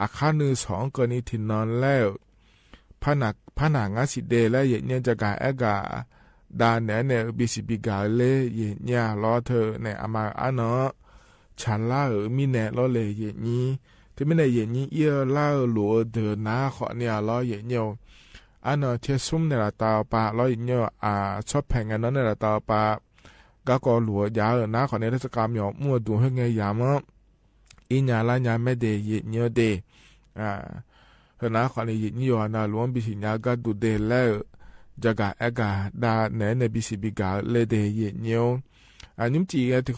အခါနုၢ်စီၣ် ကၢၢ်နံၤ ထံၣ်နီၢ်လၢ ဖးနာ် ဖးနာ်ငါးဆံးဒၣ်လၢ ယိာ်ညို ကၠီၵၢ်အဲၣ်ကၢ် ဒၣ်နဲန့ၣ် ဘံၣ်စံၣ်ဘံၣ်ကၢ်လၢ ယိာ်ညိုလီၤ ထၢန့ၣ် အမါဧၢ အၢၼၢ ဆၣ်လၢ်ဧၢ မံးနံးလီၤလၢ ယိာ်ညို ထၢမံးနံး ယိာ်ညို ယံာ်လၢလူၺ်ဒၣ်နၢ် ဃိန့ၣ်လီၤ ယိာ်ညို အၢၼၢ ထႅင်ၣ်သုမ်းနၢ် လၢတၢ်ပၢ်လီၤ ယိာ်ညို အဆီၣ်ဖဲၣ် ငၢၼ်းနီၢ် နၢ် လၢတၢ်ပၢ် ဂၤကီၢ်လူၺ်ယၤနၢ် ဃိန့ၣ် လၢကၠီၵၢ် မျီၢ်မူၢ်ဒူၣ် ဟဲငဲယၤမၢ အံၤညါလၢညါ မ့ၢ်ဒၣ် ယိာ်ညိုဒၣ် ဟၢနၢ် ဃိန့ၣ် ယိာ်ညို ယိာ်နာ်လူၺ် ဘံၣ်စံၣ်ညါ ဂၤဒူၣ်ဒၣ်လၢ ကၠီၵၢ်အဲၣ်ကၢ် ဒၣ်နဲန့ၣ် ဘံၣ်စံၣ်ဘံၣ်ကၢ် လၢဒၣ် ယိာ်ညို အၼုမ်ၸီႇ ထံၣ်ဃီ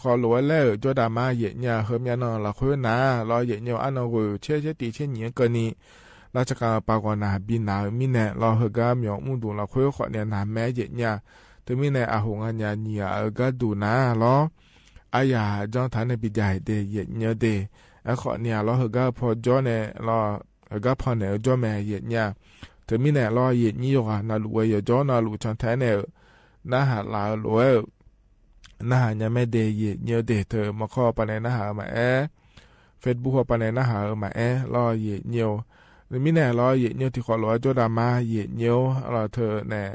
လိၺ်ဝဲလၢ ကၠီတၢ်မၤ ယိာ်ညို ဟၢမံးနီၢ်လၢ်ဃုနၢ်လီၤ ယိာ်ညို အၢၼၢ ဂိုၢ်ဆဲးဆဲး တံၢ်ဆဲး ညံၣ်ကၢၢ်နံၤ လၢကၠီၵၢ်ပၢ် ဂီၢ်နၢ် ဘံၣ်နၢ်ဧၢ မံးနံးလီၤ ဟၢဂၤ မျီၢ်မူၢ်ဒူၣ်လၢ်ဃု ဃိန့ၣ် နာ်မ့ၢ် ယိာ်ညို ထၢမံးနံး အဟူးငါညါ ညံၣ်အၢ ဂၤဒူၣ်နၢ်လီၤ အယၢ် ကၠီထၢၣ်န့ၣ် ဘံၣ်ဒၣ်ဒၣ် ယိာ်ညိုဒၣ် အဃိန့ၣ်လီၤ ဟၢဂၤဖီၣ်ကၠီန့ၣ်လီၤ ဟၢဂၤဖီၣ်န့ၣ် ကၠီမ့ၢ် ယိာ်ညို ထၢမံးနံးလီၤ ယိာ်ညို ယိာ်ဂၤ နာ်လူၺ်ဝဲ ယိာ်ကၠီ နာ်လူၺ် ဆၣ်ထဲန့ၣ် နၢ်ဟးလၢလိၺ် နၢ်ဟးညါ မ့ၢ်ဒၣ် ယိာ်ညိုဒၣ် ထၢမီၢ်ခီပၤန့ၣ် နၢ်ဟးမၤအဲၣ် Facebook ပၤန့ၣ် နၢ်ဟးမၤအဲၣ်လီၤ ယိာ်ညို မံးနံးလီၤ ယိာ်ညို ထံၣ်ဃီလိၺ်ဝဲ ကၠီတၢ်မၤ ယိာ်ညိုလီၤ ထၢန့ၣ်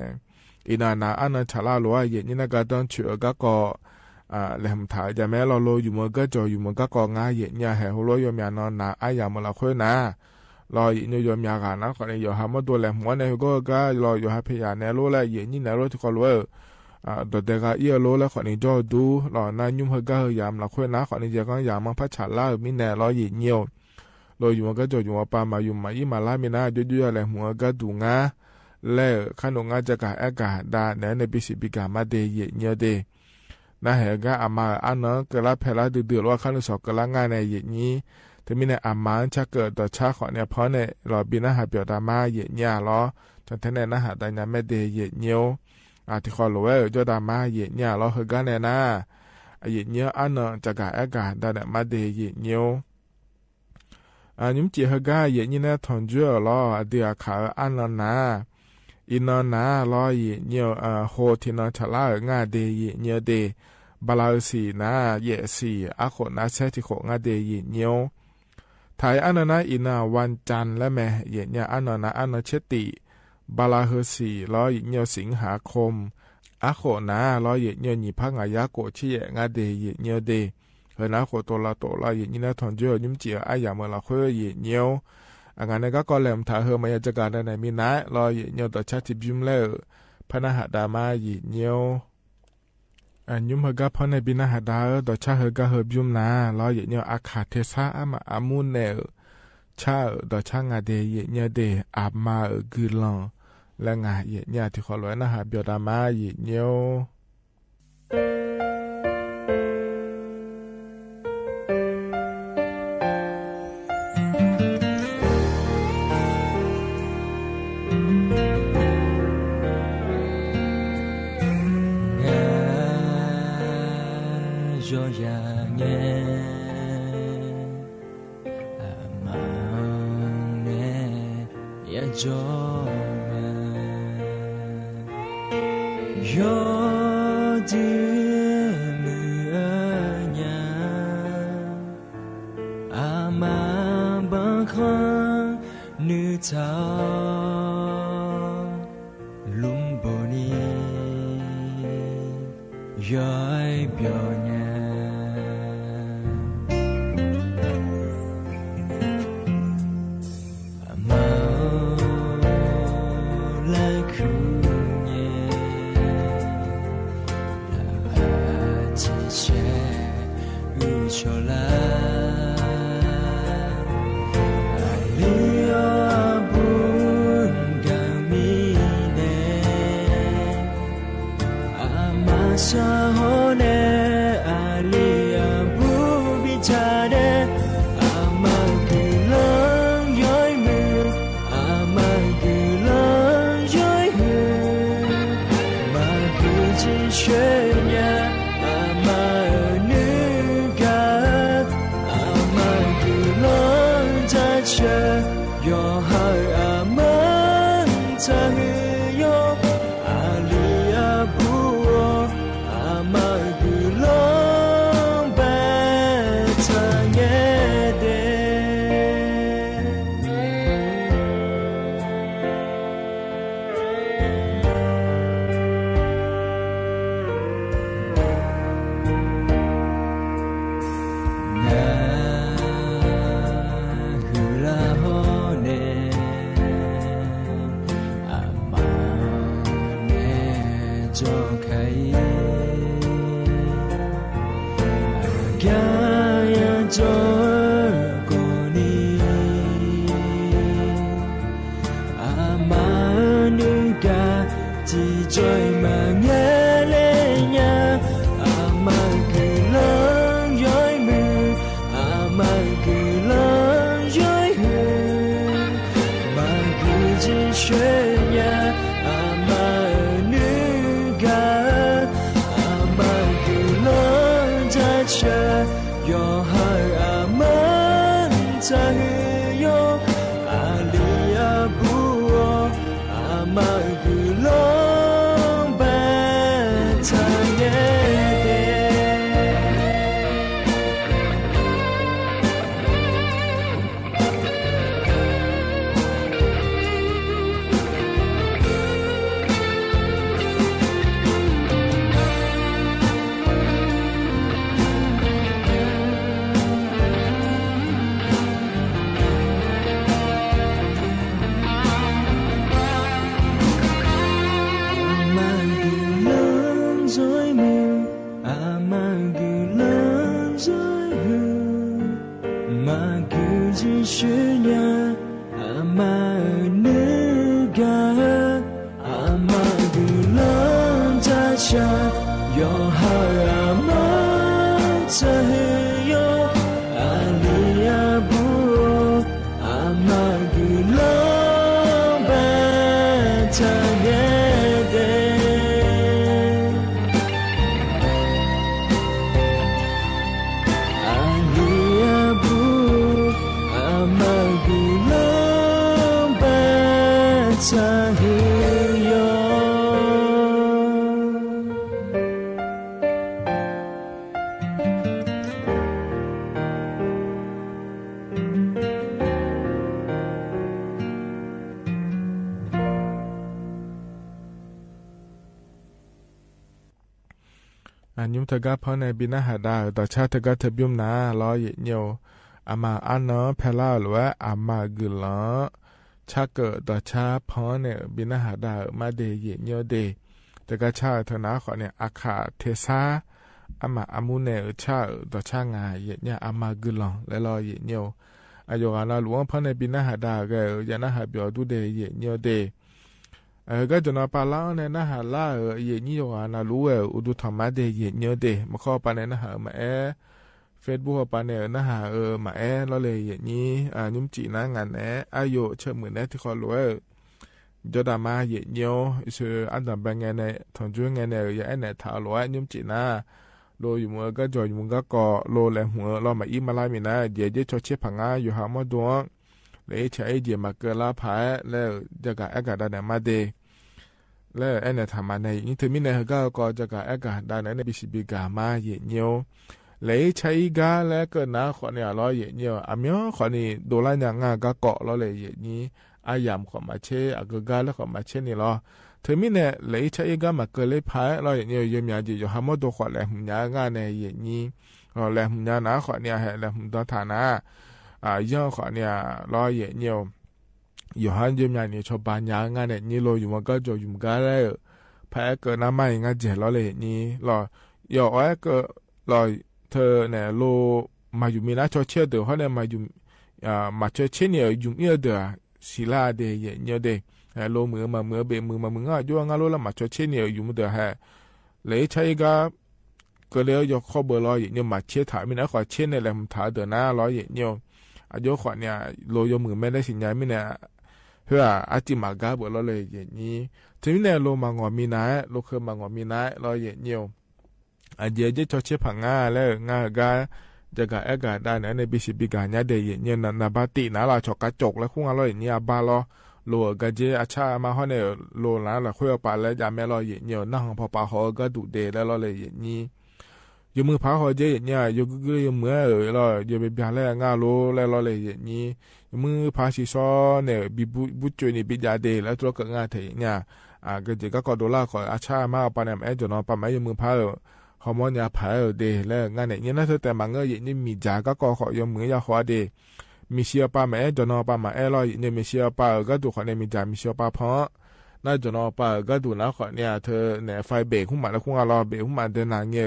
အံၤနၢ် နာ် အၢၼၢ ဆၣ်လၢ်လိၺ် ယိာ်ညို နၢ် ဂၤတၢၢ် ဆူၣ်အၢ ဂၤကီၢ် လဲၤမုၢ်ထၢၣ် ယမ့ၢ်လီၤ လိၺ်ယုၢ်မုၢ် ဂၤကၠီၣ် ယုၢ်မုၢ် ဂၤကီၢ် ငါ ယိာ်ညို ဟဲဟူလိၺ် ယိာ်မၢ်နီၢ် နာ် အယၢ်မုၢ်လၢ်ဃုနၢ်လီၤ ယိာ်ညို ယိာ်မၢ်ဂၤနၢ် ဃိန့ၣ် ယိာ်ဟးမီၢ်ဒိၣ်လဲၤမုၢ်ဝဲန့ၣ် ဟူးဂီၢ်ဂၤ လီၤ ယိာ်ဟးဖဲယၢ်နဲလိၺ်လၢ ယိာ်ညိုနဲလိၺ် ထံၣ်ဃီလိၺ် ဒီးဒဲးဂၤအံၤအလိၺ်လၢ ဃိန့ၣ် ကၠီဒူလီၤ နၢ်ညူမ် ဟၢဂၤ ဟၢယၢ်မုၢ်လၢ်ဃုနၢ် ဃိန့ၣ် ယဲၢ်ကီၢ်ယၢ်မၢ် ဖးဆၣ်လၢ်ဧၢ မံးနံးလီၤ ယိာ်ညို လိၺ်ယုၢ်မုၢ် ဂၤကၠီၣ် ယုၢ်မုၢ် ပၢ်မၤယုၢ်မၤအံၤမၤလါ မံးနၢ် ယိာ်ယိာ်ယိာ် လဲၤမုၢ် ဂၤဒူၣ်ငါ လၢခါနုၢ်ငါ ကၠီၵၢ်အဲၣ်ကၢ် ဒၣ်နဲန့ၣ် ဘံၣ်စံၣ်ဘံၣ်ကၢ် မၤဒၣ် ယိာ်ညိုဒၣ် နၢ်ဟဲဂၤ အမါ အၢၼၢ ကလါဖဲလါ ဒုးဒုးလိၺ် အခါနုၢ်စီၣ် ကလါငါန့ၣ် ယိာ်ညို ထၢမံးနံး အမါ ဆၣ်ကၢၣ် ဒီးဆၣ် ဃိန့ၣ် အဖီန့ၣ်လီၤ ဘံၣ်နၢ်ဟး ပၠီၣ်တၢ်မၤ ယိာ်ညိုလီၤ ဆၣ်ထဲန့ၣ် နၢ်ဟးတၢ်ညါ မ့ၢ်ဒၣ် ယိာ်ညို ထံၣ်ဃီလိၺ်ဝဲ ကၠီတၢ်မၤ ယိာ်ညိုလီၤ ဟၢဂၤန့ၣ်နၢ် ယိာ်ညို အၢၼၢ ကၠီၵၢ်အဲၣ်ကၢ် ဒၣ်နဲ မၤဒၣ် ယိာ်ညို အၼုမ်ၸီၣ် ဟၢဂၤ ယိာ်ညို နၢ်ထွမ်ႇယွၤလီၤ အဒုၣ်အခၢၣ် အၢၼၢနၢ် အံၤနီၢ်နၢ်လီၤ ယိာ်ညို ဟိုထံၣ်နီၢ် ဆၣ်လၢ်ဧၢ ငါဒၣ် ယိာ်ညိုဒၣ် ဘၣ်လၢဟၢဆံးနၢ် ယဲၢ်ဆံး အဃိၣ်နၢ် ဆဲးထံၣ်ဃိၣ် ငါဒၣ် ယိာ်ညို ထၢၣ်အၢၼၢနၢ် အံၤနၢ် ဝၼ်းကၠၢၼ်းလၢမ့ၢ် ယိာ်ညို အၢၼၢနၢ် အၢၼၢဆဲးထံၣ် ဘၣ်လၢဟၢဆံးလီၤ ယိာ်ညို สิงหาคม အဃိၣ်နၢ်လီၤ ယိာ်ညို ညံၣ်ဖးငါးရာကိုးဆယ့်ယဲၢ် ငါဒၣ် ယိာ်ညိုဒၣ် ဟၢနၢ်ဃိၣ်တိၢ်လီၤတိၢ်လီၤ ယိာ်ညို နၢ်ထွမ်ႇယွၤ အၼုမ်ၸီၣ် အယၢ်မုၢ်လၢ်ဃု ယိာ်ညို အဂၤန့ၣ် ဂၤကီၢ်လဲၤမုၢ်ထၢၣ် ဟၢမၤယၤ ကၠီၵၢ် ဒၣ်နဲ မံးနၢ်လီၤ ယိာ်ညို ဒီးဆၣ်ထံၣ်ဘုၢမ်လၢ ဖဲနၢ်ဟးတၢ်မၤ ယိာ်ညို အၼုမ်ဟၢဂၤဖီန့ၣ် ဘံၣ်နၢ်ဟးတၢ်ဧၢ ဒီးဆၣ်ဟၢဂၤ ဟၢဘုၢမ်နၢ်လီၤ ယိာ်ညို အခၢၣ်ထဲဆါ အမးအမူန့ၣ် ဆၣ်ဧၢ ဒီးဆၣ် ငါဒၣ် ယိာ်ညိုဒၣ် အမါဧၢ ဂုၢ်လီၤ လၢငါ ယိာ်ညို ထံၣ်ဃီလိၺ်ဝဲ နၢ်ဟးပၠီၣ်တၢ်မၤ ယိာ်ညို ယိာ်ယၤန့ၣ် အမါန့ၣ် ယၤကၠီမး ယိာ်ဒုး အမါဘၣ်ဃီ နုၢ်သး လူမ်ဘိၣ်နံၤ ယွဲၢ်ပျီညါ အမါဧၢ လၢခုၣ်ညါ လၢအဆံးဆဲး အုၣ်ဆီလၢ အလုၢ်အီၣ်အဘူး ကမံၤနဲ အမါစၢ်ဟီၣ်နဲ အလုၢ်အီၣ်အဘူး ဘံၣ်ဆၣ်ဒဲး အမါကုလိယွဲၢ်မုၢ် အမါကုလိယွဲၢ်ဟုၣ် မၤကုဆံဆှၢညါ အမါဧၢ နုၢ်ကါ အမါကုလိတၢ်ဆၢ ယွၤဟၢအမါ တၢ်ဟ့ၣ်ယွၤ အလုၢ်အီၣ်အဘူး အမါကုလိ ဘၣ်ဆၣ်ယဲဒဲး နၢ် ဟုၣ်လၢဟီၣ်နဲ အမါနဲ ကၠီခါအံၤ အကါယၤ ကၠီကိးနံၤ အမါနုၢ်ကါ တံၤကၠီမၤငါလဲၣ်ညါ အမါကုလိယွဲၢ်မုၢ် အမါကုလိယွဲၢ်ဟုၣ် မၤကုဆံဆှၢညါ အမါနုၢ်ကါ အမါကုလိတၢ်ဆၢ ယွၤဟၢအမါ တၢ်ဟ့ၣ်ယွၤ အလုၢ်အီၣ်အဘူး အမါကုလိ ဘၣ်ဆၣ်ယဲဒဲး အမါကုလိယွဲၢ်မုၢ် အမါကုလိယွဲၢ်ဟုၣ် မၤကုဆံဆှၢညါ အမါနုၢ်ကါ အမါကုလိတၢ်ဆၢ ယွၤဟၢအမါ တၢ်ဟ့ၣ်ယွၤ အလုၢ်အီၣ်အဘူး အမါကုလိ ဘၣ်ဆၣ်ယဲဒဲး အလုၢ်အီၣ်အဘူး အမါကုလိ ဘၣ်ဆၣ်ဟ့ၣ်ယွၤ အညိမ့ၢ်တဂၤဖီန့ၣ် ဘံနၢ်ဟးဒါ ဒီးဆါတဂၤတဘျုးနၤလီၤ ယဲၢ်ညိ အမါအါနီၢ် ဖဲလၢလိာ်ဝဲ အမါကုလီ ဆါကၢၣ် ဒီးဆါဖီန့ၣ် ဘံနၢ်ဟးဒါမးဒဲး ယဲၢ်ညိဒဲး တဂၤဆါတနၤဃီန့ၣ် အခးထဲး အမါအမူန့ၣ် ဆါဒီးဆါငါ ယဲၢ်ညိ အမါကုလီ လဲၤလီၤ ယဲၢ်ညိ အယိၤဂၤနၤလူၤဖီန့ၣ် ဘံနၢ်ဟးဒါဂ့ၤ ယနၢ်ဟးပၠီၤဒူဒဲး ယဲၢ်ညိဒဲး အဂၤတနီၤပာ်လီၤန့ၣ် နၢ်ဟးလၢ ယဲၢ်ညိယိၤဂၤနၤလူၤဝဲ အိၣ်ဒူထီၣ်မးဒဲး ယဲၢ်ညိဒဲး မုၢ်ခီပၤန့ၣ် နၢ်ဟးမၤအဲၣ် Facebook ပၤန့ၣ် နၢ်ဟးမၤအဲၣ်လီၤလၢယဲၢ်ညိ ညိမ့ၢ်စံးနၤ ငါန့ၣ် အယိာ်ဆၢမုၢ်နဲ ထံၣ်ဃီလိာ်ဝဲ ယီဒၣ်မး ယဲၢ်ညိ အံၤဆၢ အါဒၣ်ဘဲငဲန့ၣ် ထီၣ်ကၠိငဲန့ၣ် ယအဲၣ်နဲၣ်ထးလိာ်ဝဲ ညိမ့ၢ်စံးနၤ လိၤယမုၢ်အဂၤကီၢ် ယမုၢ်အဂၤကီၢ် လိၤလဲၤမုၢ်လီၤ မၤအံၤမၤလါမံၤနၤ ယဲၢ်ယဲၢ်ဆီဆ့ဖးငါ ယိၤဟးမီၢ်ဒိၣ် လၢအ့ၣ်ဆၢအ့ၣ်ယဲၢ်မၤကၢလါဖးလဲၣ် ယကအဲၣ်ကဒါန့ၣ်မးဒဲး လၢအဲၣ်နဲၣ်ထးမးန့ၣ် ယဲၢ်ညိ တမံၤန့ၣ် ဟဲကၢကီၢ် ယကအဲၣ်ကဒါန့ၣ် ဘံၣ်စံးဘံၣ်ကၢ်မး ယဲၢ်ညိ လဲၤအီးဆါအီးကါလၢကၢၢ်နၤဃိးန့ၣ်လီၤ ယဲၢ်ညိ အမ့ၢ်ဃိးန့ၣ် ဒိးလၢညါငါကါကိးလီၤလၢယဲၢ်ညိ အယၣ်ဃိးမၤဆဲး အကဂၤလၢဃိးမၤဆဲးန့ၣ်လီၤ. တမံၤန့ၣ် လဲၤအီးဆါအီးကါမၤကၢၤလၢဖးလီၤ ယဲၢ်ညိ ယမၠးက့ၤ ယိၤဟၣ်မီၢ်ဒိၣ်ဃိး လဲၤမုၢ်ညါငါန့ၣ် ယဲၢ်ညိ လဲၤမုၢ်ညါနၤဃိးန့ၣ် ဟဲလဲၤမုၢ်ဒီထၣ်နၤ ယဲၢ်ဃိးန့ၣ် လီၤ ယဲၢ်ညိ ယိၤဟၣ်ယမၠးန့ၣ် ဆီၣ်ဘၣ်ညါငါန့ၣ် ညိလိၤ ယုမ်အကါကၠီၣ် ယုမ်ကါလၢ ဖးအဲၣ်ကၢၣ်နါမါအံၤ ငါယဲၢ်လီၤလၢယဲၢ်ညိ လီၤ ယအီၣ်အဲၣ်ကၢၣ် လီၤ ထၢၣ်န့ၣ် လိၤ မၤယုမ်မံၤနါဆီဆ့အဒၢး ဟီန့ၣ် မၤယုမ် မၤဆီဆ့န့ၣ် ယုမ်အံၤအဒၢး စံးလၢအဒဲး ယဲၢ်ညိဒဲး လိၤမုာ်မၤမုာ်အဘ့ၣ်မုာ် မၤမုာ်ငါ ယိၤအါ ငါလိၤလၢမၤဆီဆ့န့ၣ် ယုမ်အဒၢးဟဲ လဲၤအီးဆါအီးကါ ကၢၤလၢယိၤခီၣ်ဘၢလီၤ ယဲၢ်ညိ မၤဆဲးထၣ် မ့ၢ်နဃိးဆ့န့ၣ် လဲၤမုၢ်ထၣ်အဒၢးနၤလီၤ ယဲၢ်ညိ အယိၤဃိးန့ၣ် လိၤယိၤမုာ်မဲဒဲး စံၣ်ညါ မ့ၢ်န့ၣ် ဟဲ အတံၢ်မၤကါဘၢလီၤလၢယဲၢ်ညိ တမံၤန့ၣ် လိၤမၤငီၢ်မံၤနၤ လိၤဃုမၤငီၢ်မံၤနၤလီၤ ယဲၢ်ညိ အယဲၢ်ကၠီၣ်ဆီဆ့ဖးငါ လၢငါဂၤ ယဂၤအဲၣ်ဂၤဒၣ်န့ၣ် န့ၣ် ဘံၣ်စံၣ်ဘံၣ်ကၢ်ညါဒဲး ယဲၢ်ညိ နဘၣ်တ့ၢ်နၤလီၤ ဆီၣ်ကါကၠီၣ်လၢဃုာ်ငါလီၤ ယဲၢ်ညိ အဘါလီၤ လိၤအဂၤက့ အဆၣ်အမါဟီန့ၣ် လိၤနၤ လီၤဃုအပၢ်လၢယမဲလီၤ ယဲၢ်ညိ နၢ်ဟီၣ်ဖီၣ်ပာ်ဟီၣ်အကါဒူၣ်ဒဲးလၢလီၤလၢယဲၢ်ညိ ယမုၢ်ဖးဟီၣ်က့ ယဲၢ်ညိ ယိၤကဂုယမုၢ်ဧၢလီၤ ယဘၣ်ဘၣ်လၢအငါလိၤလၢလီၤလၢယဲၢ်ညိ ယမုၢ်ဖးစံးစီန့ၣ် ဘံၣ်ဘူၣ်ကွံာ်န့ၣ် ဘံၣ်ယၣ်ဒဲး လၢတြီကၢၣ်ငါထဲယဲၢ်ညိ အကဲကၠီၣ်ကါကီၢ်ဒိၣ်လၢဃိး အဆၣ်အမါအပၢ်န့ၣ် မၤအဲၣ်ကၠီၣ်နီၤပၢ် မၤအဲၣ်ယမုၢ်ဖးဧၢ ဟီၣ်မီၣ်ညါဖးဧၢဒဲး လၢငါန့ၣ် ယဲၢ်ညိ နၢ်ထၢၣ်တဲာ်မၤငၢၢ် ယဲၢ်ညိ မ့ၢ်ယၣ်ကါကီၢ်ဃိး ယမုၢ်ယါဃိးဒဲး မ့ၢ်စံးအပၢ်မၤအဲၣ် ကၠီၣ်နီၤပၢ်မၤအဲၣ်လီၤ ယဲၢ်ညိ မ့ၢ်စံးအပၢ်အကါဒူၣ်ဃိးန့ၣ် မ့ၢ်ယၣ် မ့ၢ်စံးအပၢ်ဖီ နကၠီၣ်နီၤပၢ်အကါဒူၣ်နၤဃိးန့ၣ် ထၢၣ်န့ၣ် ဖဲဘ့ၣ်ဃုမးလၢဃုာ်ငါလီၤ ဘ့ၣ်ဃုမးဒဲးနၤ ယဲၢ်ညိ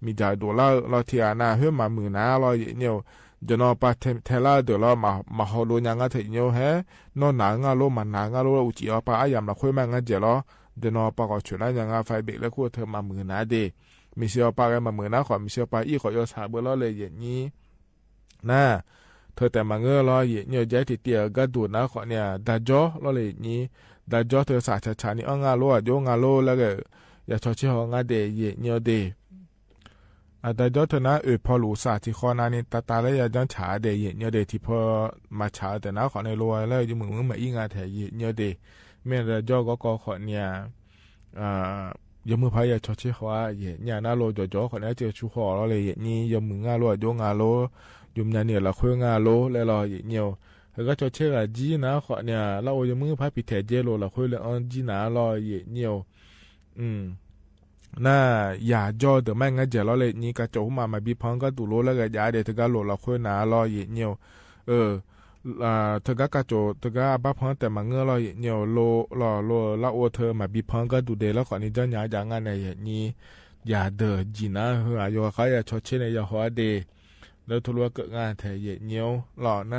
မ့ၢ်ယၣ်ဒိၣ်လၢလီၤ ထံၣ်အနၤ ဟဲမၤမုာ်နၤလီၤ ယဲၢ်ညိ ကၠီၣ်နီၤပၢ်ထဲလၢဒၢးလီၤ မၤဟီၣ်ဒိၣ်ညါငါထဲယဲၢ်ညိ ဟဲ နီၢ်နၤငါလိၤ မၤနၤငါလိၤ အူၣ်ကံၣ်အီပၢ် အယၣ်မးလၢဃုာ်မး ငါယဲၢ်လီၤ ကၠီၣ်နီၤပၢ်ကီၢ်ဆူၣ်နၤညါ ငါဖဲဘ့ၣ်လၢဃုာ် ထၢၣ်မၤမုာ်နၤဒဲး မ့ၢ်စံးအပၢ်ဂဲမၤမုာ်နၤဃိး မ့ၢ်စံးအပၢ်အံၣ်ဃိး ယီၤဆၣ်ဘၢလီၤလၢယဲၢ်ညိ န ထၢၣ်တဲာ်မၤငၢၢ်လီၤ ယဲၢ်ညိ ယဲၢ်ထံၣ်တံၢ်အကါဒူၣ်နၤဃိးန့ၣ် ဒၤကၠီလီၤလၢယဲၢ်ညိ ဒၤကၠီထၢၣ် စးဆးဆးန့ၣ် အီၣ်ငါလိၤ အယိၣ်ငါလိၤလၢဂ့ၤ ယဆီဆ့ဟီၣ်ငါဒဲး ယဲၢ်ညိဒဲး အဒၤကၠီထၢၣ်နၤ အၢၣ်ဖီလူၤ စးထံၣ်ဃီနၤန့ၣ် တၢ်တၢ်လၢယၤ ယီၤဆၣ်ဒဲး ယဲၢ်ညိဒဲး ထံၣ်ဖီမၤဆၣ်အီၤတၢ်နၤဃိးန့ၣ် လိၤဝဲလၢယမုၢ်မုၢ်မၤအံၣ်ငါထဲယဲၢ်ညိဒဲး မ့ၢ်ဒၤကၠီဂီၢ်ကီၢ်ဃိးန့ၣ် ယမုၢ်ဖးယီၤဆီဆ့ဟီၣ် ယဲၢ်ညိ နၤလိၤကၠီၣ်ကၠီဃိးန့ၣ် အစံးဆူဃိးလီၤလၢယဲၢ်ညိ ယမုၢ်ငါလိၤ အယိၣ်ငါလိၤ ယုမ်ညါန့ၣ် လီၤဃုာ်ငါလိၤလၢလီၤ ယဲၢ်ညိ ဟဲဂီၢ်ဆီဆ့ဂၤကၠီနၤဃိးန့ၣ် လၢအိၣ်ယမုၢ်ဖးဖံးထဲးကၠီလိၤ လီၤဃုာ်လၢအီၤကၠီနၤလီၤ ယဲၢ်ညိ န ယၤကၠီဒၢးမး ငါယဲၢ်လီၤလၢယဲၢ်ညိ ကၠီၣ်ဟူမး မၤဘံဖီကါဒူၣ်လိၤလၢဂ့ၤ ယၤဒဲး ထၢၣ်ဂၤလိၤလီၤဃုာ်နၤလီၤ ယဲၢ်ညိ ထၢၣ်ဂၤကၠီၣ် ထၢၣ်ဂၤအဘါဖီတဲာ်မၤငၢၢ်လီၤ ယဲၢ်ညိ လိၤလီၤ လိၤလၢအိၣ်ထၢၣ်မၤဘံဖီကါဒူၣ်ဒဲးလၢဃိးန့ၣ် ယီၤညါယၤငါန့ၣ် ယဲၢ်ညိ ယၤဒၢးကၠီနၤ ယၤဆီဆ့န့ၣ် ယၤဟီၣ်ဒဲး လၢထူလၢကၢၣ်ငါထဲယဲၢ်ညိလီၤ န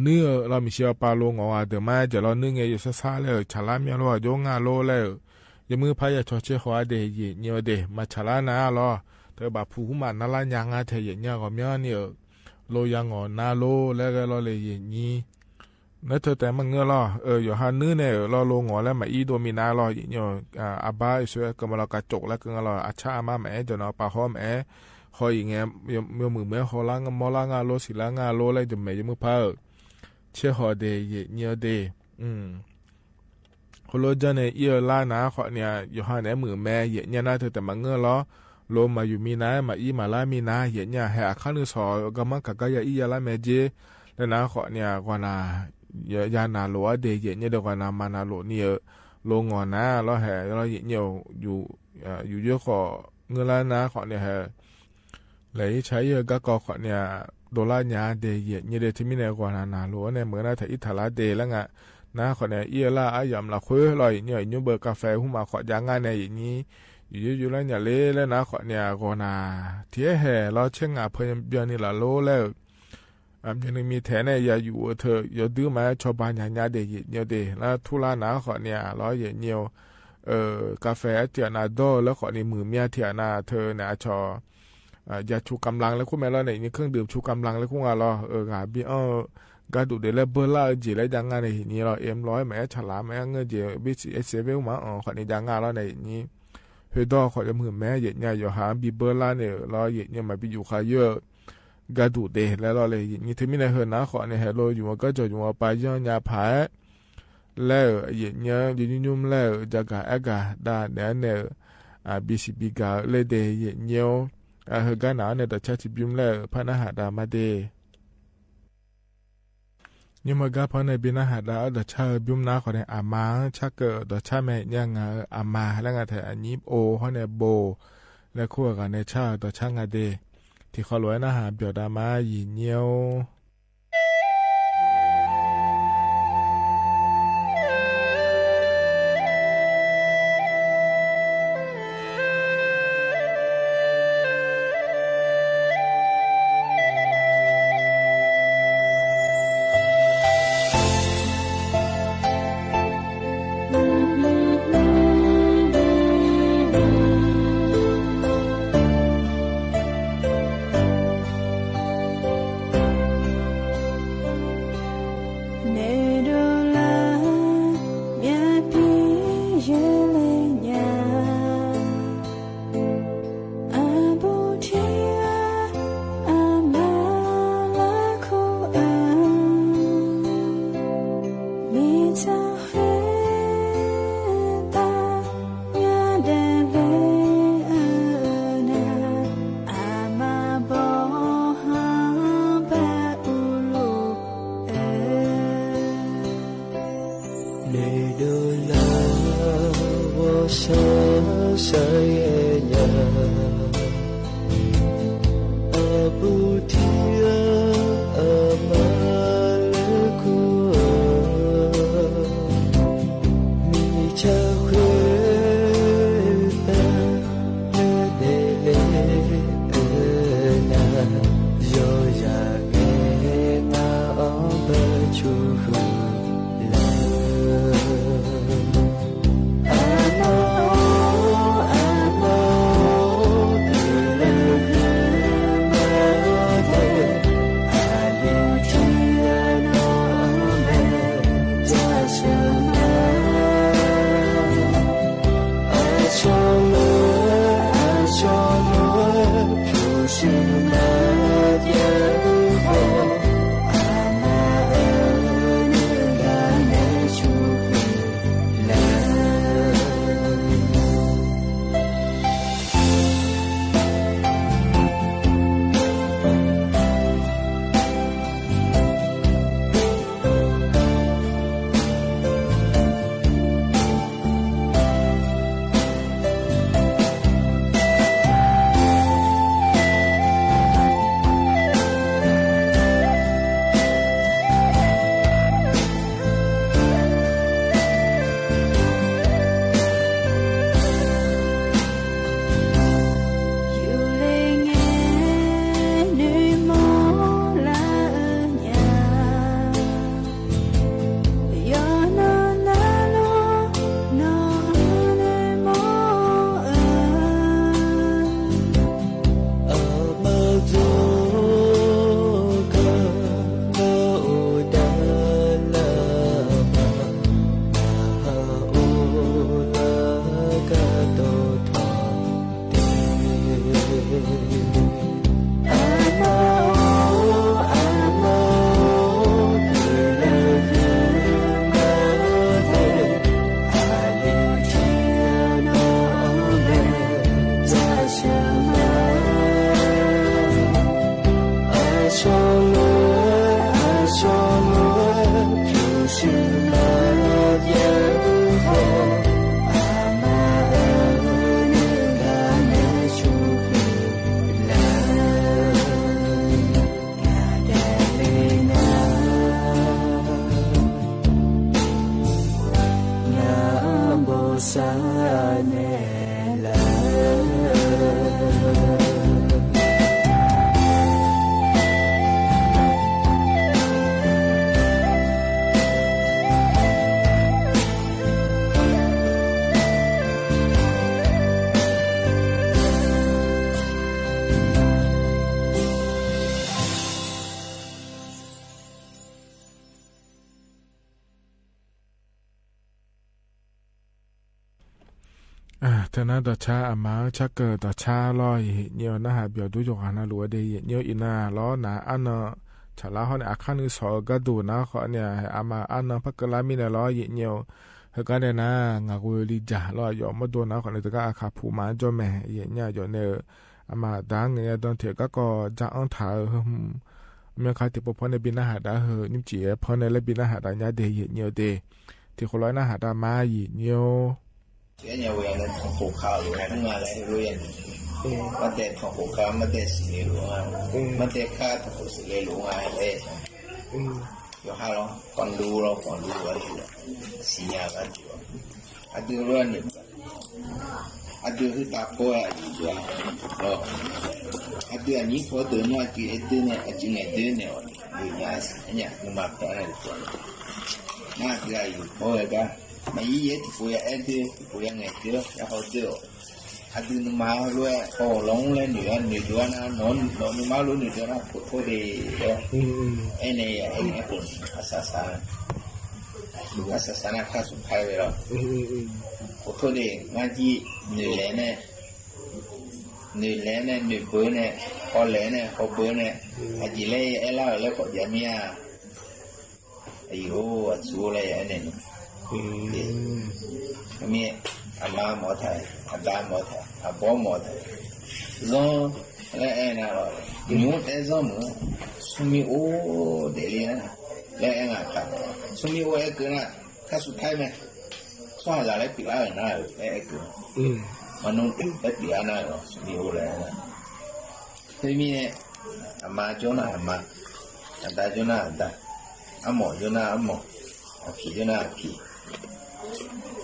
နွံလီၤ မ့ၢ်စံးအပၢ်လိၤ ငီၢ်ဝဲဒၢးမး ယဲၢ်လီၤ နွံငဲ ယဆါဆါလၢ ဆၣ်လါမၠိလီၤ အယိၣ်ငါလိၤလၢ ယမုၢ်ဖးယီၤဆီဆ့ဟီၣ်ဒဲး ယဲၢ်ညိဒဲး မၤဆၣ်လါနၤလီၤ တဘၣ်ဖုးဟူမး နၤလၢညါငါထဲယဲၢ်ညိ ဂီၢ်မၠိန့ၣ် လိၤယၤငီၢ်နၤလိၤလၢဂ့ၤလီၤလၢ ယဲၢ်ညိ နထၢၣ်တဲာ်မၤငၢၢ်လီၤ ယိၤဟၣ်နွံန့ၣ် လီၤလိၤငီၢ်လၢမၤအံၣ်ဒိၣ်မံၤနၤလီၤ ယဲၢ်ညိ အဘါအံၤ ဆိကမိၣ်လီၤ ကၠီၣ်လၢကၢၣ်ငါလီၤ အဆၣ်အမါမၤအဲၣ် ကၠီၣ်နီၤပၢ်ဟီမၤအဲၣ် ဟီအံၤငဲ ယမုၢ်မုၢ်မၤဟီၣ်လၢ မီလၢငါလိၤ စံးလၢငါလိၤလၢ ယမဲာ်ယမုၢ်ဖးဧၢ ဆ့ဟီၣ်ဒဲး ယဲၢ်ညိဒဲး ဃိလၢယီၤန့ၣ် အံၣ်အလါနၤဃိးန့ၣ် ယိၤဟၣ်န့ၣ်မုၢ်မဲ ယဲၢ်ညိ နထၢၣ်တဲာ်မၤငၢၢ်လီၤ လိၤမၤယုမ်မံၤနၤ မၤအံၣ်မၤလါမံၤနၤ ယဲၢ်ညိ ဟဲအခါနုာ်စီၤ ကမၣ်ကကါယၤအံၣ်ယၤလါမဲာ်ကၠီ လၢနၤဃိးန့ၣ် ဂီၢ်နၤ ယၤနၤလိၤအဒဲး ယဲၢ်ညိဒီး ဂီၢ်နၤမၤနၤလိၤန့ၣ် လိၤငီၢ်နၤလီၤ ဟဲလီၤ ယဲၢ်ညိ ယူၤယိဃိး ငၢၢ်လၢနၤဃိးန့ၣ် ဟဲ လဲၤအံၣ်ဆါအံၣ်ဂၤကီၢ်ဃိးန့ၣ် ဒိးလၢညါဒဲး ယဲၢ်ညိဒဲး တမံၤန့ၣ် ဂီၢ်နၤနၤလိၤန့ၣ် မ့ၢ်နထၢၣ်အံၣ်ထၢၣ်လါဒဲးလၢနၤ နၤဃိးန့ၣ် အံၣ်အလါအါယၤမလီၤဃုာ်လီၤ ယဲၢ်ညိ ယညိဘၢကါဖဲဟူမးဃိးယၤငါန့ၣ် ယဲၢ်ညိ ယူၤယိယူၤလၢညါလၢလၢနၤဃိးန့ၣ် ဂီၢ်နၤ ထံဟဲဟဲလီၤဆ့ငါဖဲဘျီန့ၣ်လီၤလိၤလၢ အမ့ၢ်နမံၤထဲန့ၣ် ယၤယူၤအထၢၣ် ယဒုးမၤဆီၣ်ဘၣ်ညါညါဒဲး ယဲၢ်ညိဒဲး လၢထူလါနၤဃိးန့ၣ်လီၤ ယဲၢ်ညိ ကါဖဲအထံၣ်အနၤဒီးလၢဃိးန့ၣ် မုၢ်မၠါထံၣ်အနၤထၢၣ်န့ၣ် အဆီၣ် ယၤဆူကမျၢၢ်လၢဃုာ်မဲာ်လီၤန့ၣ် ယဲၢ်ညိ เครื่องดื่ม ဆူကမျၢၢ်လၢဃုာ်ဂၤလီၤ ဂၤဘံၣ်အီၣ် ကါဒူၣ်ဒဲးလၢဘၢလၢအကၠီလၢယၤငါန့ၣ် ယဲၢ်ညိလီၤ အ့ၣ်မလီၤ မၤအဲၣ်ဆၣ်လါ မၤအဲၣ်ငၢၢ်ကၠီ ဘံၣ်စံၣ်အဲၣ်စ့ဝ့မးအီၣ်ဃိးန့ၣ် ယၤငါလီၤန့ၣ် ယဲၢ်ညိ ဟဲဒီးဃိးယမုၢ်မဲ ယဲၢ်ညိ ယိၤဟၣ်ဘံၣ်ဘၢလါန့ၣ်လီၤ ယဲၢ်ညိ မၤဘံၣ်ယူၤဃာ်ယဲၢ် ကါဒူၣ်ဒဲးလၢလီၤလၢ ယဲၢ်ညိ တမံၤန့ၣ် ဟဲနၤဃိးန့ၣ် ဟဲလိၤယုၤအကၢၣ်ကၠီၣ်ယုၤအပၢ်ယီၤညါဖး လၢ ယဲၢ်ညိ ယညိညိလၢ ယဂၤအဲၣ်ဂၤဒၣ်နဲန့ၣ် ဘံၣ်စံၣ်ဘံၣ်ကၢ်လၢဒဲး ယဲၢ်ညိ အႁိုင် ကၢ်နၤအီၤန့ၣ် ဒီးဆါတဘျုးလဲၣ် ဖဲနဟးဒါမါဒ့ ယိမ့ၢ်ကၢ်ဖဲန့ၣ် ဘၣ်နဟးဒါအီၤ ဒီးဆါဧၢ ဘျုးနၤဃီန့ၣ် အမါဆါကၢၣ် ဒီးဆါမဲာ်ညါ ငါဧၢ အမါ လၢငါထဲ အညိအိၣ်ဃီန့ၣ် ဘိၣ် လၢခိၣ်အဂၤန့ၣ် ဆါဧၢ ဒီးဆါငါဒ့ ထံၣ်ဃီလိာ်ဝဲ နဟးပျီၣ်ဒါမါ ယံာ်ညိ န့ၣ်ဒိးလၢ မၠၣ်ပျံၤယဲလဲၣ်ညါ အဘူးထံအါ အမါလၢခိၣ်အၢ မ့ၢ်တၢ်ဃဲ တၢ်ညါဒဲးလဲၣ်အၢနၤ အမါဘီဟါဘၣ်အူလူ န့ၣ်ဒိးလၢ ဝီၤစီဆၢယဲညါ အဘူးထံအါ အမါလၢခိၣ်အၢ မ့ၢ်တၢ်ဃဲ တၢ်ညါဒဲးလဲၣ်အၢနၤ ယီၤယၤဂ့ၤ နၤအီၤဘၣ်ဆိဃုာ်လၢ အၢ တနၤဒီးဆါ အမါဆါကၢၣ်ဒီးဆါလီၤ ယဟ့ၣ်ညိ နဟးပျီၣ်ဒူယိၤဂၤနၤလူၤဝဲဒၣ် ယဟ့ၣ်ညိအံၤနၤလီၤ နၤအါနၢၤ ဆၣ်လါဟီၣ်န့ၣ် အခါနုာ်စီၤအၢကါဒိၣ်နၤဃီန့ၣ် အမါအါနၢၤ ဖးကလါမံန့ၣ်လီၤ ယဟ့ၣ်ညိ ဟဲကါဒဲးနၤ ငါကဝဲလံယၤလီၤ ယီၤမ့ၢ်ဒိၣ်နၤဃီန့ၣ် တဂၤအခါဖူးမၤကၠီမဲာ် ယဟ့ၣ်ညိယီၤန့ၣ် အမၤဒါငဲၤယၤဒီး ထဲကီၢ်ကီၢ် ကၠၢ်အၢၣ်ထးဧၢ မ့ၢ်ခါ ထံဖိဖီန့ၣ် ဘိးနၢ်ဟးဒါဧၢ နံၣ်စံးဖီန့ၣ်လၢဘိးနၢ်ဟးဒါညါဒဲး ယံာ်ညိးဒဲး ထံဖိလီၤနၢ်ဟးဒါမါ ယံာ်ညိး ကဲညါဝဲန့ၣ် ထီၣ်ဖိခါလီၤ မ့ၢ်လဲၤဟဲရူၣ်ယဲန့ၣ် မ့ၢ်တဲထီၣ်ဖိခါ မ့ၢ်တဲစံးလဲၤလိာ် မ့ၢ်တဲခါထီၣ်ဖိစံးလဲၤလိာ် လဲၤ ယဟါလီၤ ကွၢ်လူလီၤ ကွၢ်လူလီၤ စံးညါဘၣ် အဒုးရၢၢ်န့ၣ် အဒုးဟုတၢ်ဖိအယံၤယွၤ အဒုးအနံၣ်ဖိဒုးနီၢ် အစုအဲၣ်ဒုးန့ၣ် အစုငဲၢ်ဒုးန့ၣ် အီၤ ဒုးညါ ညါ နမၤဖဲန့ၣ် နအဒုးအယံၤဖိဝဲဒၣ် မ့ၢ်ယဲယဲထံဖိယဲအဲၣ်ဒုး ထံဖိယဲငဲၢ်ဒုး ယဟီဒုး အဒုးနမၤလိဝဲ အိၣ်လီၤလၢနုာ် နုာ်ဒုးနၤ နီၢ်နုာ်မၤလိနုာ်ဒုးနၤ ဖိဖိဒ့ အဲၣ်န့ၣ် ယအဲၣ်န့ၣ် အကိး အစၢ်စၢ် အစၢ်စၢ်န့ၣ် ခါဆူၣ်ခါဝဲလီၤ ဖိဖိဒ့ မၤကံ နုာ်လဲၤန့ၣ် နုာ်လဲၤန့ၣ် နုာ်ဘၢန့ၣ် ဟီလဲၤန့ၣ် ဟီဘၢန့ၣ် အယံၤလၢယအဲၣ်လၢအီၤလၢကိးယၤမ့ၢ်ဧါ အယံၤအိၣ် အစုအိၣ်လၢယအဲၣ်န့ၣ် မ့ၢ် အမါမၤထါ အဒါမၤထါ အဘီမၤထါ စီၤ လၢအဲၣ်နၤလီၤ ညိတဲစီၤမုၣ် ဆူမ့ၢ်အိၣ်ဒဲးလံနၤ လၢအဲၣ်နၤခါ ဆူမ့ၢ်အိၣ်အဲၣ်က့ၤနၤ ခါဆူၣ်ခါမဲာ် ဆီၣ်ဟးလၢပျံၤအါနၤ လၢအဲၣ်က့ၤ မနုၤလၢပျံၤအါနၤလီၤ ဆူမ့ၢ်အိၣ်လၢ ဖဲမ့ၢ် အမါကၠီနၤအမါ အဒါကၠီနၤအဒါ အမိၢ်ကၠီနၤအမိၢ် အဖံကၠီနၤအဖံ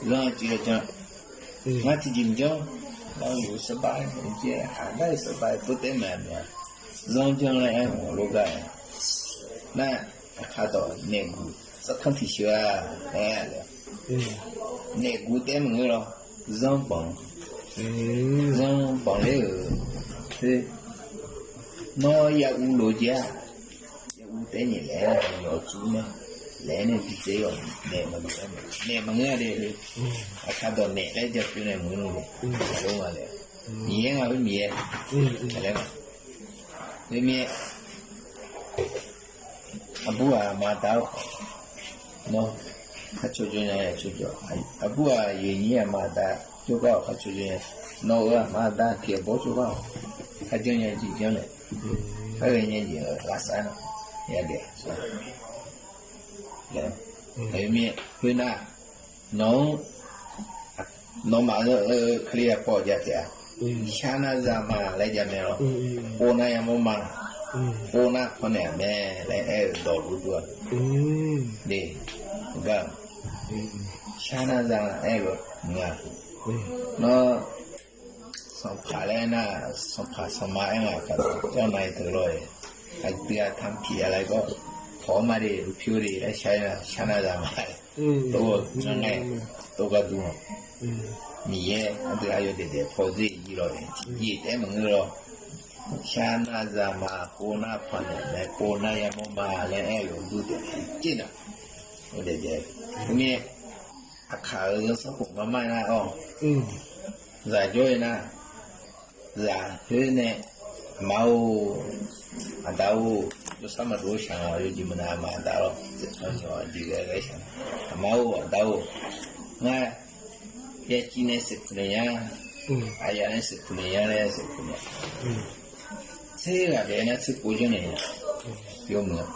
လီၤကၠီကၠီ ငါထံကၠီ လီၤယူၤစဘၣ် ကဲ ဟးဘၣ်စဘၣ် ဖိတဲမးမး လီၤကၠီလၢအဲၣ်မိၢ်လိဂၤ န အခါဒီး နဲၣ်ဂူာ် စခန်းထံဆှၢ အဲၣ်လီၤ နဲၣ်ဂူာ်တဲမုၢ်လီၤ စီၤဘီ စီၤဘီလၢ နီၢ်ယအူလိာ်ကဲ ယအူတဲန့ၣ်လဲၣ် ယအီၣ်ကူန့ၣ် လဲၣ်န့ၣ် ဒ်စ့ၢ်ကီး နဲၣ်မုၢ် နဲၣ်မုၢ်ဒဲး အခါဒီးနဲၣ်လၢယကူန့ၣ်မုၢ်န့ၣ် အလိၤမးလဲၣ် မံၤယဲၢ်မး မံၤယဲၢ် လဲၣ် မ့မ့ၢ် အဘူၣ်အမၤတၢ် နီၢ် ခါဆိကၠိညါ ဆိကၠိ အဘူၣ်အယုၢ်ညံအမၤတၢ် ကၠိကီၢ် ခါဆိကၠိညါ နီၢ်အၢအမၤတၢ် က့ၤအဘီကၠိကီၢ် ခါကၠိညါကၠိညါ ခါကၠိညါကၠိ လၢစၢ်နီၢ် ယၤဒဲး လဲၣ် မ့မ့ၢ် ဖုနၢ် နီၢ် နီၢ်မၤ အၢ အၢ ခလံအပီၢ်ယၤတဲ ဆါနၤစၢ်မၤလၢယၤမဲာ်လီၤ ကိးနၤယၤမိၢ်မၤ ကိးနၤဖီနဲၣ်အမဲာ် လၢအဲၣ်ဒိးလူဒိၣ် ဒ် ဂၤ ဆါနၤစၢ်အဲၣ်လီၤ ဂၤ နီၢ် စီၤဖးလၢနၤ စီၤဖးစီၤမၤအဲၣ်ဂၤကဒီး ကၠီနၤအံၤတလီၤအံၤ အဒုးအထါဖံးအလၢကီၢ် ထိးမးဒံး ဖျိဒံး လၢဆါနၤ ဆါနၤစၢ်မၤ တိၢ် နငဲၢ် တိၢ်ကဒူ မံၤယဲၢ် အဒုးအယိာ်ဒဲးဒဲး ဖိသ့ၣ်ယံၤလီၤ ယံၤတဲမုၢ်လီၤ ဆါနၤစၢ်မၤ ကိးနၤဖီနဲၣ် ကိးနၤယၤမိၢ်မၤလၢအဲၣ်လီၤဒိၣ်တဲ က့ၢ်နၤ ဒဲးဒဲး မ့ၢ် အခါအၢ စီၤခိၣ်မၤမၤနၤအီၤ စၢ်ကၠီနၤ စၢ်ဟဲနဲၣ် အမါအိၣ် အဒါအိၣ် ယိၤဆၣ်မၤဒိၣ်ဆၣ် ယိၤကံမနၤမၤအဒါလီၤ စ့ၢ်ကီးယိၤကံဂဲၤဂဲၤဆၣ် အမါအိၣ် အဒါအိၣ် ငါ ယဲကံန့ၣ်စ့ၢ်ကီးန့ၣ်ယါ အယၤန့ၣ်စ့ၢ်ကီးန့ၣ်ယါ လၢစ့ၢ်ကီးန့ၣ် ဆ့ဂၤဒဲးန့ၣ် ဆ့ကိးကၠီန့ၣ်ယါ ယိၤမုၢ်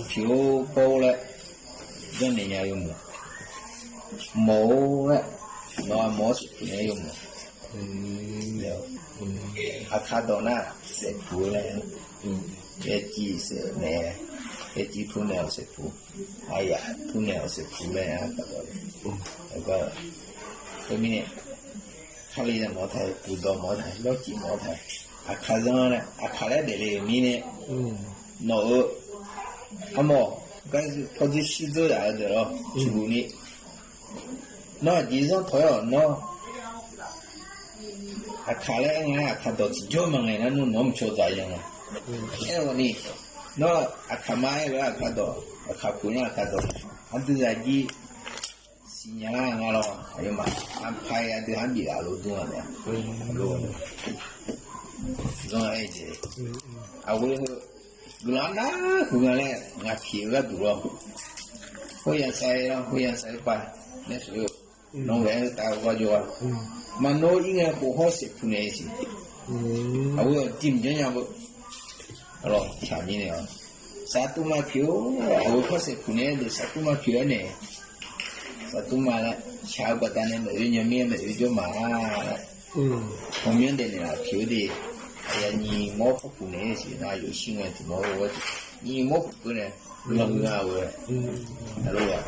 ဖံအိၣ်ပိလၢ ဒ်န့ၣ်ညါယိၤမုၢ် မိၢ်အိၣ်လၢ နီၢ်မိၢ်စ့ၢ်ကီးန့ၣ်ယိၤမုၢ် အခါဒီးနၤ စ့ၢ်ကီးလၢ ယဲကံစ့ၢ်န့ၣ် ယဲကံဖုနဲၣ်အီၤစ့ၢ်ကီး အယၤဖုနဲၣ်အီၤစ့ၢ်ကီးလၢ အခါဒီး လၢက ဖဲမ့ၢ် ခါလံမၤထဲ ပူၤဒီးမၤထဲ လီၢ်ကံမၤထဲ အခါစ့ၢ်န့ၣ် အခါလၢဒဲးလံမံၤန့ၣ် နီၢ်ဧၢ အမိၢ် ကဲ ဖီဒံဆံဒိၣ်ယၤဒဲးလီၤ ဆူပူၤန့ၣ် နီၢ်ကံစ့ၢ်ထီၣ်အီၤ နီၢ် အခါလၢအဲၣ်နၤ အခါဒီးစ့ၢ်ကီးမၤန့ၣ် နနီၢ်မုၢ်ဆိသးယါန့ၣ် အဲၣ်ဝဲန့ၣ် နီၢ် အခါမၤအဲၣ်လၢအခါဒီး အခါပူၤန့ၣ်အခါဒီး အဒုးယၤကံ စံၣ်ညီၣ်လၢငါလီၤ အယိၤမး အဖါယၤဒုးဟးဘံၣ်အလိၤဒိၣ်မးန့ၣ် အလိၤ စီၤအဲၣ်က့ၤ အဝဲ ဂုၤလီၤနၤ ဂုၤဂၤလဲၣ် ငါဖံးအဂၤတူၢ်လီၤ ဃိယၤစဲးလီၤ ဃိယၤစဲးပၢ် နဲၣ်ဆိ နီၢ်ဝဲတၢ်ဂီၤယိၤ မၤနီၣ်အံၤငဲ ဃိးဟီၣ်စဲးဖုန့ၣ်စ့ၢ်, အဝဲတံၢ်မုၢ်ကညီဘိ အလီၢ်ဆၣ်မံန့ၣ်လီၤ. စးတူၢ်မၤဖံးအိၣ် အဝဲဟီၣ်စဲးဖုန့ၣ် ဒီးစးတူၢ်မၤဖံးဝဲန့ၣ် စးတူၢ်မၤလၢ ဆၣ်ပှၤတၢ်န့ၣ် မ့ၢ်အၢညီမ့ၢ် မ့ၢ်အၢကၠိမးလၢ မ့ၢ်ဒဲးန့ၣ်လီၤ ဖံးဝဲဒၣ် အယၤနံၤမိၢ်ဖီခိၣ်န့ၣ်စ့ၢ် နယိၤဆံငဲ တံၢ်မုၢ်ဝဲ နံၤမိၢ်ဖီခိၣ်န့ၣ် လီၤမုာ်အဝဲ အလီၢ်ဝဲ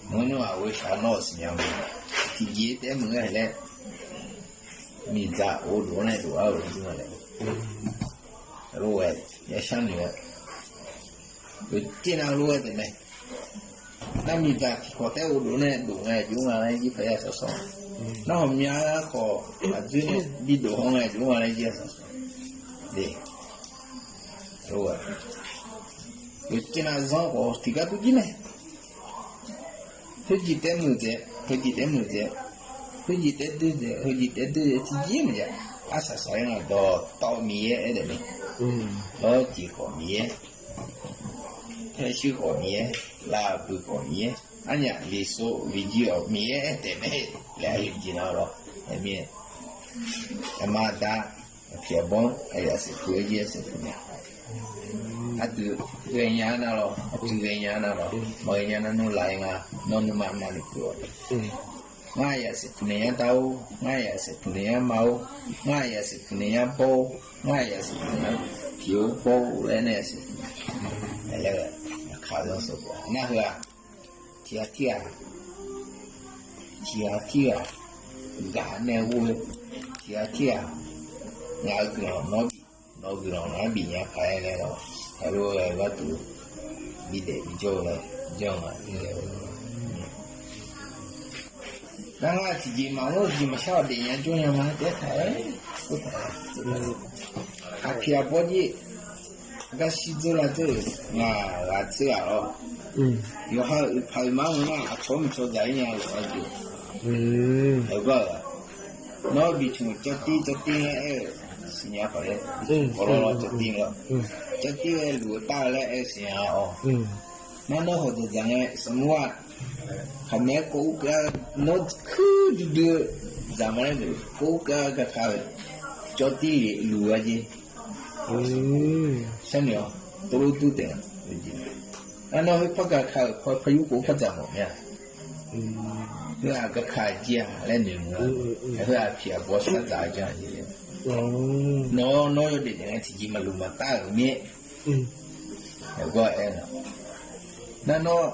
မုၢ်နုာ်အဝဲဆၣ်နီၣ်စံၣ်ညီမး တံၢ်ယ့ၢ်တဲမုၢ်ဂဲၤလဲၣ် မ့ၢ်တၢ်အိၣ်ဒိၣ်န့ၣ်ဒိၣ်အါဝဲဒ်မးလဲၣ် အလီၢ်ဝဲ ယဆၣ်နုာ်ဝဲ ယတဲနၤလီၤဝဲတမ့ၢ် နမ့ၢ်တၢ်ထံၣ်ခီၣ်တဲအိၣ်ဒိၣ်န့ၣ် ဒိၣ်ငဲ ယိၤမးလၢယဖဲယၤစီစီ နဟီၣ်မၠါခီၣ် အဒုန့ၣ် ဒ်ဒိၣ်ဟီၣ်ငဲ ယိၤမးလၢယဲစီစီ ဒ် အလီၢ်ဝဲ ယတဲနၤစီကီး ထံၣ်ကါပူၤကံန့ၣ် ဖုကံၢ်တဲမုၢ်စဲး ဖုကံၢ်တဲမုၢ်စဲး ဖုကံၢ်တဲဒုစဲး ဖုကံၢ်တဲဒုစဲး ထံၣ်ကံၢ်မ့ၢ်ယါ အါစၢ်စၢ်ယါဒီး တီမံၤယဲအဲၣ်ဒိးန့ၣ် လီၤစ့ၢ်ကီးမံၤယဲ ဖဲဆူကီးမံၤယဲ လၢအပူၤကီးမံၤယဲ အညၣ်လံာ်စိလံာ်ကံအီၤမံၤယဲအဲၣ်ဒိးန့ၣ် လဲၤအယုၢ်ကံနီၤလီၤ အမ့ၢ် အမၤတၢ် အဖံးအဘီ အယၤစဲးဖု အယဲၢ်စဲးဖုန့ၣ် အတုၤဂဲၤညါနၤလီၤ အတုၤဂဲၤညါနၤလီၤ မၤဂဲၤညါနၤ နုာ်လၢ်အံၤ နီၢ်နုာ်မၤမၤနုာ်ပှဲၤအီၤ နယၤစဲးဖုန့ၣ်ညါတၢ်အိၣ် နယၤစဲးဖုန့ၣ်ညါမၤအိၣ် နယၤစဲးဖုန့ၣ်ညါဘီအိၣ် နယၤစဲးဖုန့ၣ်ညါဖံးအိၣ်ဘီအိၣ်လၢနယၤစဲးဖုန့ၣ် လဲၤလၢအခးလီၤစိးပှၤ နၢ်ဟူဧါ ထံၣ်ဧါထံၣ်ဧါ ထံၣ်ဧါထံၣ်ဧါ ဂၤနဲၣ်ဝဲ ထံၣ်ဧါထံၣ်ဧါ နဂုာ်လီၤနီတဘ့ၣ် နဂုာ်လီၤနီတဘ့ၣ်ညါဖဲလဲၣ်လီၤ ဟဲလီၤဝဲဘၣ်တုၤ ဘံဒဲးဘံကၠိလီၤ ကၠိမး ဘံဒဲးဝဲ နဂၤထံၣ်က့ၤမၤအိၣ်ထံၣ်က့ၤမၤဆါအီၤဒဲးညါကၠိညါမး တဲထါ အဖံးအဘီက့ၤ အကစံၣ်စိလၢ်တၢ် နဂၤဂၤဆၢဂၤလီၤ ယဟးဖးမါမုၢ်နၤ အဆီမုၢ်ဆီသးညါလီၤ အက့ၤ အဘၣ်ဂၤ နီတဘ့ၣ်ဆိကၠီတံၢ် ကၠီတံၢ်လၢအဲၣ် စံၣ်ညါပှၤလၢ ကီလီလီၤ ကၠီတံၢ်လီၤ ကၠီတံၢ်ဝဲလူၤတၢ်လၢအဲၣ်စံၣ်ညါအီၤ နနီၢ်ဟီၣ်တၢ်သးန့ၣ် စမုၢ်ဝဲ ခမဲကိးအူကဲ နီၢ်ခုဒုဒု သးမါန့ၣ် ကိးအူကဲကခါဝဲ ကၠီတံၢ်လံလူၤဝဲက့ၤ ဆၣ်န့ၣ်အီၤ တလိၣ်တူၢ်တဲာ် အနီၢ်ဟ့ၣ်ဖီၣ်ကခါ ဖီၣ်ယူၢ်ကိးဖီၣ်သးမးမ့ၢ်ဧါ ဖဲအကခါက့ၤဧါ လဲၤနုာ်မုၢ်ဧါ ဖဲအဖံးအဘီစၢ်သးက့ၤဧါ နီၢ် နီၢ်ယိၤဒဲးန့ၣ် ထံၣ်က့ၤမၤလူၤမၤတၢ်ဧိၤမ့ၢ် အကွၢ်အဲၣ်နီၤ နနီၢ်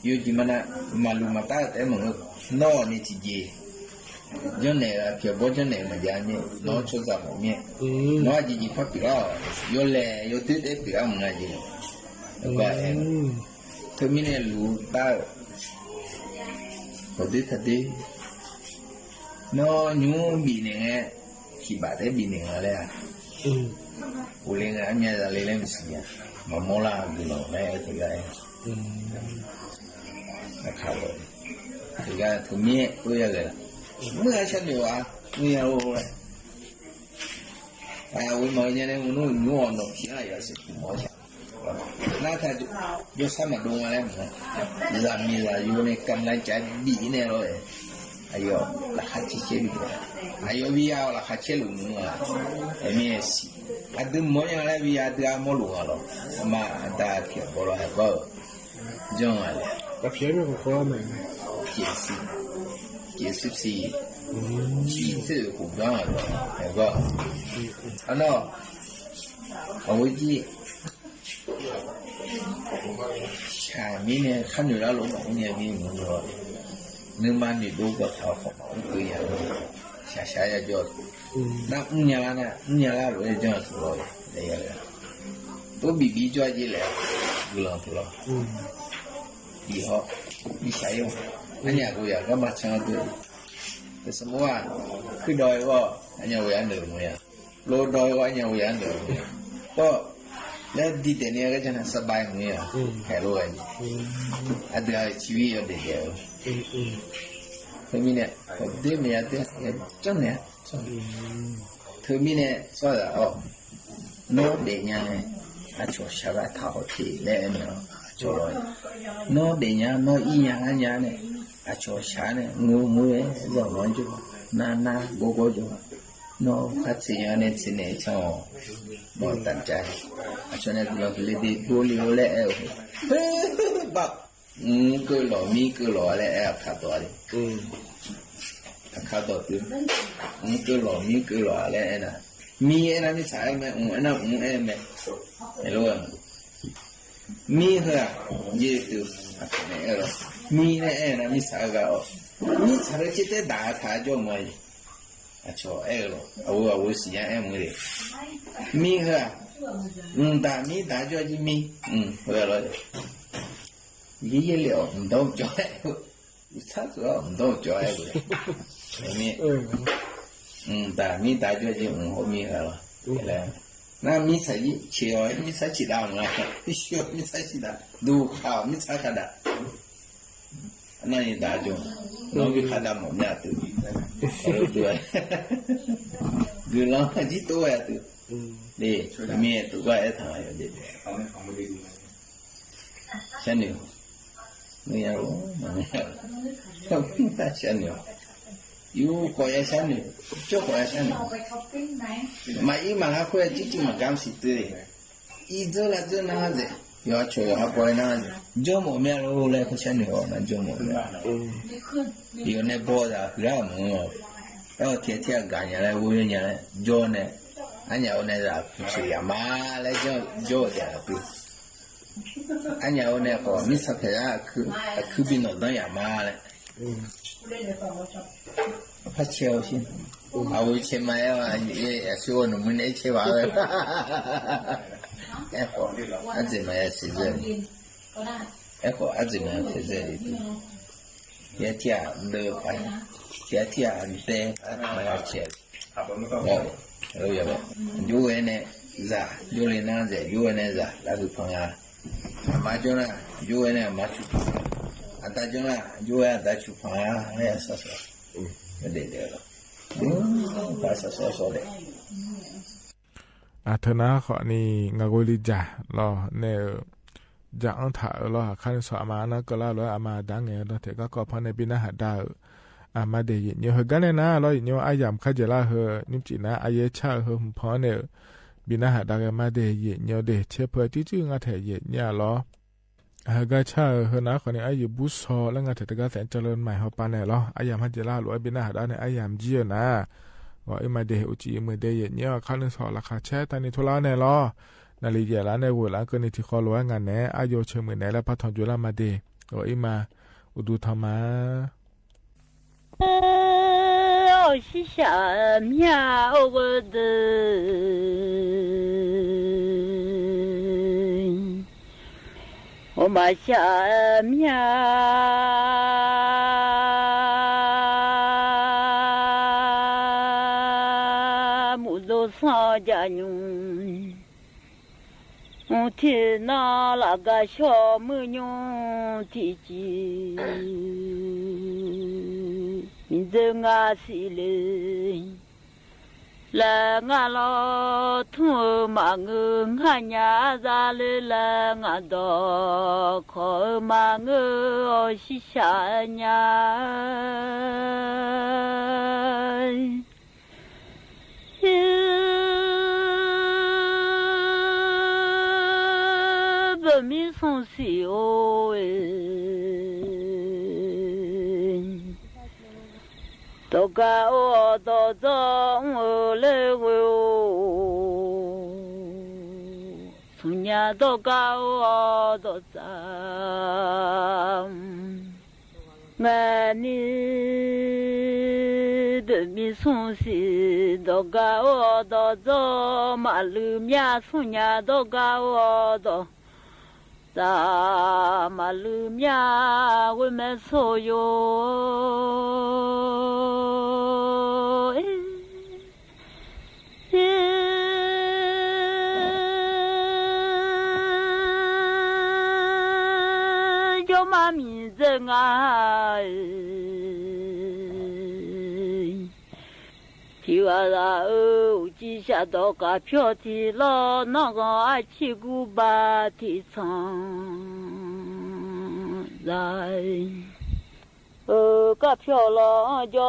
ယိၤက့ၤမးနၤ မၤလူၤမၤတၢ်တဲမုၢ်ဧိၤ နီၢ်န့ၣ်ထံၣ်က့ၤ ကၠီနဲၣ် အဖံးအဘီကၠီနဲၣ်မၤယါမ့ၢ် နီၢ်ဆိသးမးမ့ၢ် နီၢ်က့ၤက့ၤဖီၣ်ပျံၤလီၤ ယိၤလဲၣ် ယိၤတုၤတဲပျံၤအါမုၢ်နၤက့ၤ အကွၢ်အဲၣ်နီၤ တမံၤန့ၣ်လူၤတၢ် ခီဒုခီဒု နီၢ်ညိဘံၣ်န့ၣ် ခံဘးတဲဘံၣ်န့ၣ်လီၤလဲၣ် အိၣ်လၢအမ့ၢ်လၢလၢမုၢ်ဆံးညါ မၤမိၢ်လၢအဂုၤလီၤ မ့ၢ်အဲၣ်တဂၤအဲၣ် အခါလီၤ တဂၤတမံၤ အိၣ်ယၤလၢ မုၢ်ဂၤဆၢန့ၣ်ဝဲ မုၢ်ဂၤအိၣ်ဝဲ အဝဲမၤညါန့ၣ် မနုၤညိအီၤနီၢ်ခံဂၤယၤစ့ၢ်ကီးမၤဆၣ် နထါ ယိၤဆၣ်မၤဒိၣ်မးလဲၣ်မး လၢမ့ၢ်လၢယိၤန့ၣ် ကမျၢၢ်ကဘံၣ်န့ၣ်လီၤ အယီၤလၢခါဆဲးဆဲးဘံၣ် အယီၤဝံယၤလၢခါဆဲးလူၤမုၢ်ဧါ အမ့ၢ်ဆံး အဒုးမၤညါလၢဝံယၤဒုးအမၤလိာ်ဂၤလီၤ အမၤအတၢ်ဖံးအဘီလီၤ ဟဲဘၣ် ကၠီဂၤလဲၣ် ကဖံးမ့ၢ်ကီးမ့ၢ် က့ၤစံး က့ၤစံးစံး စံးသ့ၣ်ကူၣ်ဘၣ်လီၤ ဟဲဘၣ် အနီၢ် အဝဲက့ၤ ဆၣ်မံၤန့ၣ် ခါနုာ်လၢလိာ်မၤအူညါမံၤမုၢ်လီၤ နမၤနုာ်ဒိၣ်ကီၢ်ထးခီၣ်မၤအူကယၤ ဆၣ်ဆၣ်ယၤကၠီ နအူညါလၢန အူညါလၢလိာ်ယၤကၠီ လီၤ လၢယၤလၢ တိဘံၣ်ဘံၣ်ကၠီက့ၤလဲၣ် ဂုၤလီၤဖုလီၤ ဘံၣ်ဟီ ဘံၣ်ဆၣ်ယိၤ အညၣ်ကိယၤ ကဘၣ်ဆၣ်တုၤ ပစမုၢ်ဝဲ ခုဒီးအဂီၢ် အညၣ်ဝဲအနုာ်မုၢ်ယၤ လိဒီးအဂီၢ် အညၣ်ဝဲအနုာ်မုၢ်ယၤ ကီး လၢဒ်တဲာ်န့ၣ် ကဲကနၣ်စဘၢၣ်မုၢ်ယၤ ဟဲလိာ်ဝဲန့ၣ် အဒုးအဆံးဝံၤယီၤဒဲးဒဲးဧိၤ ဖဲမံၤန့ၣ် ဒ်မ့ၢ်ယၤဒ် ယကၠီန့ၣ် ဖဲမံၤန့ၣ် စီၤဒၣ်အီၤ နီၢ်ဒဲးညါန့ၣ် အဆိၣ်ဆၢဘၣ်ထးဟီၣ်ထံးလဲၣ်န့ၣ် အဆိၣ်လီၤ နီၢ်ဒဲးညါ နီၢ်အံၤညါလၢညါန့ၣ် အဆီစၢ်န့ၣ် မူမူဝဲ ယီၢ်မီၤကၠိ နၢနၢ ဂီၤဂီၤကၠိ နီၢ်ခါဆ့ၣ်ညါန့ၣ် ဆ့ၣ်န့ၣ်ဆီ မီၢ်တၢ်ကၠၢ အဆီန့ၣ် ကလီၤကလ့ဒ့ဒိလံဝဲလၢအဲၣ်အိၣ် ဘၣ် အူကၢၣ်လီၤမံကၢၣ်လီၤလၢအဲၣ်အခါတီၤလံ အခါတီၤတုၤ အူကၢၣ်လီၤမံကၢၣ်လီၤလၢအဲၣ်နၤ မံအဲၣ်နၤမ့ၢ်ဆၣ်အဲၣ်မဲာ် အူအဲၣ်နၤအူအဲၣ်မဲာ် ဟဲလီၤ မံဟဲဧါ ယဲၢ်တုၤ အဆီန့ၣ်အဲၣ်လီၤ မံလၢအဲၣ်နၤမ့ၢ်ဆၣ်ဂၤအီၤ မ့ၢ်ဆၣ်လၢကတဲဒၣ်အထးကၠီမီၤအံၤ အဆီအဲၣ်လီၤ အဝဲအဝဲစံးညါအဲၣ်မူဒံး မံဟဲဧါ အူဒၣ်မံဒၣ် ကၠီကံမံ အူဟဲလီၤ ယဲယဲလဲၣ်အီၤ မဒီကၠီ ဆၣ်ကၠီ မဒီကၠီအဲၣ်ဝဲ မ့ၢ် အူဒၣ်မံဒၣ် ကၠီကံ အူဟဲမံဟဲလီၤ နမံဆၣ်ဆံးအီၤ မံဆၣ်ဆံးဒၣ်မး မံဆၣ်ဆံးဒၣ် ဒိၣ်ဃာ် မံဆၣ်ဃာ်ဒၣ် အနံၣ်ယဒၣ်ကၠီ နီၢ်ဘံခးဒၣ်မီၣ်မ့ၢ်အတုၤ အတုၤ ဂုာ်လီၤ ကံတိဝဲအတုၤ ဒ် မ့ၢ်တုၤဘၣ်အဲၣ်ထီၣ်ယၤဒ် ဆၢနုာ် မ့ၢ်ယၤလီၤ မ့ၢ်ယၤလီၤ ဆၢနုာ် ယိၤကီးယၤဆၢနုာ် ကၠီကီးယၤဆၢနုာ် မၤအံၤမၤဟးခွဲ ကၠံကၠံမၤကါမစံးတုၤ အံၤဒၢလၢဒၢနၤစ့ၢ် ယွၤဆိၣ်ယွၤဟးပီနၤစ့ၢ် ကၠီမိၣ်မ့ၢ်လီၤလၢ ကဆၢနုာ်အီၤနၤ ကၠီမိၣ်မ့ၢ် ယိၤန့ၣ်ဘီဒၣ်ဃုာ်ဒၣ်မုၢ် အဲၣ်ထံထံအဂၤညါလၢ ဝဲညါလၢ ကၠီန့ၣ် အညၣ်အိၣ်န့ၣ် ယၤမးလၢ ကၠီ ကၠီအိၣ်ဒၣ်အပူၤ အညၣ်အိၣ်န့ၣ် ကီးမ့ၢ်ဆၢဖဲးလၢ အခုဘံၣ်နီၣ်ဒီးယၤမးလၢ အဖးဆဲးအီၤဆံး အဝဲဆဲးမးအဲၣ်ဝဲ အဆၢအိၣ်နမုၢ်န့ၣ် ဆဲးဘၣ်ဝဲ အဲၣ်ကီး အစ့ၢ်မးယၤဆံးစဲး အဲၣ်ကီး အစ့ၢ်မးယၤဆံးစဲး ယဲထံၣ်အဒၢပာ် ယဲထံၣ်အဒဲ မၤယၤဆဲး ယိၤဝဲန့ၣ် စၢ် ယိၤလံနၤစဲး ယိၤဝဲန့ၣ်စၢ် လၢဟုဖီလာ် အမါကၠီနၤ ယိၤဝဲန့ၣ် အမါဆူၣ်ဖီလာ် အဒါကၠီနၤ ယိၤဝဲအဒါဆူၣ်ဖီလာ် မ့ၢ်ယၤစီၤစီၤ ဒဲးဒဲးလီၤ ဘၣ်စီၤစီၤစီၤဒဲး အထၢနၤဃီန့ၣ် ငါကွဲလံယၤလီၤန့ၣ် ယၤအီထးအၢလီၤ အခါန့ၣ်ဆီၣ်အမါနၢ်ကလၢ်လီၤ အမါဒါငဲၤဒီး ထဲကီၢ်ကီၢ်ဖီန့ၣ် ဘံနၢ်ဟးဒါဧၢ အမါဒဲးယဲၢ်ညိဟဲဂၤန့ၣ်နၤလီၤ ယဲၢ်ညိအယၤမခါယဲၢ်လၢဟၢ နံၣ်ပစံးနၤ အယဲၢ်ဆၣ်ဧၢ ဟၢမုၢ်ဖီန့ၣ် ဘံနၢ်ဟးဒါဂ့ၤ မါဒဲးယဲၢ်ညိဒဲး ဆဲးဖၢတံၢ်စုငါထဲးယဲၢ်ညိလီၤ အဟဲဂၤဆၣ်ဧၢ ဟၢနၤဃီန့ၣ် အယံာ်ဘူၣ်ဆီလၢငါထဲးတဂၤသဲး ကၢလၢမၤဟီပၤန့ၣ်လီၤ အယၤမခါယဲၢ်လၢဟၢ ဘံနၢ်ဟးဒါန့ၣ် အယၤမကံၣ်ဧၢနၤ ဂီၤအံၤမးဒဲး အိၣ်ကံအံၤမုၢ်ဒဲးယဲၢ်ညိ အခါန့ၣ်ဆီၣ်လီၤခါဆဲးတၢ်န့ၣ်ထိလီၤန့ၣ်လီၤ နလံၤယဲၢ်လါန့ၣ် ဝဲလၢကန့ၣ်ထံၣ်ဃီလိာ်ဝဲငါန့ၣ် အယိၤဆၢမုၢ်န့ၣ်လၢပာ်ထီၣ်ကွံာ်လၢမါဒဲး ဂီၤအံၤမး အိၣ်ဒူထီၣ်မး အိၣ်ဆံၣ်ဆၣ်မၠၣ်အိၣ်ဂၢၢ်ဒၢး အိၣ်မၤဆၣ်မၠၣ် မူၣ်ဒိၣ်သီၣ်ကၠၣ်ညူ ထံၣ်နီၢ်လၢ်ကါဆီမုၢ်ညူထံၣ်ကံ မံၤဒၢငါစံးလၢ လၢငါလီၤထူၣ်ဧၢ မၤငၢၢ် ငါညါအသးလၢ လၢငါဒီး ခီဧၢ မၤငၢၢ် အိၣ်ဆံၣ်ဆၣ်ညၣ် ပမံၤသူစံးအိၣ် ဒီးကအိၣ်ဒီး ဒီးအိၣ်လၢဝဲအိၣ် ဆူညါဒီးကအိၣ်ဒီးသး မ့ၢ်န့ၣ် ပမံၤသူစံး ဒီးကအိၣ်ဒီး ဒီးမၤလုၢ်မၠၣ် ဆူညါဒီးကအိၣ်ဒီး တၢ်မၤလုၢ်မၠၣ် ဝဲမဲာ်ဆိၣ်ယိာ် ယိၤမးမံၤဒၢငါဧၢ ထံဝဲဒၣ်ဧၢ အိၣ်ကံၢ်ဆၣ်ဒီးကဖျီထံလီၤ နီၢ်ဂီၤအဆံၣ်ကူဘၣ်ထံဆီၣ်ဒၣ် ဢိူဝ်ၵႃႈ ၽဵဝ်ႈလီၤၵျေႃႇၼႆ သျႃႇတေႃႇၶႃႈ ငၢၼ်းၼႆႉ သျႃႇတေႃႇၵျေႃႇလႄႈ ငႃႈပိူဝ်ႈမႃးသီႇ သျႃႇတေႃႇမီးသီႇၶုၺ် ပေႃးၶီႈၽဵဝ်ႈယိူဝ်ႈ မႄႈၽိူၵ်ႇလႃႈ ၶေႃႈၶေႃႈၶႃႈလႄႈ လေႃးၸႃႇၶႃႈၶႃႈ ၵႃႈလႄႈ ၼႃႈၸေႃးၸေႃးတိူဝ်းလႄႈ ၵႃႈမီးၵျေႃႇ ဢိူဝ် သုင်ၶျိူဝ်းပႃႈမူႇ တိူဝ်း ဢူဝ်းလႄႈ ဢေႃႈ သီႇသႃႇမျႃး သင်ၵျႃႉၺုင်ႇၼႃႇ ဢေႃႈ သီႇသႃႇ မျႃးမိၼ်ၸိူဝ်းငႃးထီႇၵႃႇ ဢၶျေႃးၵႃႇ ဢၼ်ၸႃႉၼူၸွင်ႇငႃးတိူဝ်း ၸႃႉၺိၼ်းငႃးတႃႇမႃႇၸေႃး ၺႃးလိူဝ်ဝူဝ်း ၸႃႉၺိၼ်းၸေႃးသျႃႇငၢႆး တႃႇမႃႇၸေႃး တေႇမႃႇၺူဝ်ႇ ၸွင်ႇငႃးတႃႇမႃႇမေႃးလိူဝ် ၺႃးၸႃႉၺိၼ်းၸေႃးသျႃႇဢုပႃႇမႃႇ သီႇမျႃးလိူဝ် တေႇမႃႇၺူဝ်ႇ ၸွင်ႇဢုပႃႇမႃႇမူႇလိူဝ် ၺႃးၸႃႉၺိၼ်းၸေႃးသျႃႇဢုပႃႇ သီႇလေႃးဢၼု သုင်သႃႇတႄႇဢႃႇလႄႈ ၼိူဝ်ၺႃးလိူဝ် ဢၶျေႃးပိူဝ်ႇမီႇၶႃႈ ၸႃႉၼုင်ႈၸွင်ႇၵႃႈ ပူႇတူဝ်ႇၺုင်ႇဢႃႇၼေႃႈ ဢူဝ်းၵူဝ်းတိူဝ်း ပူႇတူဝ်ႇသွင်ႇၵျႃႇၺုင်ႇ ဢႃႇၼေႃႈ ပိူဝ်ႇမီႇၸႃႉၼုင်ႈၸွင်ႇသႃႇမႃႇသီႇလိူဝ် ၺႃးၶျေႃးဢီႇပီႇၶႃႇ ဢမျွင်ႇလႃႇတူဝ်ငႄႈ ဢီႇပီႇမျွင်ႇလႃႇတူဝ်သႃႇမႃႇသီႇလိူဝ် ၺႃးၶျေႃးပိူဝ်ႇမီႇၶႃႈ ဢၼ်ၸႃႉၼုင်ႈၸႃႉ ပိူဝ်ႇမီႇၸႃႉၼုင်ႈၸွင်ႇငႄႈ ၸွင်ႇတႃႇၵႆ လႃႇလူင်ၺႃး ၶျေႃးဢီႇပီႇၶႃႈ ဢမျွင်ႇလႃႇတူဝ်ငႄႈလိူဝ် ဢီႇပီႇမျွင်ႇလႃႇ ဢူဝ်းတူဝ်သႃႇမႃႇသီႇလိူဝ် ၺႃး ဢီႇပီႇမျွင်ႇလႃႇတူဝ်ငႄႈ တူဝ်တႃႇၵႆ လႃႇမျႃး ငႃးၼိုင်ႈၼိုင်ႈ မႃးၸီႉမီး ၸိူဝ်းၼိုင်ႈတူဝ်လႄႈ သေႃးမႃးၸီႉ ၸႃႉမီးၸႂ် ၺႃးမႃးပေႃး ဢလူင်ဢီႇလူင် မႃးၵေႃႈ ဢၵေႃႈ တေႃႇထုင်းပဵင်းငႄႈ မႃးပႃးလိူဝ် ၺႃး ဢူဝ်း သီႇသႃႇ ဢႄႇ ၺႃး ၸေႃးတႄႇ ဢူဝ်း ဝေႇမႃး ဢေႃႈ ဢေႃႈ ၶုၼ်ၼေႃးၸႃႇမီး ဢူဝ်း ဢေႃႈ ပိူဝ်ႇမီးသွင်ႇၸေႃး ၶုၼ်ၼေႃးၸႃႇမီးသွင်ႇၸေႃးလႄႈ မႃးၵူၺ်းဢႃႇယ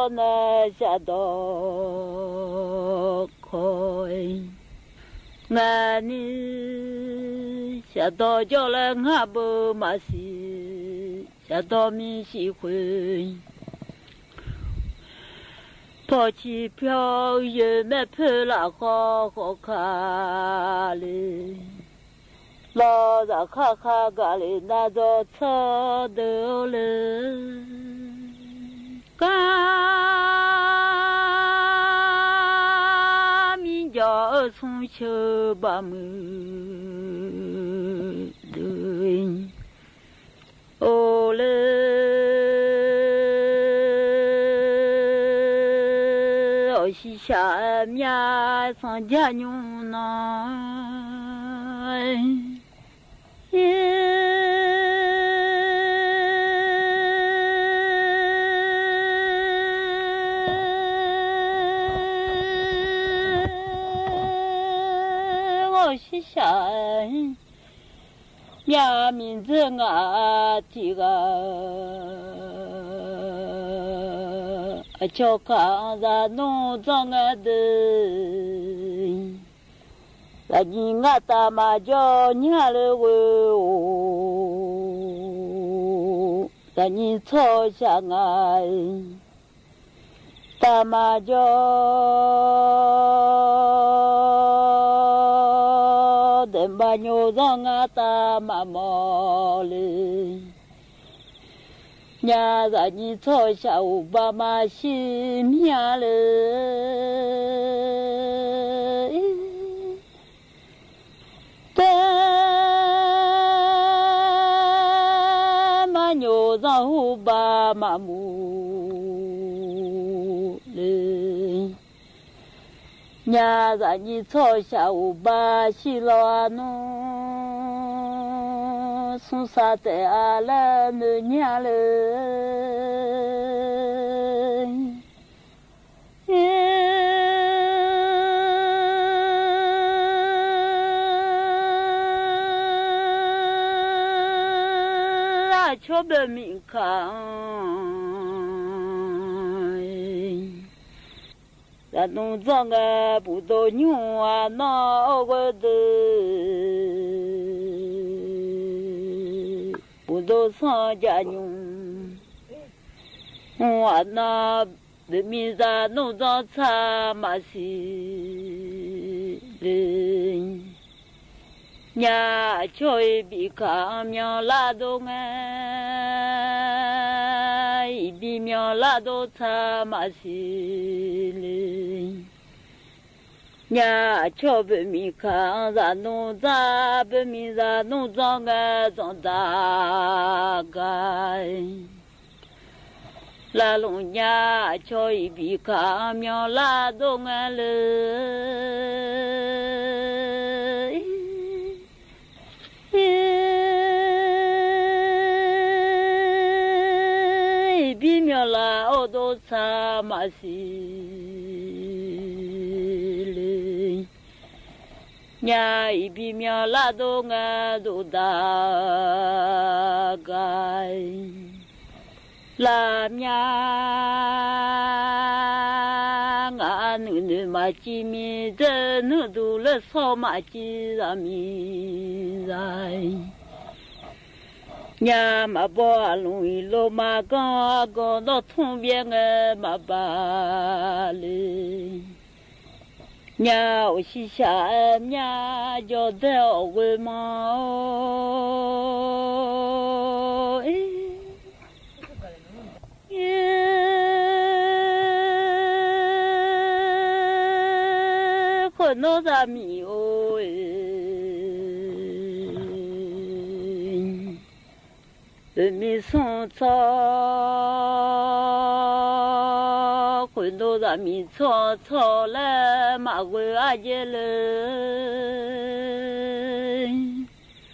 ႃႇလိူဝ်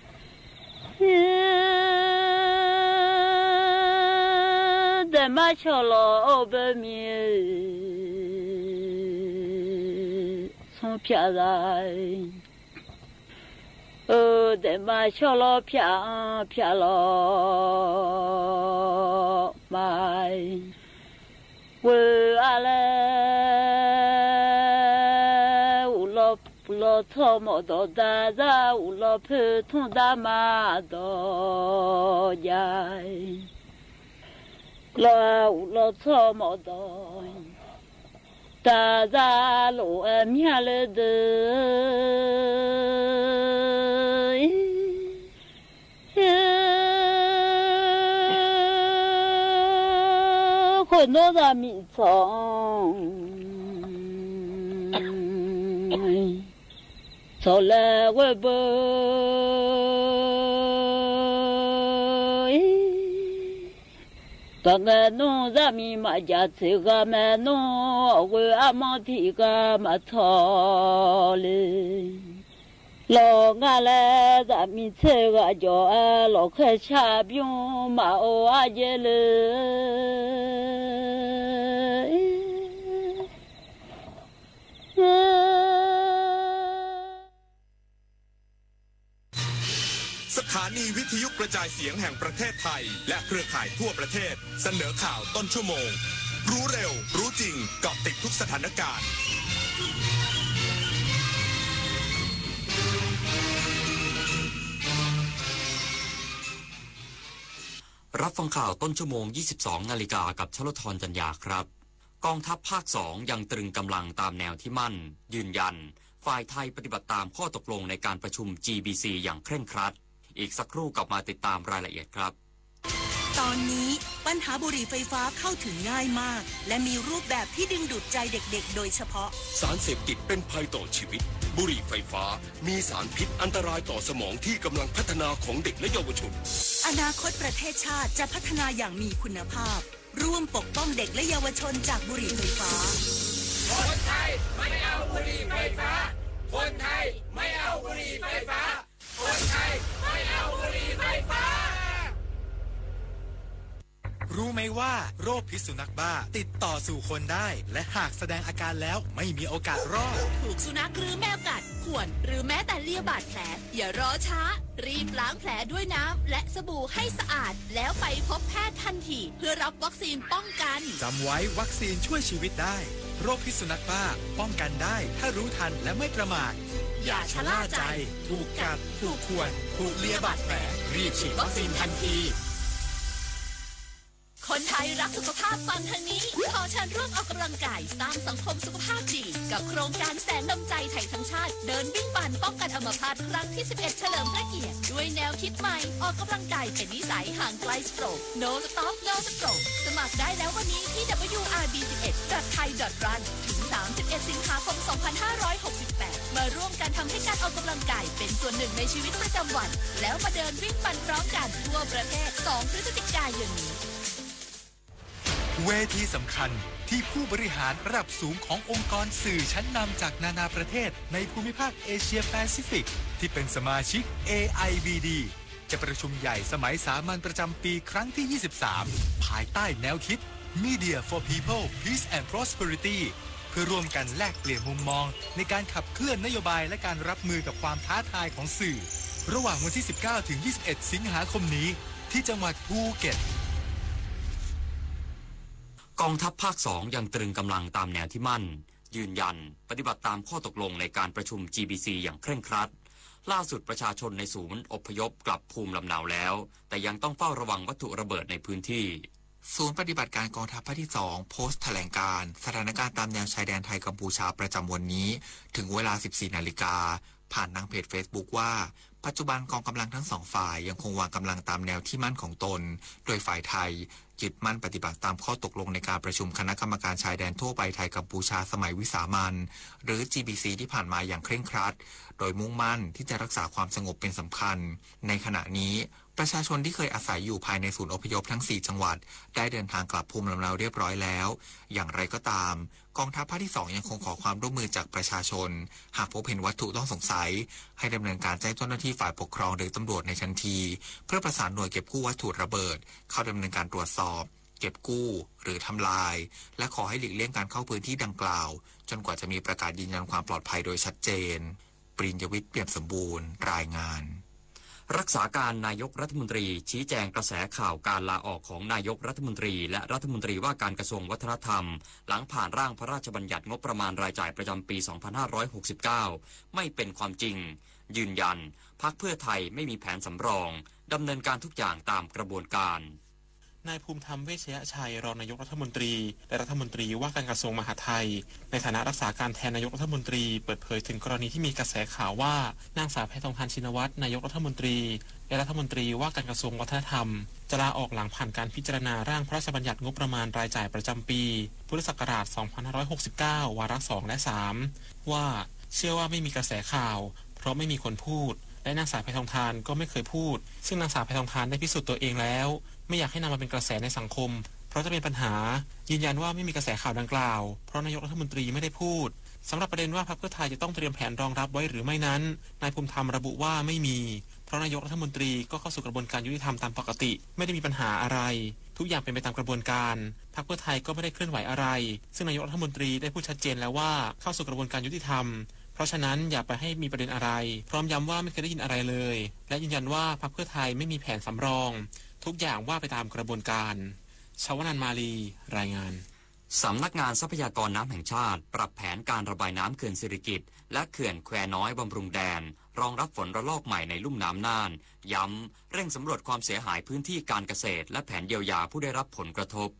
တႄႉမႃး ၶျေႃးလေႃး ဢူဝ်း ပိူဝ်ႇမီး သွင်ႇၽႃႇလၢႆး ဢိူဝ်ႈ แต่มาช่อลอพยาพยาลอมา ဝဲအလဲၣ် အိၣ်လီၤ အိၣ်လီၤဆီမီၢ်ဒီး တၢ်စၢ် အိၣ်လီၤဖုထုံးတၢ်မၤဒီးယၤ လီၤ အိၣ်လီၤဆီမီၢ်ဒီး တၢ်စၢ်လိာ်အမၠၣ်လၢဒၢး ခိၣ်နီၢ်သးမံၣ်ဆီ ဆီလဲၣ်ဝဲဘၢ တၢ်မဲၣ်နုၢ်သးမံၣ်မၤယၤ ဆ့ဂၤမဲၣ်နုၢ် အဝဲအမီၢ်ထံဂၤမၤဆီလံ လီၤငါလဲၣ် သးမံၣ်ဆ့ဂၤယီၤအလီၢ်ခဲဆၣ် ပျူၢ်မၤအိၣ်အယဲၢ်လၢ สถานีวิทยุกระจายเสียงแห่งประเทศไทย และเครือข่ายทั่วประเทศ เสนอข่าวต้นชั่วโมง รู้เร็ว รู้จริง เกาะติดทุกสถานการณ์ รับฟังข่าวต้นชั่วโมง ยี่สิบสองนาฬิกา กับชลธร จันยาครับ กองทัพภาคสองยังตรึงกำลังตามแนวที่มั่น ยืนยัน ฝ่ายไทยปฏิบัติตามข้อตกลงในการประชุม จี บี ซี อย่างเคร่งครัด อีกสักครู่กลับมาติดตามรายละเอียดครับ ตอนนี้ปัญหาบุหรี่ไฟฟ้าเข้าถึงง่ายมาก และมีรูปแบบที่ดึงดูดใจเด็กๆ โดยเฉพาะ สารเสพติดเป็นภัยต่อชีวิต บุหรี่ไฟฟ้ามีสารพิษอันตรายต่อสมองที่กำลังพัฒนาของเด็กและเยาวชน อนาคตประเทศชาติจะพัฒนาอย่างมีคุณภาพ ร่วมปกป้องเด็กและเยาวชนจากบุหรี่ไฟฟ้า คนไทยไม่เอาบุหรี่ไฟฟ้า คนไทยไม่เอาบุหรี่ไฟฟ้า คนไทยไม่เอาบุหรี่ไฟฟ้า รู้ไหมว่าโรคพิษสุนัขบ้าติดต่อสู่คนได้ และหากแสดงอาการแล้วไม่มีโอกาสรอด ถูกสุนัขหรือแมวกัด ข่วน หรือแม้แต่เลียบาดแผล อย่ารอช้า รีบล้างแผลด้วยน้ำและสบู่ให้สะอาด แล้วไปพบแพทย์ทันที เพื่อรับวัคซีนป้องกัน จำไว้ วัคซีนช่วยชีวิตได้ โรคพิษสุนัขบ้าป้องกันได้ ถ้ารู้ทันและไม่ประมาท อย่าชะล่าใจ ถูกกัด ถูกข่วน ถูกเลียบาดแผล รีบฉีดวัคซีนทันที คนไทยรักสุขภาพฟังทางนี้ ขอเชิญร่วมออกกำลังกายสร้างสังคมสุขภาพดี กับโครงการแสงนำใจไทยทั้งชาติ เดินวิ่งปั่นป้องกันอัมพาตครั้งที่ สิบเอ็ด เฉลิมพระเกียรติ ด้วยแนวคิดใหม่ ออกกำลังกายเป็นนิสัย ห่างไกลสโตรก No Stop No Stroke สมัครได้แล้ววันนี้ที่ ดับเบิลยู อาร์ บี สิบเอ็ด ดอท ไทย ดอท รัน ถึง สามสิบเอ็ด สิงหาคม สองพันห้าร้อยหกสิบแปด มาร่วมกันทำให้การออกกำลังกายเป็นส่วนหนึ่งในชีวิตประจำวัน แล้วมาเดินวิ่งปั่นพร้อมกันทั่วประเทศ สอง พฤศจิกายนนี้ เวทีสำคัญที่ผู้บริหารระดับสูงขององค์กรสื่อชั้นนำจากนานาประเทศในภูมิภาคเอเชียแปซิฟิก ที่เป็นสมาชิก เอ ไอ บี ดี จะประชุมใหญ่สมัยสามัญประจำปีครั้งที่ ยี่สิบสาม ภายใต้แนวคิด Media for People, Peace and Prosperity เพื่อร่วมกันแลกเปลี่ยนมุมมองในการขับเคลื่อนนโยบายและการรับมือกับความท้าทายของสื่อ ระหว่างวันที่ สิบเก้า ถึง ยี่สิบเอ็ด สิงหาคมนี้ ที่จังหวัดภูเก็ต กองทัพภาคสองยังตรึงกำลังตามแนวที่มั่น ยืนยันปฏิบัติตามข้อตกลงในการประชุม จี บี ซี อย่างเคร่งครัด ล่าสุดประชาชนในศูนย์อพยพกลับภูมิลำเนาแล้ว แต่ยังต้องเฝ้าระวังวัตถุระเบิดในพื้นที่ ศูนย์ปฏิบัติการกองทัพภาคที่สอง โพสต์แถลงการณ์สถานการณ์ตามแนวชายแดนไทยกัมพูชาประจำวันนี้ ถึงเวลา สิบสี่นาฬิกา ผ่านทางเพจเฟซบุ๊กว่า ปัจจุบันกองกำลังทั้งสองฝ่ายยังคงวางกำลังตามแนวที่มั่นของตน โดยฝ่ายไทยยึดมั่นปฏิบัติตามข้อตกลงในการประชุมคณะกรรมการชายแดนทั่วไปไทยกัมพูชาสมัยวิสามัญ หรือ จี บี ซี ที่ผ่านมาอย่างเคร่งครัด โดยมุ่งมั่นที่จะรักษาความสงบเป็นสำคัญ ในขณะนี้ ประชาชนที่เคยอาศัยอยู่ภายในศูนย์อพยพทั้งสี่จังหวัด ได้เดินทางกลับภูมิลำเนาเรียบร้อยแล้ว อย่างไรก็ตาม กองทัพภาคที่สองยังคงขอความร่วมมือจากประชาชน หากพบเห็นวัตถุต้องสงสัย ให้ดำเนินการแจ้งเจ้าหน้าที่ฝ่ายปกครองหรือตำรวจในทันที เพื่อประสานหน่วยเก็บกู้วัตถุระเบิด เข้าดำเนินการตรวจสอบ เก็บกู้ หรือทำลาย และขอให้หลีกเลี่ยงการเข้าพื้นที่ดังกล่าว จนกว่าจะมีประกาศยืนยันความปลอดภัยโดยชัดเจน ปริญญวิทย์ เปี่ยมสมบูรณ์ รายงาน รักษาการนายกรัฐมนตรีชี้แจงกระแสข่าวการลาออกของนายกรัฐมนตรีและรัฐมนตรีว่าการกระทรวงวัฒนธรรม หลังผ่านร่างพระราชบัญญัติงบประมาณรายจ่ายประจำปี สองพันห้าร้อยหกสิบเก้า ไม่เป็นความจริง ยืนยัน พรรคเพื่อไทยไม่มีแผนสำรอง ดำเนินการทุกอย่างตามกระบวนการ นายภูมิธรรม เวชยชัย รองนายกรัฐมนตรี และรัฐมนตรีว่าการกระทรวงมหาดไทย ในฐานะรักษาการแทนนายกรัฐมนตรี เปิดเผยถึงกรณีที่มีกระแสข่าวว่า นางสาวแพทองธาร ชินวัตร นายกรัฐมนตรี และรัฐมนตรีว่าการกระทรวงวัฒนธรรม จะลาออกหลังผ่านการพิจารณาร่างพระราชบัญญัติงบประมาณรายจ่ายประจำปี พุทธศักราช สองพันห้าร้อยหกสิบเก้า วาระ สอง และ สาม ว่า เชื่อว่าไม่มีกระแสข่าว เพราะไม่มีคนพูด และนางสาวแพทองธารก็ไม่เคยพูด ซึ่งนางสาวแพทองธารได้พิสูจน์ตัวเองแล้ว ไม่อยากให้นำมาเป็นกระแสในสังคม เพราะจะเป็นปัญหา ยืนยันว่าไม่มีกระแสข่าวดังกล่าว เพราะนายกรัฐมนตรีไม่ได้พูด สำหรับประเด็นว่าพรรคเพื่อไทยจะต้องเตรียมแผนรองรับไว้หรือไม่นั้น นายภูมิธรรมระบุว่าไม่มี เพราะนายกรัฐมนตรีก็เข้าสู่กระบวนการยุติธรรมตามปกติ ไม่ได้มีปัญหาอะไร ทุกอย่างเป็นไปตามกระบวนการ พรรคเพื่อไทยก็ไม่ได้เคลื่อนไหวอะไร ซึ่งนายกรัฐมนตรีได้พูดชัดเจนแล้วว่าเข้าสู่กระบวนการยุติธรรม เพราะฉะนั้นอย่าไปให้มีประเด็นอะไร พร้อมย้ำว่าไม่เคยได้ยินอะไรเลย และยืนยันว่าพรรคเพื่อไทยไม่มีแผนสำรอง ทุกอย่างว่าไปตามกระบวนการ ชวนันท์ มาลี รายงาน สำนักงานทรัพยากรน้ำแห่งชาติ ปรับแผนการระบายน้ำเขื่อนสิริกิติ์ และเขื่อนแควน้อยบำรุงแดน รองรับฝนระลอกใหม่ในลุ่มน้ำน่าน ย้ำ เร่งสำรวจความเสียหายพื้นที่การเกษตร และแผนเยียวยาผู้ได้รับผลกระทบ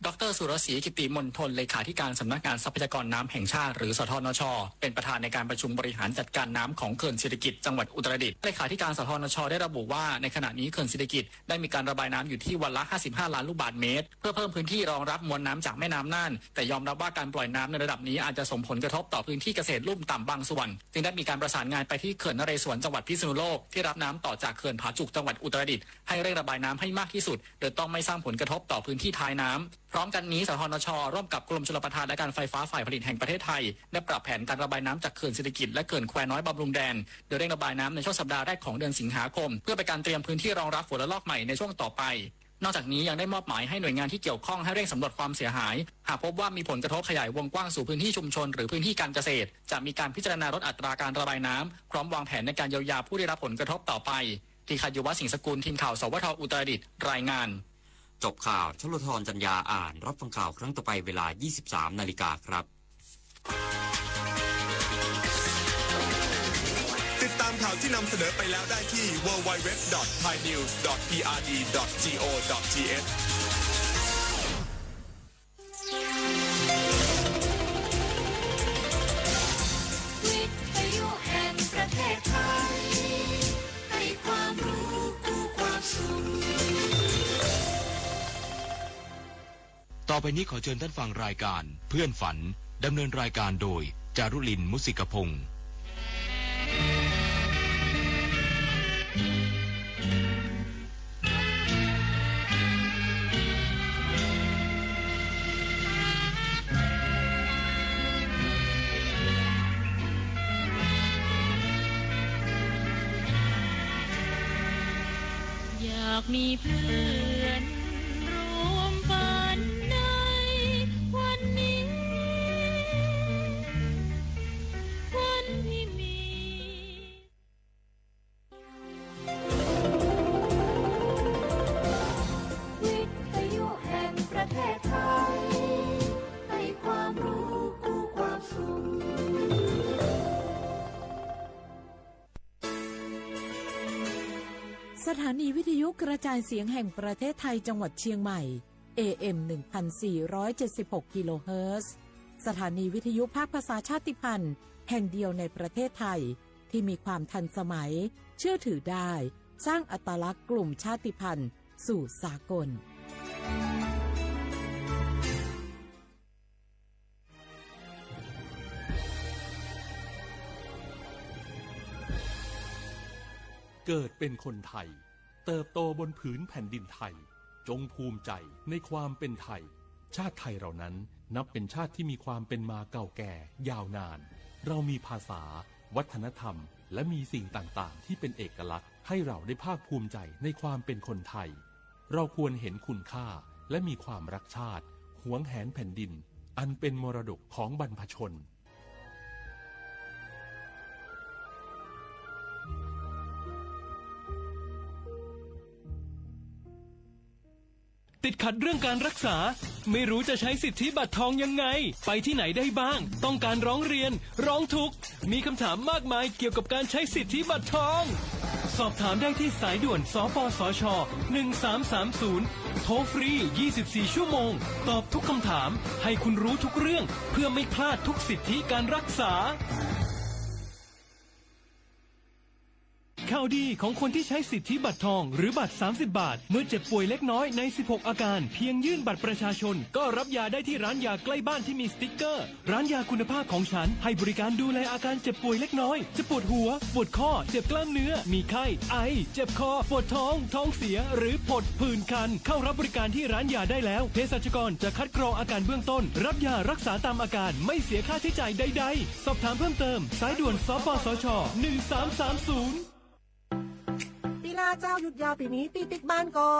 ดอกเตอร์ สุรศรี กิติมณฑล เลขาธิการสำนักงานทรัพยากรน้ำแห่งชาติ หรือ สทนช เป็นประธานในการประชุมบริหารจัดการน้ำของเขื่อนสิริกิติ์ จังหวัดอุตรดิตถ์ เลขาธิการ สทนช ได้ระบุว่า ในขณะนี้เขื่อนสิริกิติ์ ได้มีการระบายน้ำอยู่ที่วันละ ห้าสิบห้าล้านลูกบาศก์เมตร เพื่อเพิ่มพื้นที่รองรับมวลน้ำจากแม่น้ำน่าน แต่ยอมรับว่าการปล่อยน้ำในระดับนี้อาจจะส่งผลกระทบต่อพื้นที่เกษตรลุ่มต่ำบางส่วน จึงได้มีการประสานงานไปที่เขื่อนนเรศวร จังหวัดพิษณุโลก ที่รับน้ำต่อจากเขื่อนผาจุก จังหวัดอุตรดิตถ์ ให้เร่งระบายน้ำให้มากที่สุด โดยต้องไม่สร้างผลกระทบต่อพื้นที่ท้ายน้ำ พร้อมกันนี้ สทนช ร่วมกับกรมชลประทานและการไฟฟ้าฝ่ายผลิตแห่งประเทศไทย ได้ปรับแผนการระบายน้ำจากเขื่อนสิริกิติ์ และเขื่อนแควน้อยบำรุงแดน โดยเร่งระบายน้ำในช่วงสัปดาห์แรกของเดือนสิงหาคม เพื่อเป็นการเตรียมพื้นที่รองรับฝนระลอกใหม่ในช่วงต่อไป นอกจากนี้ยังได้มอบหมายให้หน่วยงานที่เกี่ยวข้องให้เร่งสำรวจความเสียหาย หากพบว่ามีผลกระทบขยายวงกว้างสู่พื้นที่ชุมชนหรือพื้นที่การเกษตร จะมีการพิจารณาลดอัตราการระบายน้ำ พร้อมวางแผนในการเยียวยาผู้ได้รับผลกระทบต่อไป ธีคายุวัฒน์ สิงห์สกุล ทีมข่าว สวท อุตรดิตถ์ รายงาน จบข่าว ชลธร จันยา อ่าน รับฟังข่าวครั้งต่อไปเวลา ยี่สิบสามนาฬิกาครับ ติดตามข่าวที่นำเสนอไปแล้วได้ที่ ดับเบิลยู ดับเบิลยู ดับเบิลยู ดอท ไทยนิวส์ ดอท พีอาร์ดี ดอท จี โอ ดอท ที เอช วิทยุแห่งประเทศไทย ให้ความรู้คู่ความสุข ต่อไปนี้ขอเชิญท่านฟังรายการเพื่อนฝัน ดำเนินรายการโดย จารุลิน มุสิกพงษ์ อยากมีเพื่อนร่วมฝันในวันนี้ วันที่มี วิทยุแห่งประเทศไทย ให้ความรู้คู่ความสุข สถานีวิทยุกระจายเสียงแห่งประเทศไทยจังหวัดเชียงใหม่ เอ เอ็ม หนึ่งพันสี่ร้อยเจ็ดสิบหก กิโลเฮิรตซ์ สถานีวิทยุภาคภาษาชาติพันธุ์แห่งเดียวในประเทศไทย ที่มีความทันสมัย เชื่อถือได้ สร้างอัตลักษณ์กลุ่มชาติพันธุ์สู่สากล เกิดเป็นคนไทย เติบโตบนผืนแผ่นดินไทย จงภูมิใจในความเป็นไทย ชาติไทยเรานั้นนับเป็นชาติที่มีความเป็นมาเก่าแก่ยาวนาน เรามีภาษา วัฒนธรรม และมีสิ่งต่างๆ ที่เป็นเอกลักษณ์ ให้เราได้ภาคภูมิใจในความเป็นคนไทย เราควรเห็นคุณค่า และมีความรักชาติ หวงแหนแผ่นดิน อันเป็นมรดกของบรรพชน เ ติดขัดเรื่องการรักษา ไม่รู้จะใช้สิทธิบัตรทองยังไง ไปที่ไหนได้บ้าง ต้องการร้องเรียน ร้องทุกข์ มีคำถามมากมายเกี่ยวกับการใช้สิทธิบัตรทอง สอบถามได้ที่สายด่วน สปสช หนึ่งสามสามศูนย์ โทรฟรี ยี่สิบสี่ ชั่วโมง ตอบทุกคำถาม ให้คุณรู้ทุกเรื่อง เพื่อไม่พลาดทุกสิทธิการรักษา ข่าวดีของคนที่ใช้สิทธิบัตรทองหรือบัตร สามสิบ บาท เมื่อเจ็บป่วยเล็กน้อยใน สิบหก อาการ เพียงยื่นบัตรประชาชน ก็รับยาได้ที่ร้านยาใกล้บ้านที่มีสติ๊กเกอร์ ร้านยาคุณภาพของฉัน ให้บริการดูแลอาการเจ็บป่วยเล็กน้อย จะปวดหัว ปวดข้อ เจ็บกล้ามเนื้อ มีไข้ ไอ เจ็บคอ ปวดท้อง ท้องเสีย หรือผดผื่นคัน เข้ารับบริการที่ร้านยาได้แล้ว เภสัชกรจะคัดกรองอาการเบื้องต้น รับยารักษาตามอาการ ไม่เสียค่าใช้จ่ายใดๆ สอบถามเพิ่มเติม สายด่วน สปสช หนึ่งสามสามศูนย์ ปี้ลาเจ้า หยุดยาวปี๋นี้ ปี้ปิ๊กบ้านก่อ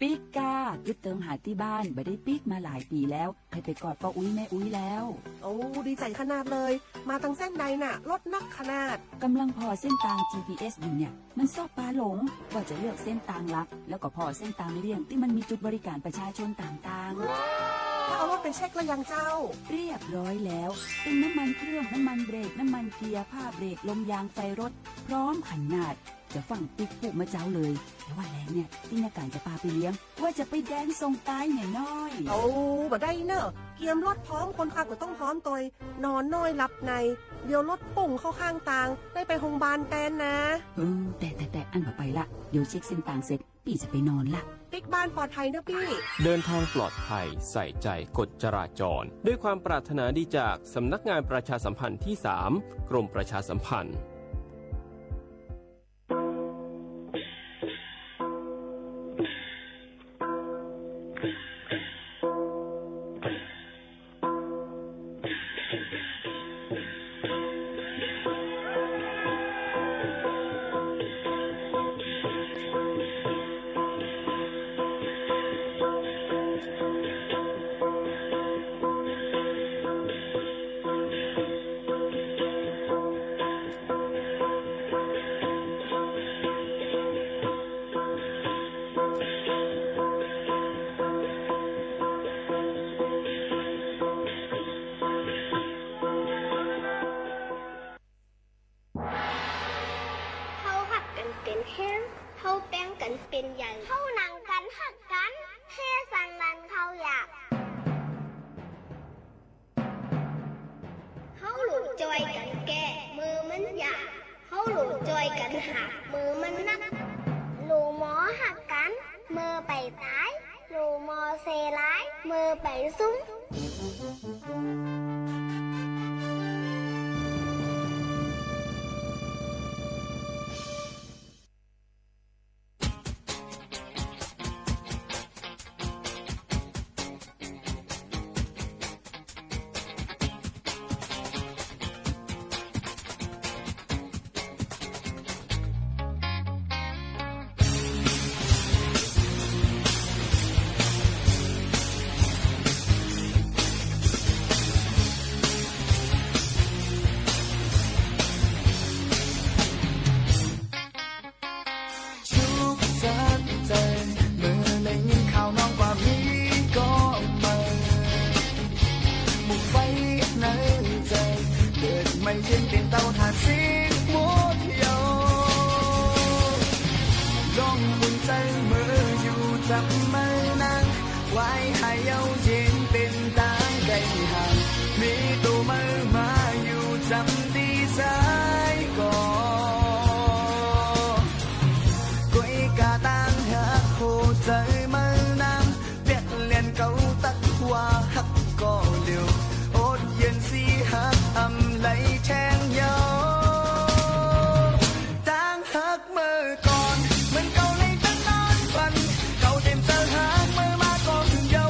ปิ๊กก้า กึ๊ดเติมหาตี้บ้าน บ่ได้ปิ๊กมาหลายปี๋แล้ว ใค่ไปกอดป้ออุ๊ยแม่อุ๊ยแล้ว โอ้ ดีใจ๋ขนาดเลย มาตังเส้นใดน่ะ รถนักขนาด ก่ำลังผ่อเส้นตาง จี พี เอส อยู่เนี่ย มันซอบปาหลง ว่าจะเลือกเส้นตางหลัก แล้วก็ผ่อเส้นตางเลี่ยงตี้มันมีจุดบริการประชาชนต่างๆ แล้วเอารถไปเช็คแล้วยังเจ้า เรียบร้อยแล้ว ตึงน้ำมันเครื่อง น้ำมันเบรก น้ำมันเกียร์ ผ้าเบรก ลมยาง ไฟรถ พร้อมขนาด จะฟั่งปิ๊กปุ๊มาเจ๊าเลย แต่ว่าแลงเนี่ย ตี้ยาก๋านจะปาไปเลี้ยง ว่าจะไปแดนส่งตายแหน่น้อย โอ้ บ่ได้เน่อ เกียมรถพร้อม คนขับก็ต้องพร้อมตวย นอนน้อยหลับใน เดี๋ยวรถปุ้งเข้าข้างตาง ได้ไปโฮงบาลแตนนะ เออ แต่ แต่ แต่ อั้นบ่ไปละ เดี๋ยวเช็คเส้นตางเสร็จ ปี้จะไปนอนละ ปิ๊กบ้านปลอดภัยเน่อปี้ เดินทางปลอดภัย ใส่ใจกฎจราจร ด้วยความปรารถนาดีจากสำนักงานประชาสัมพันธ์ที่สาม กรมประชาสัมพันธ์ เฮาฮักกั๋นเป๋นแฮง เฮาแป๋งกั๋นเป๋นใหญ่ เฮาหนังกั๋นฮักกั๋น เฮสันหลันเข้าอยาก เฮาหลู่จอยกั๋นแก้ เมื่อมันอยาก เฮาหลู่จอยกั๋นหาบ เมื่อมันหนัก หลู่หมอฮักกั๋น เมื่อใป้ต๋าย หลู่หมอเซร้าย เมื่อใป้สุม สุขสันต์ใจ๋ เมื่อได้ยินข่าวน้องว่ามีก่อใหม่ หมู่ไฟในใจ๋ เกิดใหม่เย็นเป๋นเตาถ่านสีม่วงเขียว น้องอุ่นใจ๋เมื่ออยู่จำเมื่อนาง วายหายเย้าเย็นเป๋นตางไกลห่าง มีโตเมื่อมาอยู่จำตี้สายก่อ ก้อยก้าตางฮักหัวใจ๋เมื่อนาง เปียกเลียนเก่าตักว่าฮักก่อเหลียว อดเย็นสีฮักอำไหลแทงเย้า ตางฮักเมื่อก่อน เหมือนเก่าในตำนานฝัน เก่าเต็มใจ๋ฮักเมื่อมาก่อนเย้า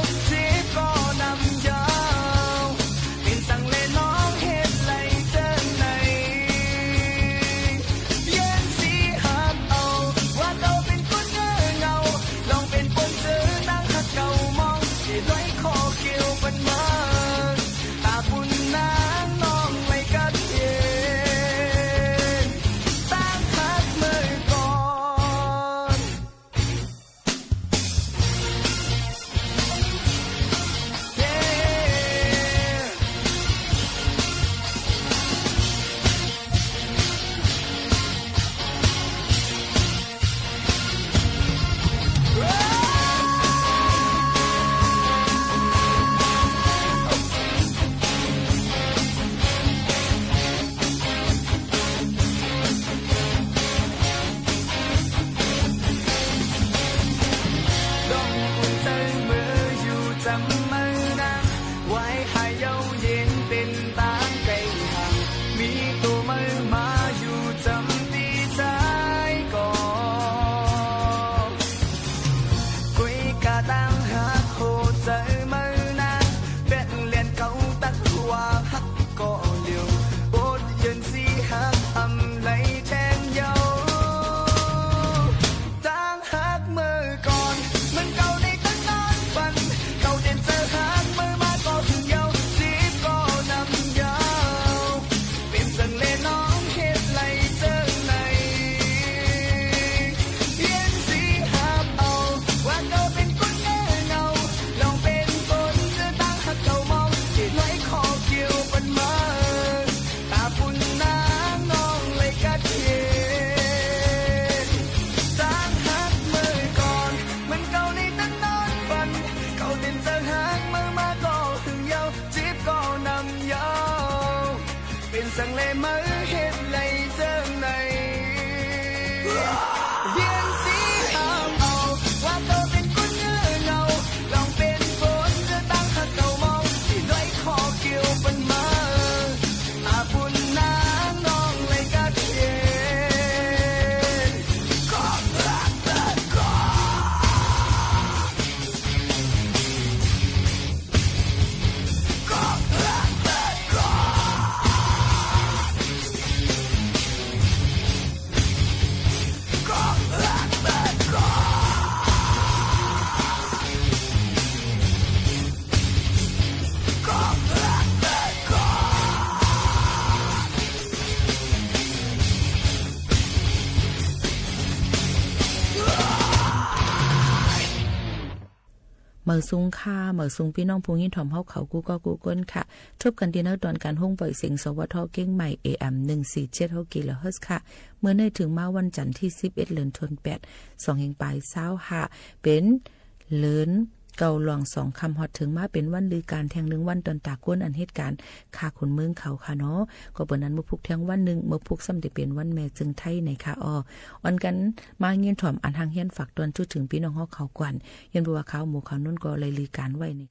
หมายสูงค่ะ หมายสูงปี้น้องผู้ยินถ่อมเฮาเขากู้ก้อกู้ก้นค่ะ ทบกั๋นตี้ในตอนกลางห้องปล่อยเสียง สวท เจียงใหม่ เอเอ็ม หนึ่งสี่เจ็ดหก กิโลเฮิรตซ์ค่ะ เมื่อนี้เถิงมาวันจันทร์ตี้สิบเอ็ด เดือนธันวาคม สองพันปายซาวห้า เป๋น เดือนเก้าล่วงสองค่ำ ฮอดเถิงมาเป๋นวันลือก๋านแท่งหนึ่งวัน ตอนต๋ากวนอันเหตุก๋ารณ์ ฆ่าคนเมืองเขาค่ะเนาะ ก็เป๋นอันเมื่อพุกแท่งวันนึ่ง เมื่อพุกซ้ำจะเป๋นวันแม่จึงไทยในค่ะอ้อ อ่อนกั๋นมายินถ่อมอันฮังเฮียนฝากตอนจุดเถิงปี้น้องเฮาเขาก่อน ย้อนบ่ว่าข่าวหมู่ข่าวโน้นก็ไล่ลือก๋านไว้ใน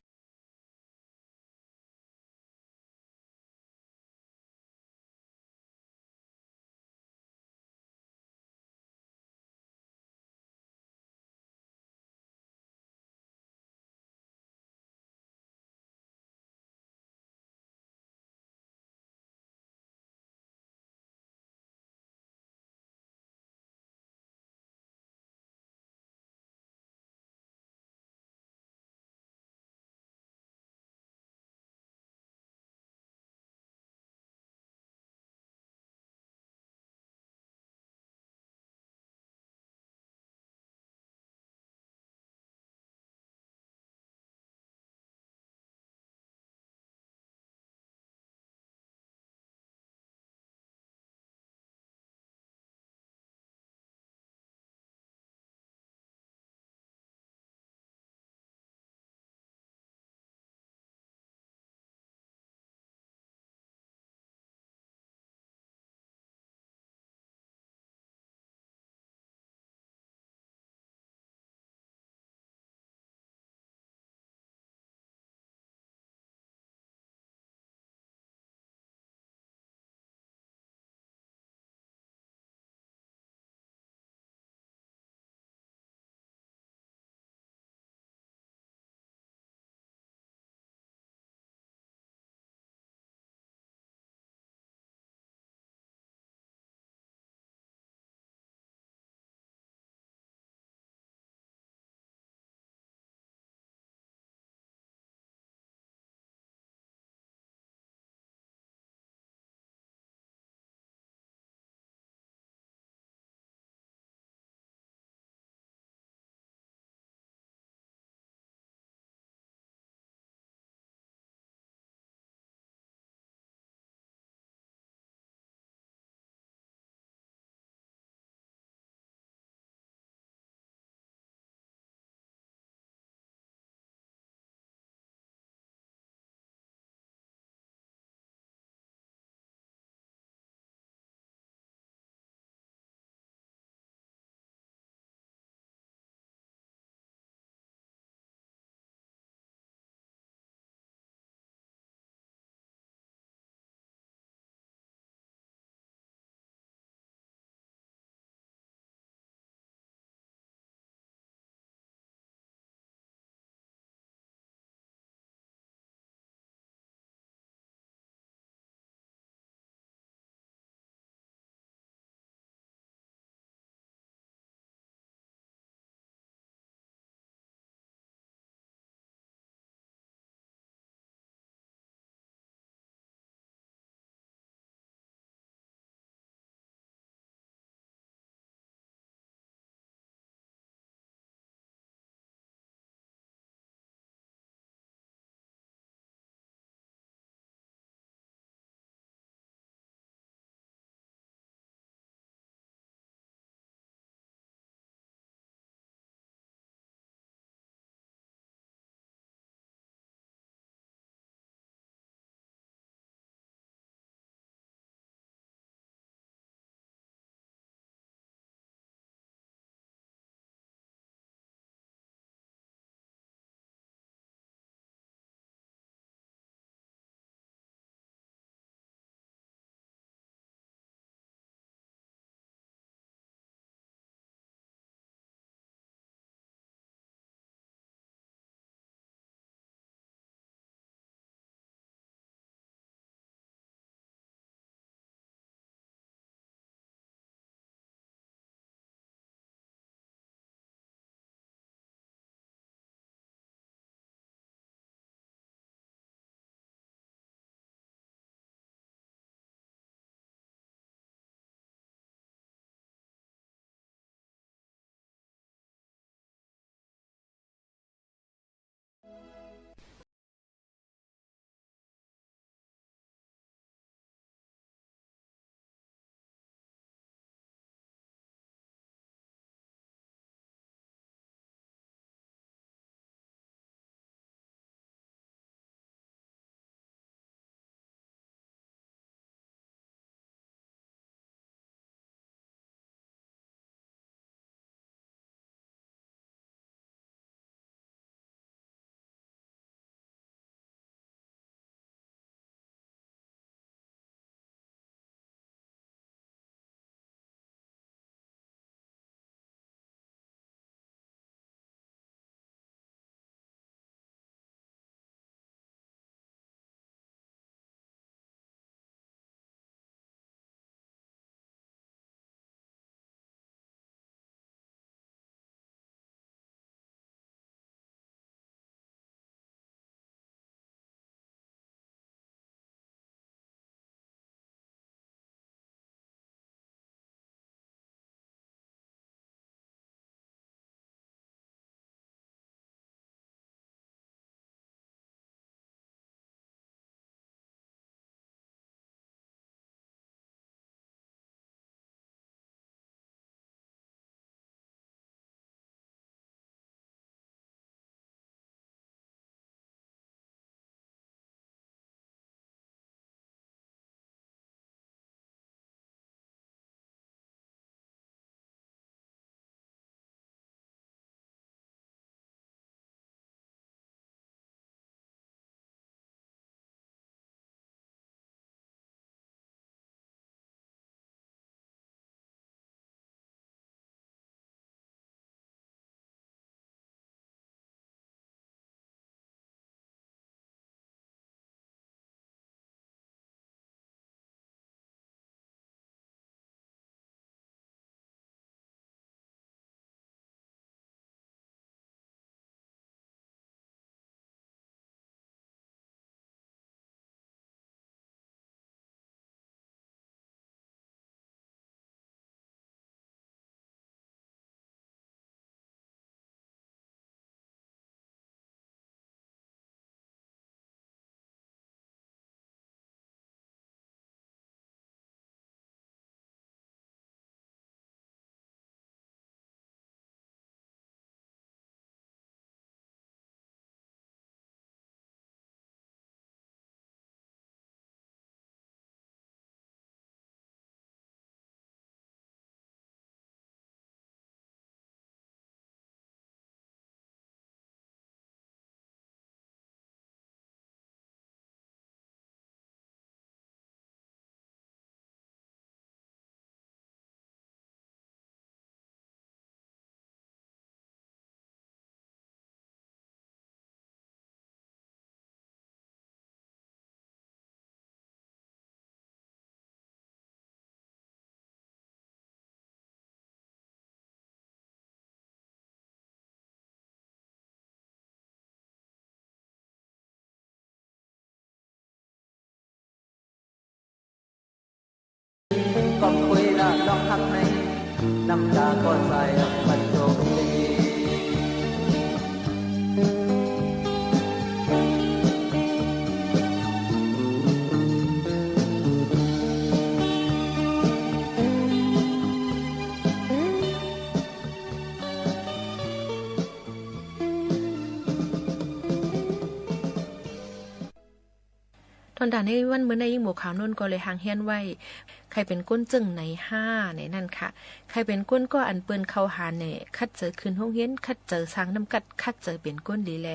น้ำตาก็ใส ปัจจงดี ตอนต๋าในวันเมื่อในยิ่งหมวกขาวโน้นก็เลยหางเฮียนไว้ ใค่เป๋นคนเจิ่งไหนห้า ในนั้นค่ะ ใค่เป๋นคนก็อันเปิ้นเข้าหาแหน่ ขัดเจอขึ้นโฮงเฮียน ขัดเจอสร้างน้ำกัด ขัดเจอเป๋นคนดีแล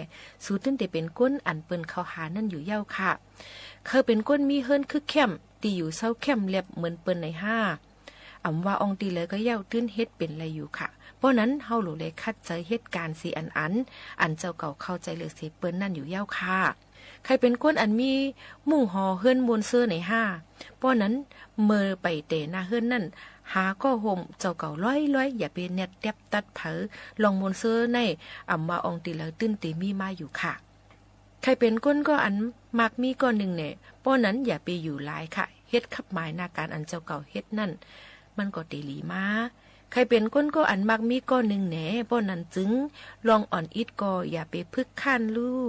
สูตึ้นเต๋เป๋นคนอันเปิ้นเข้าหานั้นอยู่เย้าค่ะ ใค่เป๋นคนมีเฮือนคึกแค้ม ตี้อยู่เซาแค้มแล็บเหมือนเปิ้นไหนห้า อ่ำว่าอ่องตี้ใดก็เย้า ตึ้นเฮ็ดเป๋นไรอยู่ค่ะ ป้อนั้นเฮาหลูแลขัดเจอเหตุก๋ารณ์สี่อันอัน อันเจ้าเก่าเข้าใจ๋เหลือเสียเปิ้นนั้นอยู่เย้าค่ะ ใค่เป๋นคนอันมีมุ้งหอเฮือนมวลเซอไหนห้า ป้อนั้นเมื่อไปเต๋หน้าเฮือนนั้น หาก้อห่มเจ้าเก่าร้อยๆ อย่าไปแน็ดแต๊บตัดเผา ลองมวลเซอใน อ่ำว่าอ่องตี้ใดตึ้นเต๋มีมาอยู่ค่ะ ใค่เป๋นคนก็อันมักมีก้อนนึ่งแหน่ ป้อนั้นอย่าไปอยู่หลายค่ะ เฮ็ดคับหมายหน้าก๋านอันเจ้าเก่าเฮ็ดนั้น มันก็เต๋หลีมา ใค่เป๋นคนก็อันมักมีก้อนนึ่งแหน่ ป้อนั้นจึง ลองอ่อนอิดก็อย่าไปพึกค้านลู่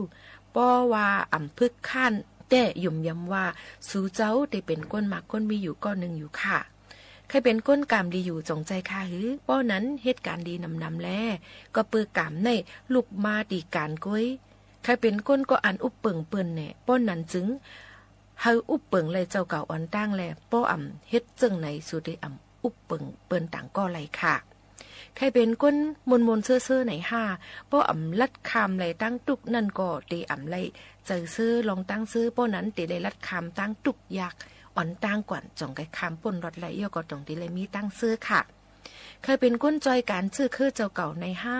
ป้อว่าอ่ำพึกค้านแต๊ ย่อมยำว่า สูเจ้าเต๋เป๋นคนมักคนมีอยู่ก้อนนึ่งอยู่ค่ะ ใค่เป๋นคนก๋ามดีอยู่จ๋องใจ๋ข้าหื้อ ป้อนั้นเหตุก๋ารณ์ดีนำๆ แล ก็ปือก๋ามในลุกมาตี้ก๋านก๊วย ใค่เป๋นคนก็อันอุบเปิงเปิ้นแหน่ ป้อนั้นจึง หื้ออุบเปิงไหล่เจ้าเก่าอ่อนตั้งแล ป้ออ่ำเฮ็ดเจิ่งไหนสูเต๋อ่ำอุบเปิงเปิ้นตางก้อไหล่ค่ะ ใค่เป๋นคนมวลๆ เซอๆ ไหนห้า ป้ออ่ำลัดคามไหล่ตั้งตุ๊กข์นั้นก็เต๋อ่ำไหล่ใจ๋เซอ ลองตั้งเซอ ป้อนั้นเต๋ได้ลัดคามตั้งตุ๊กข์ยากอ่อนตั้งก่อน จ๋องใก้คามป๊นรอดไหล่ เยียะก็ต้องเต๋ได้มีตั้งเซอค่ะ ใค่เป๋นคนจ้อยก๋านจื้อคือเจ้าเก่าในห้า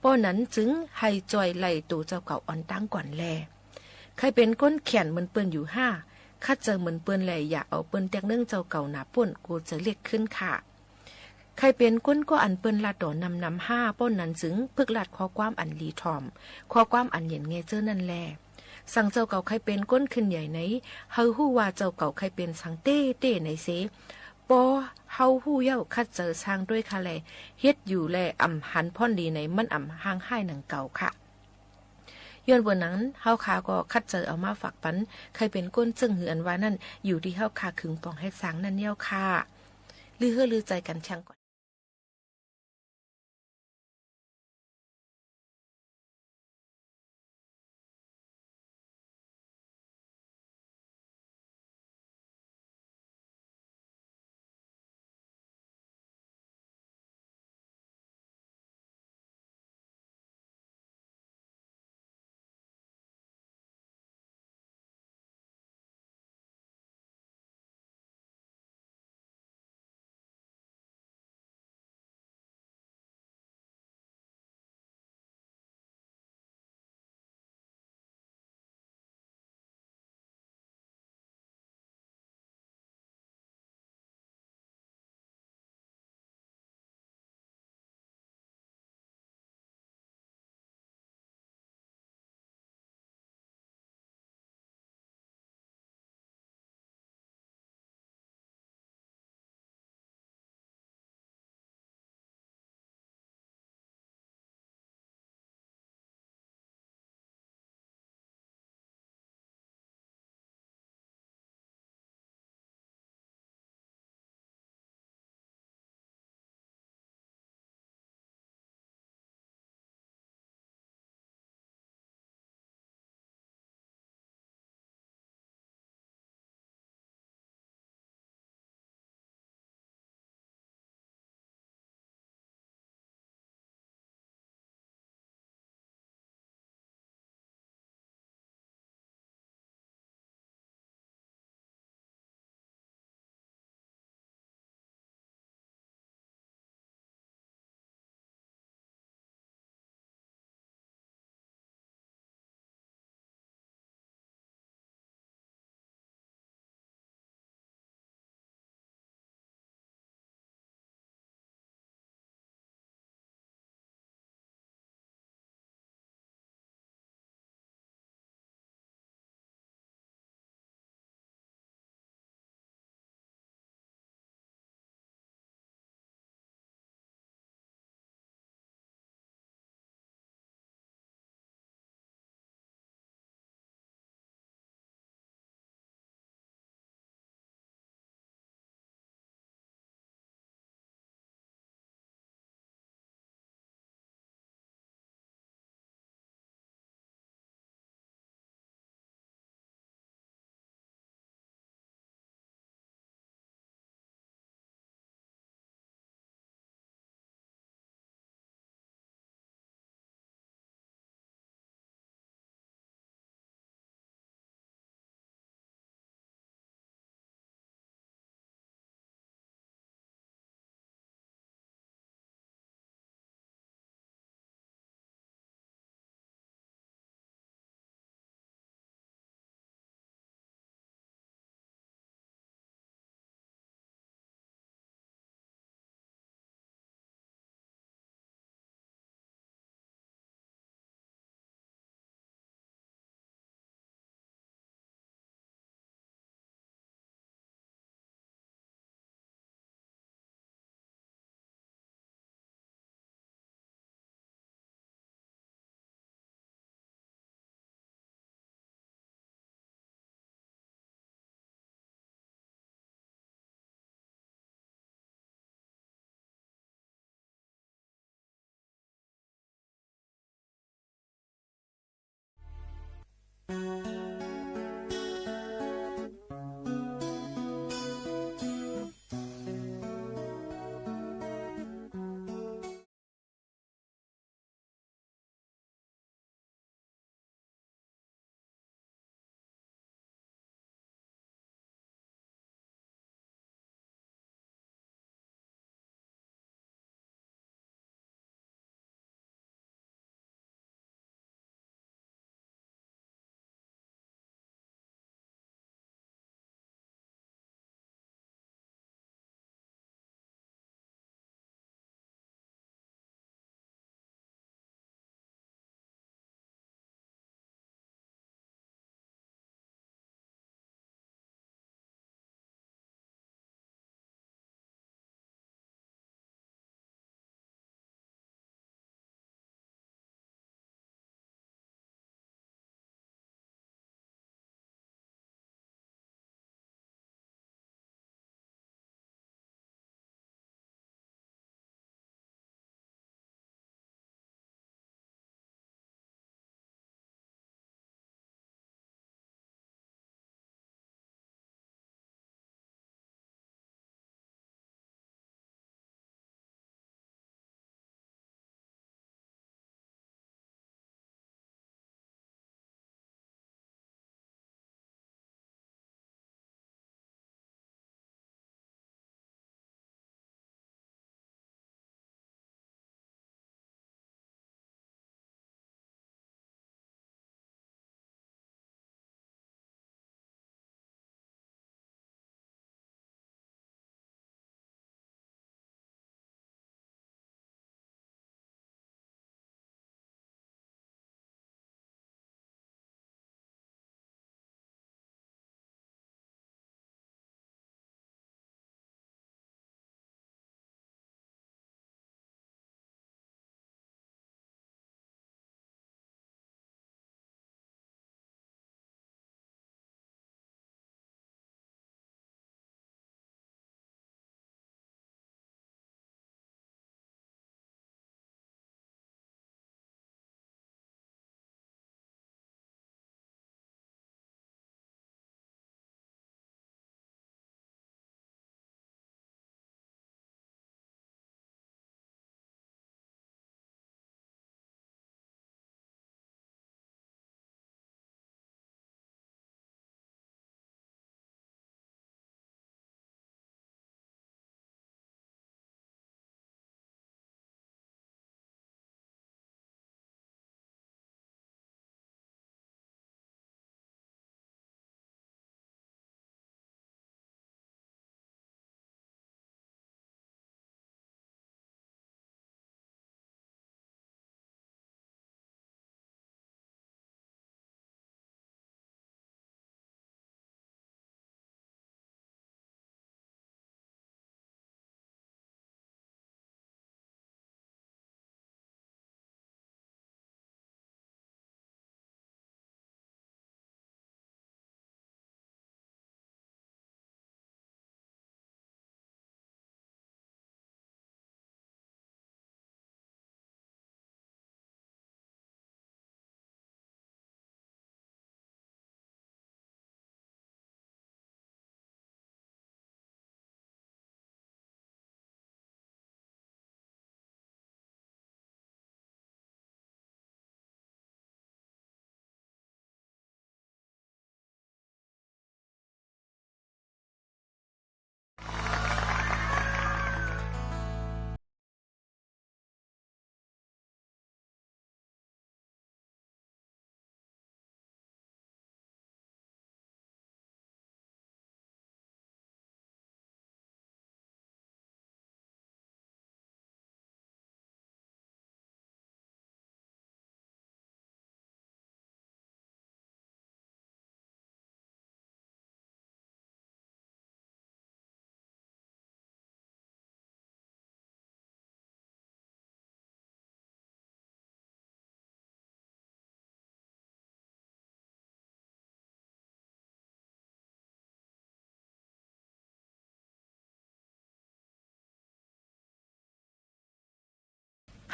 ป้อนั้นจึงหื้อจ้อยไหล่ตั๋วเจ้าเก่าอ่อนตั้งก่อนแล ใค่เป๋นคนเขียนเหมือนเปิ้นอยู่ห้า ขัดเจอเหมือนเปิ้นแล อย่าเอาเปิ้นแต๊กเนื่องเจ้าเก่าหนาป๊น กูจะเรียกขึ้นค่ะ ใค่เป๋นคนก็อันเปิ้นลาดต่อนำๆ ห้า ป้อนั้นจึงพึกลาดข้อความอันหลีถ่อม ข้อความอันเย็นแง่เจ้อนั้นแล สังเจ้าเก่าใค่เป๋นคนขึ้นใหญ่ใน หื้อฮู้ว่าเจ้าเก่าใค่เป๋นสังเต๊ๆ ไหนเซ ป้อเฮาฮู้เย้า ขัดเจอซ่างตวยข้าแล เฮ็ดอยู่แลอ่ำหันพ่อนดีไหน มันอ่ำห่างฮ้ายหนังเก่าค่ะ ย้อนเปิ้นนั้น เฮาข้าก็ขัดเจอเอามาฝากปัน ใค่เป๋นคนเจิ่งหื้ออันว่านั้น อยู่ตี้เฮาข้าขึงป่องเฮ็ดซ่างนั้นเย้าค่ะ ลือเฮ้อลือใจ๋กั๋นแชงก่อน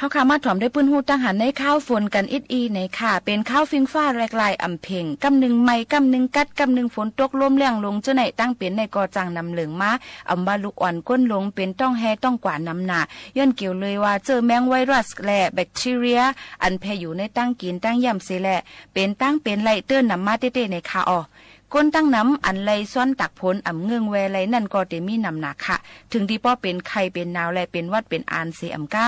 เฮาค่ะ มาถ่อมได้ปื้นฮู้ตังหันในข่าวฝนกั๋นอิดอี้ในค่ะ เป๋นข่าวฟิงฟ้าแหลกลายอ่ำเพ็ง ก้ำนึ่งไหม้ ก้ำนึ่งกั๊ด ก้ำนึ่งฝนตกลมแล้งลง เจ้าไหนตั้งเป๋นในก่อจ้างนำเหลิงมา อ่ำว่าลูกอ่อนก้นหลง เป๋นต้องแฮต้องกวาดนำหน้า ย้อนเกี่ยวเลยว่าเจื้อแมงไวรัสและแบคทีเรีย อันแผ่อยู่ในตังกิ๋นตังเยี่ยมเสียแหละ เป๋นตังเป๋นไล่เตื้อนำมาเต๊ๆ ในค่ะอ่อ ก้นตังนำอันไล่ซ้อนตากฝนอ่ำเงิ่งแวไล่นั่นก็เต๋มีนำหนาค่ะ เถิงตี้ป้อเป๋นไข้เป๋นหนาวและเป๋นหวัดเป๋นอานเสียอ่ำก้า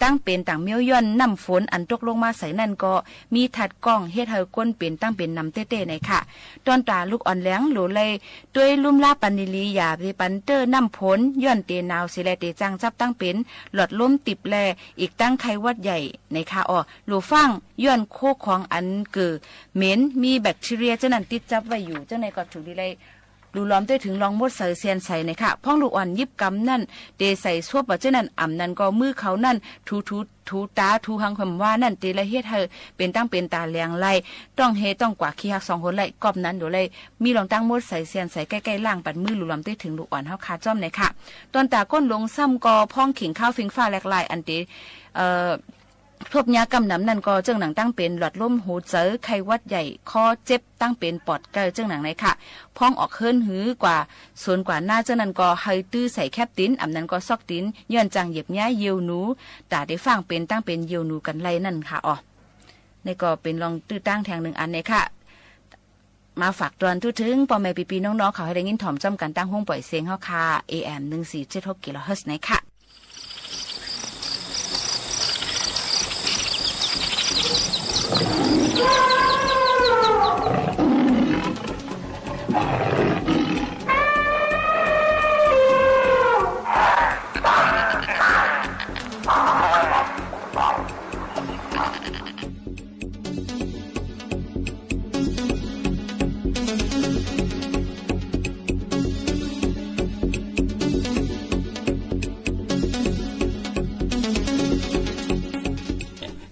ตังเป๋นตังเมี้ยวย้อนน้ำฝนอันตกลงมาใส่นั่นก็มีทัดก้องเฮ็ดหื้อก้นเป๋นตังเป๋นนำเต๊ๆ ในค่ะ ต้อนต๋าลูกอ่อนแหลงหลูไล่ ตวยลุ่มลาปันดีๆ อย่าไปปันเตื้อน้ำฝน ย้อนเต๋หนาวเสียแลเต๋จังจับตังเป๋น หลอดลมตีบแล อีกตังไข้หวัดใหญ่ ในค่ะอ่อ หลูฟั่ง ย้อนโคของอันเกิ่นเหม็น มีแบคทีเรียเจ้านั้นติดจับไว้อยู่ เจ้าไหนก็ถูกดีไล่ หลูหลอมตวยเถิงลองมดใสเซียนใสในค่ะ พ่องลูกอ่อนยิบกำนั่น เต๋ใส่ซวบว่าเจ้านั้น อ่ำนั้นก็มือเขานั่น ถูๆ ถูต๋า ถูหังเหิมว่านั่น เต๋ไล่เฮ็ดหื้อเป๋นตังเป๋นต๋าแหลงไล่ ต้องแฮต้องกวาดขี้ฮักสองคนไล่ กอบนั้นหลูไล่ มีลองตั้งมดใสเซียนใสใก้ๆ ล้างปัดมือหลูหลอมตวยเถิงลูกอ่อนเฮาค่ะจ้อมในค่ะ ต้อนต๋าก้นหลงซ้ำก็พ่องเข่งข่าวฟิงฟ้าแหลกลายอันเต๋ เอ่อ ทบยาก้ำนำนั่นก็เจื้องหนังตังเป๋นหลอดลมหัวใจ๋ ไข้หวัดใหญ่ คอเจ็บ ตังเป๋นปอดใก้เจื้องหนังในค่ะ พ่องออกเฮือนหือกว่าสวนกว่านาเจ้านั้นก็หื้อตื้อใส่แคบตี๋น อ่ำนั้นก็ซอกตี๋น ย้อนจังเหยียบเยียะเยี่ยวหนู ต๋าเต๋ฟั่งเป๋นตังเป๋นเยี่ยวหนูกั๋นไล่นั่นค่ะอ่อ นี่ก็เป๋นลองตื้อตังแถงนึ่งอันในค่ะ มาฝากตวนทั่วเถิงป้อแม่ปี้ๆ น้องๆ เขาหื้อได้ยินถ่อมจ้อมกั๋นตังห้องป่อยเสียงเฮาค่ะ เอ เอ็ม หนึ่งสี่เจ็ดหก กิโลเฮิรตซ์ ในค่ะ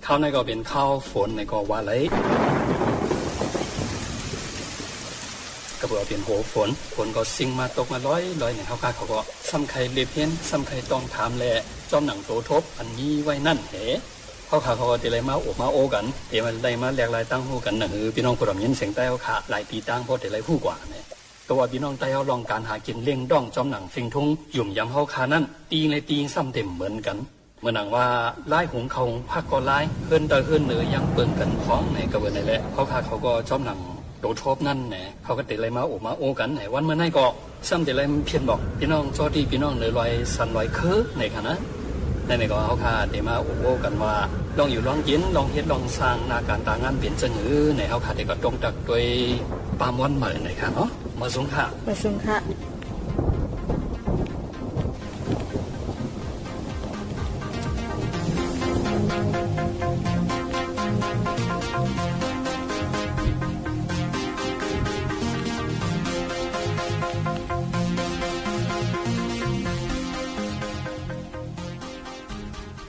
ข่าวในก็เป๋นข่าวฝนในก็ว่าไล่ ก็เปื้อเป๋นหัวฝน ฝนก็ซิ่งมาตกมาลอยๆ ในเฮาค่ะ เขาก็ซ้ำใค่เล็บเฮียน ซ้ำใค่ต้องถามแล จ้อมหนังโตทบอันมีไว้นั่นแหละ เฮาค่ะ เขาก็เต๋ไล่มาโอบมาโอ้กั๋น เต๋ไล่มาแหลกลายตังฮู้กั๋น หนังหื้อปี้น้องผู้ดำยินเสียงใต้เฮาค่ะ หลายตี้ตังป้อเต๋ไล่ฮู้กว่าเนี่ย ก็ว่าปี้น้องใต้เฮาลองก๋านหากิ๋นเลี้ยงด้องจ้อมหนังเซิงทุ่ง หยุมยำเฮาค่ะนั้น ตี้ใดตี้ซ้ำเต๋มเหมือนกั๋น เหมือนหนังว่าลายหุงข้าวหุงผักก็ลาย เฮือนใต้เฮือนเหนือยังเปิงกั๋นของในกระบวนในแหละ เฮาค่ะ เขาก็จ้อมหนังโตทบนั่นแหละ เขาก็เต๋ไล่มาโอบมาโอ้กั๋นในวันเมื่อในก็ ซ้ำเต๋ไล่เพียนบอกปี้น้องจ้อตี้ปี้น้องเหนือลอยสันลอยเคิงในค่ะนะ ในในก็เฮาค่ะเต๋มาโอบโอ้กั๋นว่า ลองอยู่ลองกิ๋น ลองเฮ็ดลองสร้าง หน้าก๋านต๋างานเป๋นเจิ่งหื้อใน เฮาค่ะเต๋ก็ตรงตักตวยป้าม้อนเหมือนในค่ะเนาะ มาสุงค่ะ มาสุงค่ะ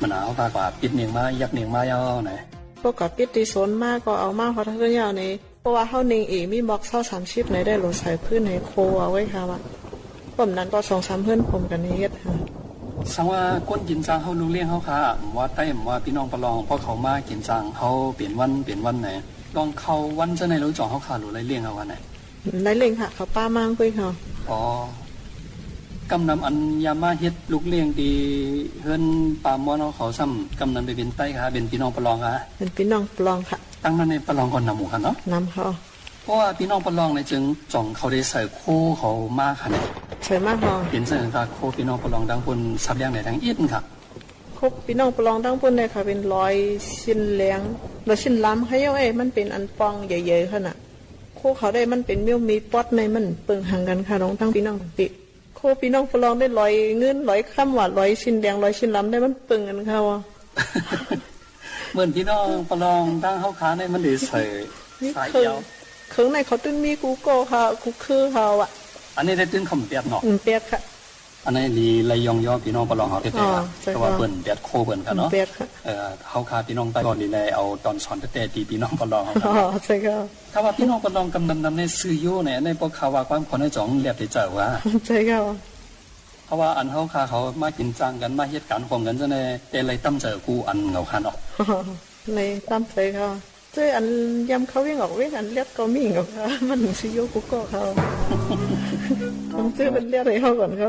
มันหนาวค่ะ กว่าปิ๊ดเน่งมา ยักเน่งมาเย้าไหน พวกกว่าปิ๊ดตี้สนมาก็เอามาฮอดเฮือนเย้าใน เพราะว่าเฮาเน่งเองมีม็อกซาวสามสิบในได้หลวงสายพื้นให้โคเอาไว้ค่ะว่า ป้อมนั้นก็สองสามเฮือนผมกันเฮ็ดค่ะ สังว่าก้นกิ๋นจางเฮาลูกเลี้ยงเฮาค่ะ บ่ว่าใต้บ่ว่าปี้น้องปะลอง พอเขามากิ๋นจางเฮาเป๋นวันเป๋นวันไหน ลองเข้าวันเจ้าในรู้จ่องเฮาค่ะ หรือไล่เลี้ยงเอาวันไหน ไล่เลี้ยงค่ะ เขาป้ามาเฮ้ยค่ะ อ๋อ กำนำอันยามมาเฮ็ดลูกเลี้ยงตี้เฮือนป้าม้อนเฮาเขาซ้ำ กำนำไปเป๋นใต้ค่ะ เป๋นปี้น้องปะลองค่ะ เป๋นปี้น้องปะลองค่ะ ตังนั้นในปะลองก็นำหมู่ค่ะเนาะ นำค่ะ เพราะว่าปี้น้องปะลองในเจิงจ่องเขาได้ใส่โคเขามาค่ะเนี่ย ใส่มาค่ะ เป๋นเจิงค่ะ โคปี้น้องปะลองตังปุ้นสับเลี้ยงไหนตังอิ้นค่ะ โคปี้น้องปะลองตังปุ้นเนี่ยค่ะ เป๋นลอยสิ้นแหลง ลอยสิ้นลำค่ะเย้าเอ้ย มันเป๋นอันปองใหญ่ๆ ค่ะน่ะ โคเขาได้มันเป๋นเมี้ยวมีป๊อดในมันเปิงหังกั๋นค่ะ น้องตังปี้น้องติ โคปี้น้องปะลองได้ลอยเงินลอยคำว่าลอยสิ้นแหลงลอยสิ้นลำได้มันเปิงกั๋นค่ะว่า เหมือนปี้น้องปะลองตังเฮาขาในมันได้ใส่ นี่ สาย เคิง เดียว เคิงในเขาตึ้นมีกู้โก้ค่ะ กู้คือค่ะว่ะ อันนี้ได้ตึ้นเขาเปียดเนาะ อืม เปียดค่ะ อันนี้ลีไล่ยองย่อปี้น้องปะลองเฮาแต๊ๆ อ๋อ ค่ะ ใจ้ค่ะ เพราะว่าเปิ้นเปียดโคเปิ้นค่ะเนาะ อืม เปียดค่ะ เอ่อ เฮาขาปี้น้องใต้ก็ลีไล่เอาต๋อนสอนแต๊ๆ ตี้ปี้น้องปะลองเฮาค่ะ อ๋อ ใจ้ค่ะ ถ้าว่าปี้น้องปะลองกำนำนำในซื่ออยู่ใน อันนี้ป้อข่าวว่าความขอในจ่องเลียบได้เจ้าว่า ใจ้ค่ะ เพราะว่าอันเฮาข้าเขามากิ๋นจ้างกั๋น มาเฮ็ดก๋านร่วมกั๋นเจ้าแน่ แต่ไล่ต๋ามใจ๋กู้อันเหงาหันออก ไล่ต๋ามใจ๋เขา เจ้าอันยามเขาเว็งออกเว็ง อันเลียดก็มีเหงาค่ะ มันสิโยกู้ก้อเขา ต้องเจ้าเปิ้นเลียดหื้อเฮาก่อนค่ะ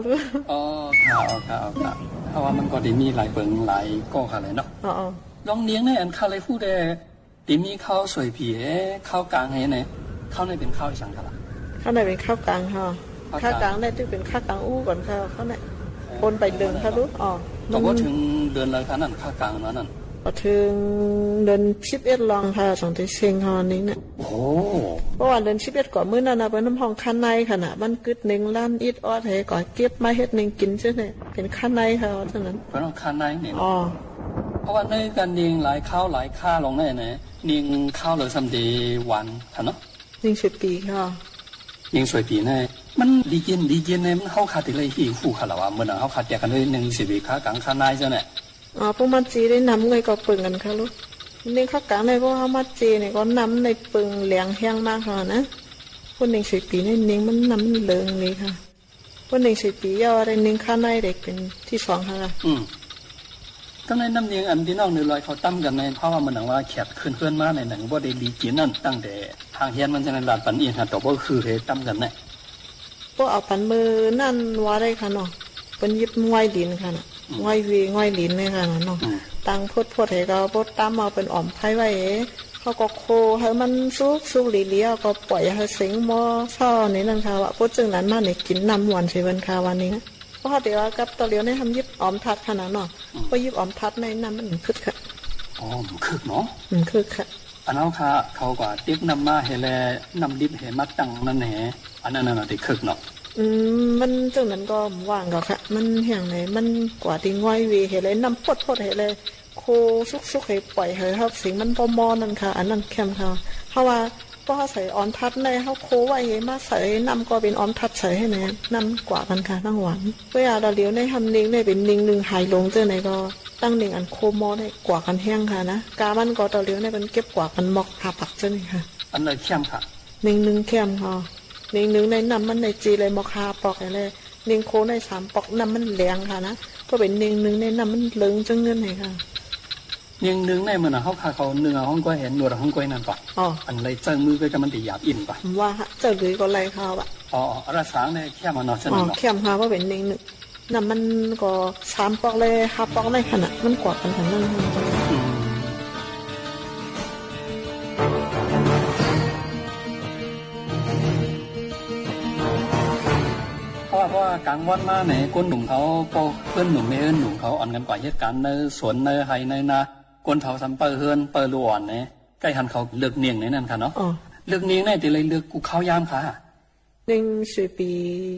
อ๋อ ค่ะ อ๋อ ค่ะ อ๋อ ค่ะ เพราะว่ามันก็ได้มีหลายเปิงหลายก้อค่ะเลยเนาะ อ๋อ อ๋อ ลองเนียงในอันข้าไล่ฮู้แด่ ตี้มีข้าวสวยผี๋ เอ๊ะ ข้าวก๋างเฮ้ยเนี่ย ข้าวในเป๋นข้าวอะหยังคะล่ะ ข้าวในเป๋นข้าวก๋างค่ะ ข้าวก๋าง ข้าวก๋างในตี้เป๋นข้าวก๋างอู้ก่อนค่ะ ข้าวใน โอ้ ปนไปเดือนค่ะลูก อ๋อ ก็บ่เถิงเดือนเลยค่ะนั่น ข้าวก๋างนั้นนั่น ก็เถิงเดือนสิบเอ็ดลองค่ะ สองตี้เซ็งค่ะนี่เนี่ย โอ้ เพราะว่าเดือนสิบเอ็ดก่อนมื้อนั้นน่ะ เปิ้นฮ้องข้าวในค่ะน่ะ มันกึ๊ดเน่งล้านอิดออดเฮ้ย ก็เก็บมาเฮ็ดเน่งกิ๋นเจ้าเนี่ย เป๋นข้าวในค่ะ เจ้านั้น เปิ้นฮ้องข้าวในเนี่ยเนาะ อ๋อ เพราะว่าในก๋านเนียงหลายข้าวหลายข้าลองในเนี่ย เนียงข้าวเลยซ้ำตี้หวานค่ะเนาะ เนียงสวยปี๋ค่ะ เนียงสวยปี๋ใน มันดีกิ๋น ดีกิ๋นใน มันเฮาข้าตี้ไล่ฮู้ค่ะล่ะว่า เมื่อนั้นเฮาข้าเตียกกั๋นด้วยเนียงสวยปี๋ ข้าวก๋างข้าวในเจ้าเนี่ย อ๋อ พวกมันเจได้น้ำไงก็เปิงกั๋นค่ะลูก เนียงข้าวก๋างใน เพราะว่าเฮามาเจเนี่ยก็น้ำในเปิงแหลงแฮงมากค่ะนะ พวกเนียงสวยปี๋ใน เนียงมันน้ำมันเหลืองเลยค่ะ พวกเนียงสวยปี๋เย้าได้ เนียงข้าวในได้เป๋นตี้สองค่ะ อืม ก็ในน้ำเนียงอันตี้น้องเหนือลอยเขาต๋ำกั๋นใน เพราะว่ามันหนังว่าแขกขึ้นเฮือนมาในหนังบ่ได้ดีกิ๋นนั่น ตั้งแต่ทางเฮือนมันจะในลาดปั๋นอี้หาต่อบ่คือเฮต๋ำกั๋นใน บ่เอาปั๋นมื้อนั้นว่าได้ค่ะเนาะ เปิ้นหยิบง่อยดินค่ะน่ะ อืม ง่อยเว ง่อยลินเนี่ยค่ะน่ะเนาะ อืม ตังพดๆ เฮก็บ่ต๋ำ เอาเปิ้นอ่อมไพร้ไว้เฮ เขาก็โคหื้อมันสุกๆ หลีๆ ก็ป่อยหื้อเสงมอเศร้าในนั้นค่ะ ว่าพดเจิ่งนั้นมาในกิ๋นน้ำหวานใส่เปิ้นค่ะ วันนี้ เพราะเขาแต่ว่ากับต่อเหลียวในทำหยิบอ่อมทัดค่ะน่ะเนาะ อืม พอหยิบอ่อมทัดในน้ำมันคึกค่ะ อ๋อ มันคึกเนาะ มันคึกค่ะ อันเฮาข้าเขาก็เต็กน้ำมาเฮแล น้ำดิบเฮมาตั้งนั่นเฮ อันนั้นน่ะตี้คึกเนาะ อืม มันเจิ่งนั้นก็บ่างก็ค่ะ มันแห้งไหน มันกว่าตี้ง่อยเวเฮแล น้ำพดๆ เฮแล โคสุกๆ เฮป่อยหื้อเฮาเสงมันบ่มอนั่นค่ะ อันนั้นแค่มค่ะ เพราะว่า พอเฮาใส่อ่อมทัดใน เฮาโคไว้เฮมาใส่น้ำก็เป๋นอ่อมทัดใส่หื้อใน น้ำกว่ากั๋นค่ะ ตั้งหวาน เวลาต่อเหลียวในทำเนียงในเป๋นเนียงนึ่งหายหลงเจ้าไหนก็ ตั้งเนียงอันโคมอในกว่ากั๋นแฮงค่ะนะ กามันก็ต่อเหลียวในเปิ้นเก็บกว่ากั๋นมอกห้าปักเจ้าไหนค่ะ อันไหนแค่มค่ะ เนียงนึ่งแค่มค่ะ เนียงนึ่งในน้ำมันในเจเลยมอกห้าปอกแหละ เนียงโคในสามปอก น้ำมันแหลงค่ะนะ ก็เป๋นเนียงนึ่งในน้ำมันเหลืองเจ้าเงินไหนค่ะ เนียงนึ่งในมันน่ะ เฮาข้าเขานึ่งเอาฮ้องก้อยเฮ นวดเอาฮ้องก้อยนั่นก่อ อ๋อ อันไหนเจ้ามือก็จะมันตี้หยาบอิ่นก่อ ว่าฮะ เจ้าหลุยก็ไล่ข้าวอะ อ๋อ อ๋อ อันละสางในแค่มอะเนาะ เจ้า อ๋อ นั่นเนาะ แค่มค่ะ ว่าเป๋นเนียงนึ่ง น้ำมันก็สามปอกเลยห้าปอกในขนาดมันกว่ากั๋นขนาดนั้น อืม เพราะว่า เพราะว่ากลางวันมาเนี่ย คนหนุ่มเขา ป้อเปิ้นหนุ่มแม่เปิ้นหนุ่มเขาอ่อนกั๋นไปเฮ็ดก๋านในสวนในไฮ่ในนา คนเฒ่าซ้ำเป้าเฮือนเป้าลูกอ่อนเนี่ย ใก้หันเขาเลือกเนียงในนั้นค่ะเนาะ อ๋อ เลือกเนียงในตี้ไล่เลือกกู้ข้าวยามค่ะ เนียงสวยปี๋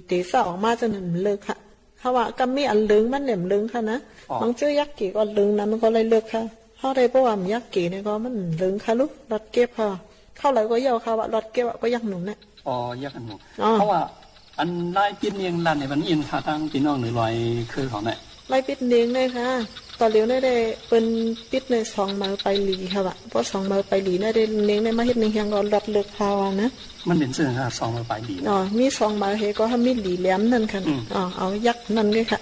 ตี้เจ้าออกมาเจ้านั้นเลือกค่ะ เขาว่าก็มีอันเหลืองมันแหลมเหลืองค่ะนะ อ๋อ บางเตื้อยักษ์เก๋ก็เหลืองนั้นมันก็ไล่เลือกค่ะ เขาได้เพราะว่ามันยักษ์เก๋เนี่ยก็มันเหลืองค่ะลูก ลอดเก็บค่ะ เข้าไหลก็เย้าค่ะ ว่ารอดเก็บอะ ก็ยักษ์หนุ่มเนี่ย อ๋อ ยักษ์หนุ่ม อ๋อ เพราะว่าอันไล่ปิ๊ดเนียงลันเนี่ยมันอินค่ะ ตังตี้น้องเหนือลอยคือเขาเนี่ย ไล่ปิ๊ดเนียงเนี่ยค่ะ ต่อเหลียวเนี่ยได้เปิ้นปิ๊ดในสองเมอไปหลีค่ะว่ะ เพราะสองเมอไปหลีเนี่ยได้เนียงเนี่ยมาเฮ็ดเนียงแฮงก็ลอดเลือกค่ะว่านะ มันเป๋นเซิ่งค่ะ สองเมอไปหลี อ๋อ มีสองเมอเฮก็ให้มีหลีแหลมนั่นค่ะ อืม อ๋อ เอายักษ์นั่นด้วยค่ะ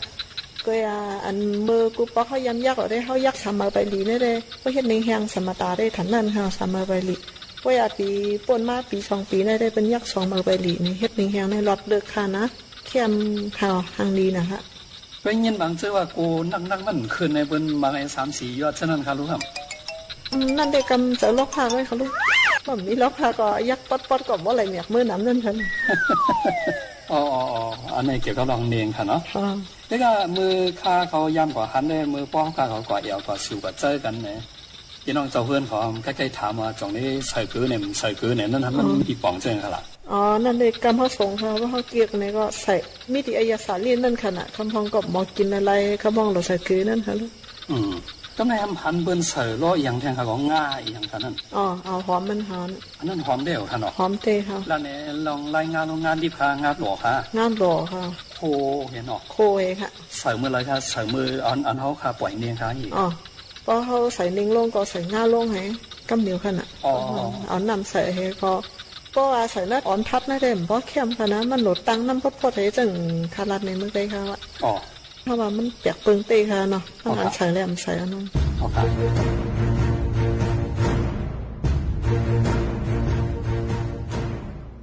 ก็อ่า อันเมอกู้ปอกเขายำยักษ์เอาได้ เขายักษ์สามเมอไปหลีเนี่ยได้ ก็เฮ็ดเนียงแฮงสามตาได้ทันนั่นค่ะ สามเมอไปหลี ก็อ่า ปีป้นมาปีสองปีเนี่ยได้เปิ้นยักษ์สองเมอไปหลีนี่ เฮ็ดเนียงแฮงเนี่ยลอดเลือกค่ะนะ แค่มค่ะ หังดีนะคะ ไปเยียนบางเตื้อว่าโกนักๆ มันขึ้นในเปิ้นมาไอ้สามสี่ยอดเท่านั้นค่ะลูกครับ อืม นั่นได้กำเจอลอกผ้าไว้ค่ะลูก บ่มีลอกผ้าก็ยักป๊อดๆ ก็บ่ไหลเหมียกมือหนำนั่นค่ะ อ๋อ อ๋อ อ๋อ อันนี้เกี่ยวกับเรื่องเนียงค่ะเนาะ ค่ะ แล้วก็มือข้าเขายามกว่าหันได้ มือป้อข้าเขากว่าแอ่วกว่าสิวกว่าเจ๊ยกั๋นเนี่ย พี่น้องเจ้าเฮือนเขาใก้ๆ ถามว่า จ่องนี้ใส่เกลือเนี่ย ใส่เกลือเนี่ย นั่นน่ะ มัน อ๋อ มีกี่ป๋องเจ้าค่ะล่ะ อ๋อ นั่นเลยกำเฮาสงค่ะ ว่าเฮาเกียกเนี่ยก็ใส่ มีตี้ไอ้ยาสาลี่นั่นค่ะน่ะ กำพองก็บ่กิ๋นอะไร กำพองเราใส่เกลือนั่นค่ะลูก อืม ก็ในอำพันธ์เปิ้นใส่ล้ออะหยังแทนค่ะ ก็งาอะหยังค่ะนั่น อ๋อ เอาหอมมันหอม อันนั้นหอมเด้อค่ะเนาะ หอมเต้ค่ะ แล้วเนี่ยลองไล่งาลง งาดิบค่ะ งาหล่อค่ะ งาหล่อค่ะ โคเห็นเนาะ โคเองค่ะ ใส่เมื่อไหร่ค่ะ ใส่เมื่ออัน อันเฮาค่ะป่อยเนียงค่ะ อ๋อ พอเฮาใส่เนียงลงก็ใส่งาลงหื้อกำเดียวค่ะน่ะ อ๋อ เอาน้ำใส่หื้อก็ ก็อาศัยนัดออนทับนะ แต่บ่เข้มค่ะนะ มันโหลดตังค์นำพดๆ หื้อเจิ่งขาลัดในเมืองไทยค่ะว่า อ๋อ เพราะว่ามันเปียกเปิงเต้ค่ะเนาะ ต้องอันใส่แล้วอันใส่อันนั้น อ๋อค่ะ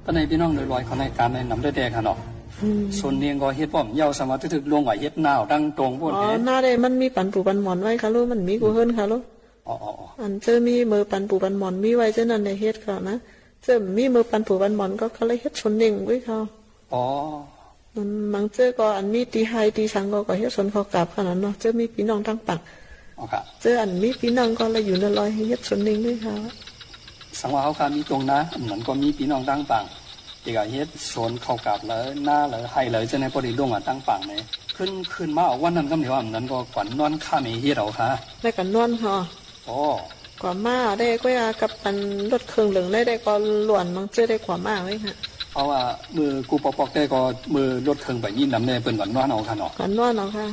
ต๋อนนี้ปี้น้องโดยรอยเขาในก๋านในนำได้แต๊ค่ะเนาะ อืม ส่วนเน่งก็เฮ็ดป้อมเย้าสมาธิถึกลงว่าเฮ็ดหน้าดั้งตรงโพด อ๋อ แหม หน้าได้มันมีปันปูปันหมอนไว้ค่ะลูก มันมีกู้เฮิ่นค่ะลูก อ๋อ อ๋อ อ๋อ อันเจ้ามีเมอปันปูปันหมอนมีไว้เจ้านั้นได้เฮ็ดค่ะนะ เจ้ามีเมอปันปูปันหมอนก็ ก็เลยเฮ็ดสวนเน่งไว้ค่ะ อ๋อ มันบางเจ้าก็อันมีตี้ไฮ่ตี้สังก็ ก็เฮ็ดสวนข้าวกาบขนาดเนาะ เจ้ามีปี้น้องตังปาง อ๋อค่ะ เจ้าอันมีปี้น้องก็เลยอยู่ในรอยหื้อเฮ็ดสวนเน่งด้วยค่ะ สังว่าเฮาค่ะมีตรงนา อันนั้นก็มีปี้น้องตังปาง ตี้ก็เฮ็ดสวนข้าวกาบเหลอ นาเหลอ ไฮ่เหลอ เจ้าในป้อได้ลงอ่ะตังปางใน ขึ้น ขึ้นมาวันนั้นก็เดียว อันนั้นก็กว่านอนค่ำหื้อเฮ็ดเอาค่ะ ได้กว่านอนค่ะ อ๋อ กว่ามาได้ก็ว่ากับอันรถเคิงเหลืองได้ ได้ก็ล้วนบางเจ้าได้กว่ามาเลยค่ะ เพราะว่าเมื่อกู้ปอกๆ ได้ก็เมื่อรถเคิงไปนี่นำได้เปิ้นกว่านอนเอาค่ะเนาะ กว่านอนเอาค่ะ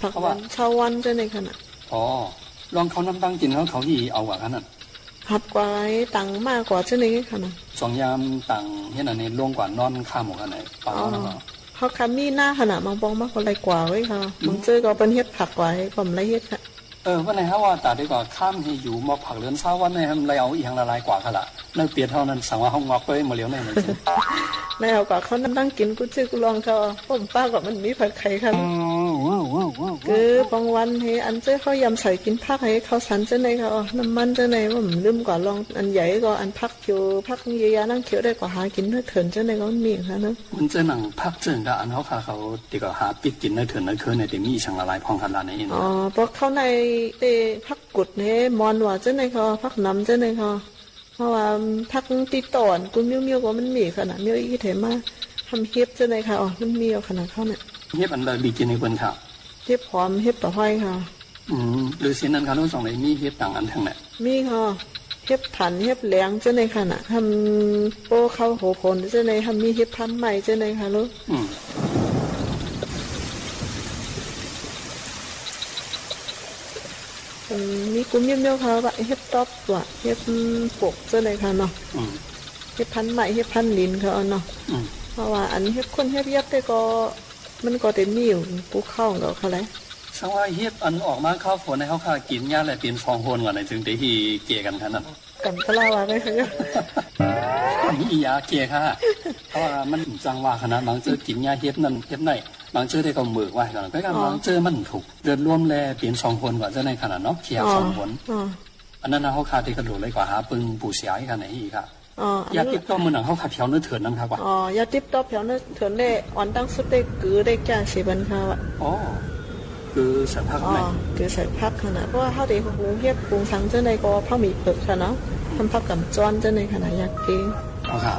ผัก เพราะว่า วันเช้าวันเจ้าในขนาด อ๋อ ลองเข้าน้ำตั้งกิ๋นเขา เขาหื้อเอากว่าขนาด หับกว่าตังมากกว่าเจ้าในขนาด สองยามตังเฮ็ดอันนี้ลงกว่านอนค่ำหมดขนาด อ๋อ เฮาค่ะมีนาขนาด บางปองมากกว่าไรกว่าเว้ยค่ะ อืม บางเจ้าก็เปิ้นเฮ็ดผักกว่า ก็บ่ได้เฮ็ดค่ะ เออ วันไหนเฮาว่าต๋าดีกว่า ค่ำหื้ออยู่มาผักเหลือเช้าวันไหน หื้อมันได้เอาอีหยังละลายกว่าค่ะล่ะ ในเปียดเท่านั้น สังว่าเฮางอกไปหมดแล้วในนั้น ได้เอากว่าเข้าน้ำตั้งกิ๋นกู้จื้อกู้รองเขา ป้อมป้าก็มันมีผักไข่ค่ะ คือปองวันหื้ออันเจ้าเข้ายามใส่กิ๋นผักหื้อข้าวสันเจ้าในค่ะ อ๋อ น้ำมันเจ้าใน ว่ามันลืมกว่ารอง อันใหญ่ก็อันผักเขียว ผักเยียะนั่งเขียวได้กว่าหากิ๋นเถินเจ้าในก็มันมีค่ะเนาะ มันเจ้าหนังผักเจิ่งกะอันเฮาค่ะ เขาตี้ก็หาปิ๊กกิ๋นในเถินในเคินในตี้มีสังละลายพ่องค่ะล่ะใน อ๋อ ปอกเข้าในตี้ผัก กุดเฮมอนว่าเจ้าในค่ะ ผักหนำเจ้าในค่ะ เพราะว่าผักตี้ต้นกู้เมี้ยวๆ ก็มันมีขนาด เมี้ยวอี้เถมา หำเห็บเจ้าในค่ะ อ๋อ มันมีเอาขนาดเข้าเนี่ย เห็บอันใดดีกิ๋นหื้อเปิ้นค่ะ เห็บหอม เห็บตะไคร้ค่ะ อืม หรือสิ่งนั้นค่ะ ลูกสองในมีเห็บต่างอันทั้งนั้น มีค่ะ เห็บถัน เห็บแหลงเจ้าในขนาด หำโป้เข้าหัวโผนเจ้าใน หำมีเห็บพันไม้เจ้าในค่ะลูก อืม อืม มีกู้เมี้ยวๆ ค่ะ ว่าเห็บต๊อบว่ะ เห็บปกเจ้าในค่ะเนาะ อืม เห็บพันไม้ เห็บพันหลินเขาเอาเนาะ อืม เพราะว่าอันเห็บข้นเห็บยับได้ก็ มันก็ได้มีอยู่กู้เข้าของเขาแหละ สังว่าเห็บอันออกมาเข้าฝนในเฮาค่ะ กิ๋นยาแลเป๋นสองหนก่อนในจึงได้หื้อแก้กั๋นขนาดนั้น กั๋นก็เล่าว่าได้ค่ะ มียาแก้ค่ะ เพราะว่ามันจังว่าขนาด บางเจ้ากิ๋นยาเห็บนั่นเห็บใน บางเจ้าได้ก็เมิกไว้ก่อน ก็ อ๋อ บางเจ้ามันถูกเลือดรวมแลเป๋นสองหนกว่าเจ้าในขนาดเนาะ เขียว อ๋อ สองหน อ๋อ อันนั้นนะเฮาค่ะตี้ก็หลูเลยกว่าหาปึงปูเสียอีกค่ะในอีกค่ะ อ๋อ อัน ยาติ๊บต๊อบมื้อหนังเฮาค่ะแถวเนินเถินนั่นค่ะกว่า อ๋อ ยาติ๊บต๊อบแถวเนินเถินได้ อ่อนตังสุดได้กือได้แก้เสบันค่ะว่ะ อ๋อ กือใส่ผัก อ๋อ ไหม กือใส่ผักขนาด เพราะว่าเฮาได้หุงเห็ดหุงสังเจ้าในก็ผักหมี่เผิกค่ะเนาะ ทำผักกำจ้อนเจ้าในขนาดยาแก้ เอาค่ะ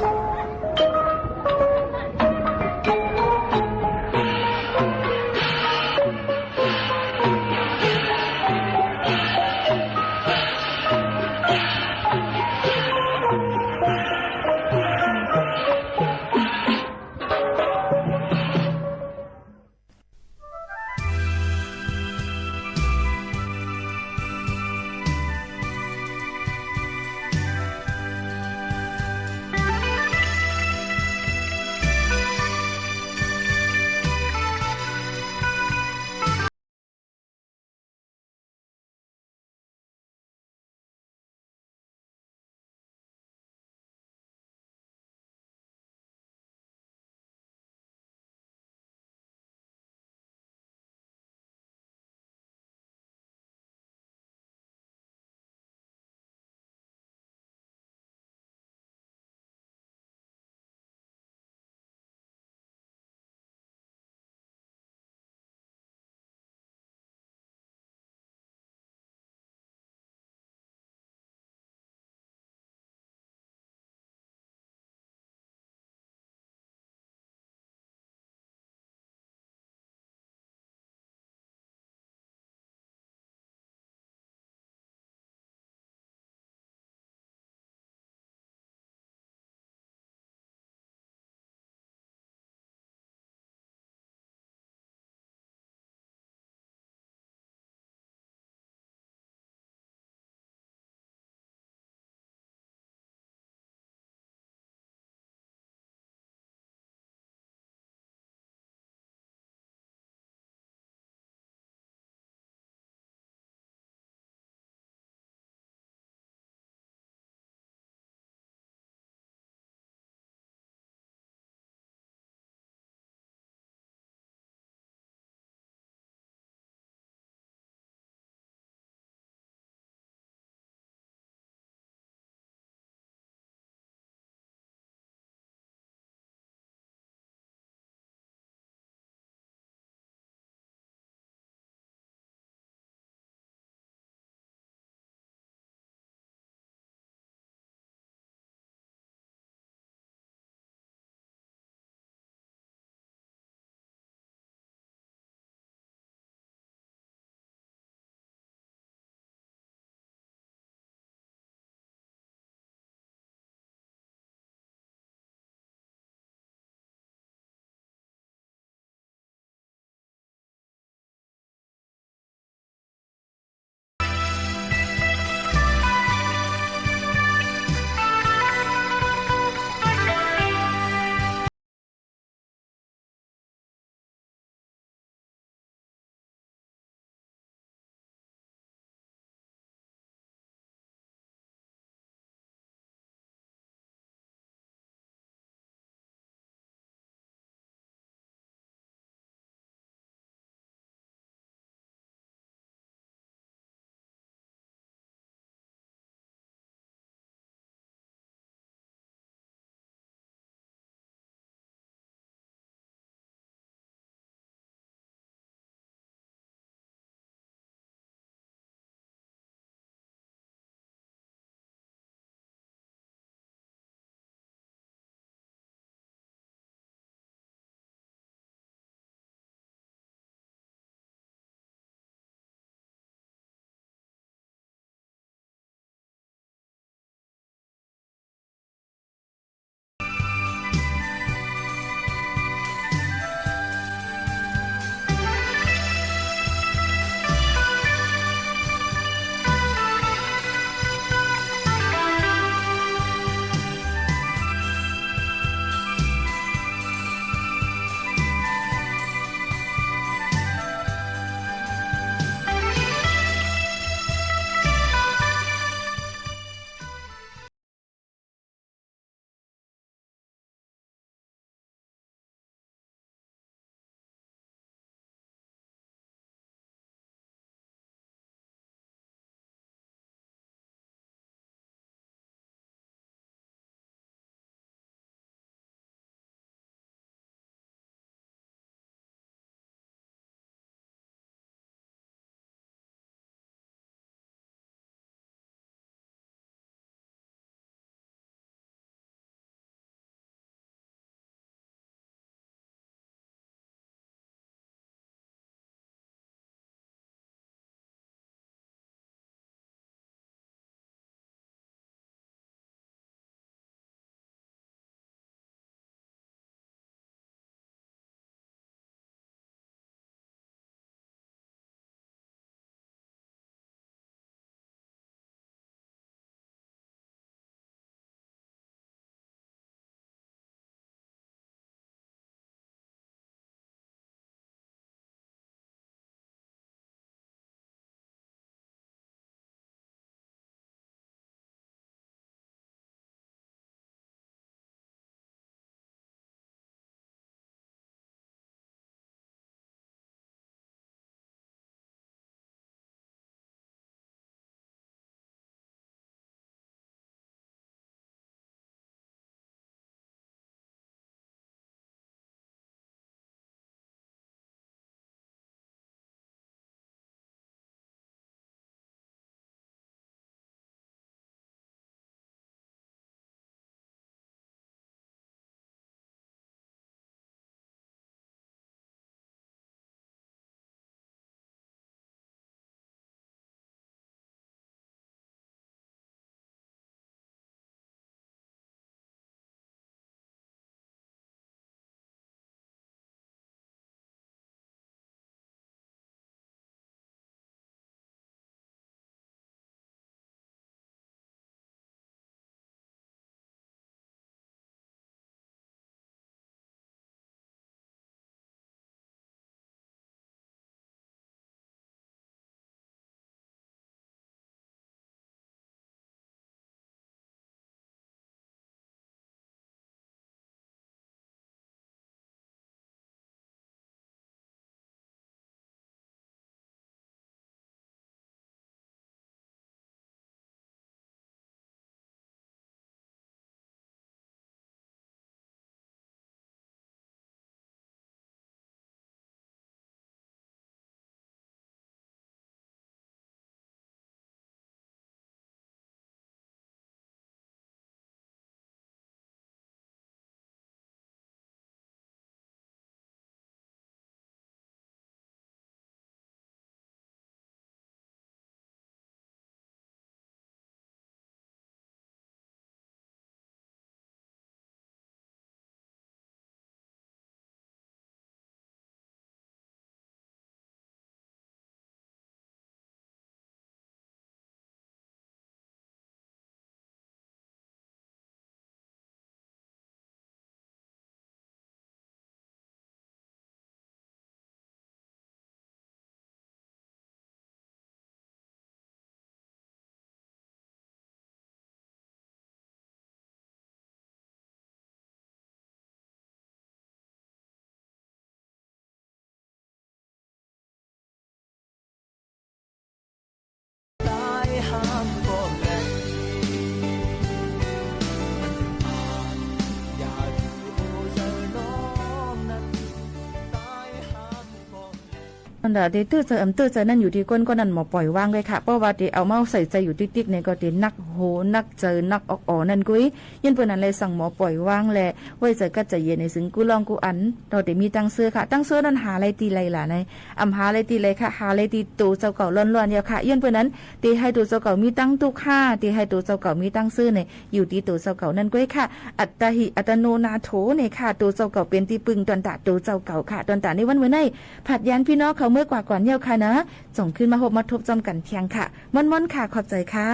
อันดาเตตื้อใจ๋อ่ำตื้อใจ๋นั้นอยู่ตี้ก้นก้นนั้นหมอป่อยวางไว้ค่ะ เพราะว่าเตเอามาใส่ใจ๋อยู่ติ๊กๆ เนี่ยก็เตหนักหัวหนักใจ๋หนักอกอ่อนั่นกุ้ย ย้อนเปื้อนั้นเลยสั่งหมอป่อยวางแล ไว้ใจ๋กั๊ดใจ๋เย็นในซึ่งกู้ล่องกู้อัน เฮาเตมีตังค์ซื้อค่ะ ตังค์ซื้อนั้นหาได้ตี้ใดล่ะใน อ่ำหาได้ตี้ใดค่ะ หาได้ตี้ตั๋วเจ้าเก่าล้วนๆ เดียวค่ะ ย้อนเปื้อนั้นเตหื้อตั๋วเจ้าเก่ามีตังค์ตุ๊กค่ะ เตหื้อตั๋วเจ้าเก่ามีตังค์ซื้อใน อยู่ตี้ตั๋วเจ้าเก่านั้นกุ้ยค่ะ อัตตาหิอัตโนนาโถเนี่ยค่ะ ตั๋วเจ้าเก่าเป๋นตี้ปึ้งตนตาตั๋วเจ้าเก่าค่ะ ตนตาในวันเมื่อนี้ ผัดยานปี้น้องเขาเมื่อกว่าก่อนเย้าค่ะนะ จ๋งขึ้นมาฮบมาทบจอมกั๋นเพียงค่ะ ม่วนๆ ค่ะ ขอบใจ๋ค่ะ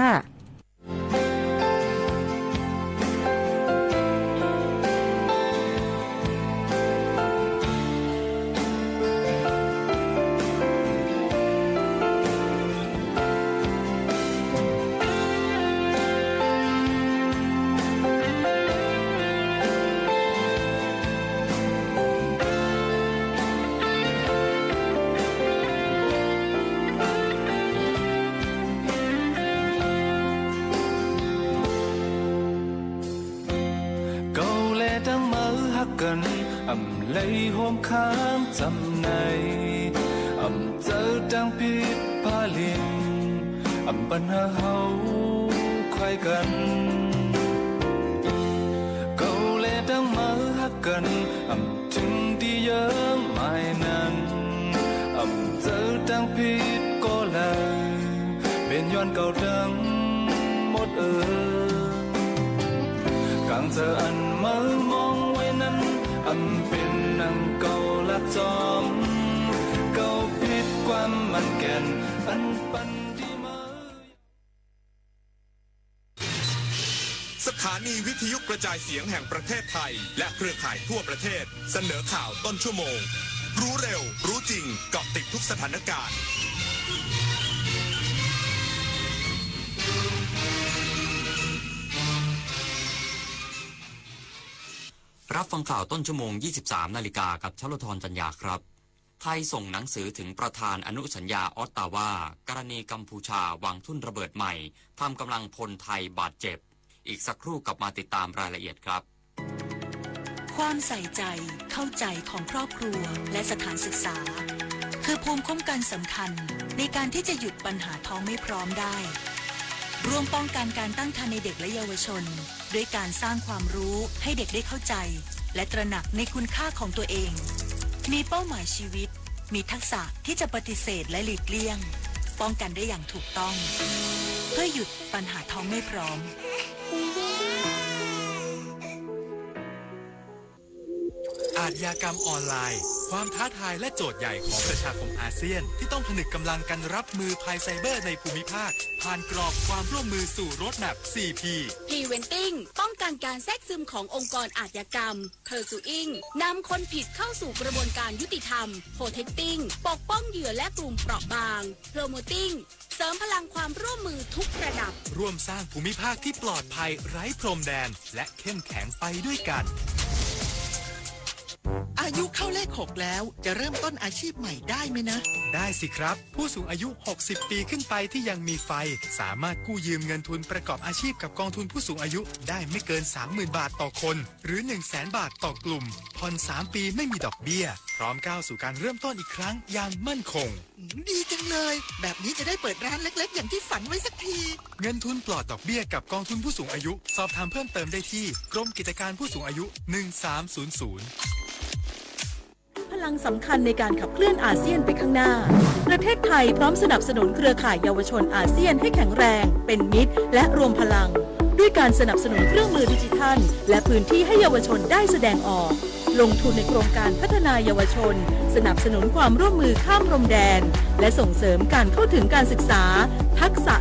เก่าแลตั้งเมื่อฮักกั๋น อ่ำไลโฮมข้างจ๋ำใน อ่ำเจอตางผิดผ้าลิ่น อ่ำปัญหาเฮาใค่กั๋น เก่าแลตั้งเมื่อฮักกั๋น อ่ำเถิงตี้เยิ้งหมายนั้น อ่ำเจอตางผิดก่อเลย เป๋นย้อนเก่าตังหมดเอ่ย ก๋างเจออันเมื่อมองไว้นั้น อ่ำเป๋นนังเก่าลักจอม เก่าผิดความมั่นแก่น อันปันตี้เมื่อ สถานีวิทยุกระจายเสียงแห่งประเทศไทย และเครือข่ายทั่วประเทศ เสนอข่าวต้นชั่วโมง รู้เร็ว รู้จริง เกาะติดทุกสถานการณ์ รับฟังข่าวต้นชั่วโมง ยี่สิบสามนาฬิกา กับชลธร จันยาครับ ไทยส่งหนังสือถึงประธานอนุสัญญาออตตาวา กรณีกัมพูชาวางทุ่นระเบิดใหม่ ทำกำลังพลไทยบาดเจ็บ อีกสักครู่กลับมาติดตามรายละเอียดครับ ความใส่ใจ เข้าใจของครอบครัว และสถานศึกษา คือภูมิคุ้มกันสำคัญ ในการที่จะหยุดปัญหาท้องไม่พร้อมได้ ร่วมป้องกันการตั้งครรภ์ในเด็กและเยาวชน ด้วยการสร้างความรู้ให้เด็กได้เข้าใจ และตระหนักในคุณค่าของตัวเอง มีเป้าหมายชีวิต มีทักษะที่จะปฏิเสธและหลีกเลี่ยง ป้องกันได้อย่างถูกต้อง เพื่อหยุดปัญหาท้องไม่พร้อม อาชญากรรมออนไลน์ ความท้าทายและโจทย์ใหญ่ของประชาคมอาเซียน ที่ต้องผนึกกำลังกันรับมือภัยไซเบอร์ในภูมิภาค ผ่านกรอบความร่วมมือสู่ Roadmap สี่ P Preventing ป้องกันการแทรกซึมขององค์กรอาชญากรรม Pursuing นำคนผิดเข้าสู่กระบวนการยุติธรรม Protecting ปกป้องเหยื่อและกลุ่มเปราะบาง Promoting เสริมพลังความร่วมมือทุกระดับ ร่วมสร้างภูมิภาคที่ปลอดภัยไร้พรมแดน และเข้มแข็งไปด้วยกัน อายุเข้าเลขหกแล้ว จะเริ่มต้นอาชีพใหม่ได้ไหมนะ ได้สิครับ ผู้สูงอายุ หกสิบ ปีขึ้นไปที่ยังมีไฟ สามารถกู้ยืมเงินทุนประกอบอาชีพกับกองทุนผู้สูงอายุได้ไม่เกิน สามหมื่น บาทต่อคน หรือ หนึ่งแสน บาทต่อกลุ่ม ผ่อน สาม ปีไม่มีดอกเบี้ย พร้อมก้าวสู่การเริ่มต้นอีกครั้งอย่างมั่นคง อืม ดีจังเลย แบบนี้จะได้เปิดร้านเล็กๆ อย่างที่ฝันไว้สักที เงินทุนปลอดดอกเบี้ยกับกองทุนผู้สูงอายุ สอบถามเพิ่มเติมได้ที่กรมกิจการผู้สูงอายุ หนึ่งสามศูนย์ศูนย์ พลังสำคัญในการขับเคลื่อนอาเซียนไปข้างหน้า ประเทศไทยพร้อมสนับสนุนเครือข่ายเยาวชนอาเซียนให้แข็งแรง เป็นมิตร และรวมพลัง ด้วยการสนับสนุนเครื่องมือดิจิทัล และพื้นที่ให้เยาวชนได้แสดงออก ลงทุนในโครงการพัฒนาเยาวชน สนับสนุนความร่วมมือข้ามพรมแดน และส่งเสริมการเข้าถึงการศึกษา ทักษะ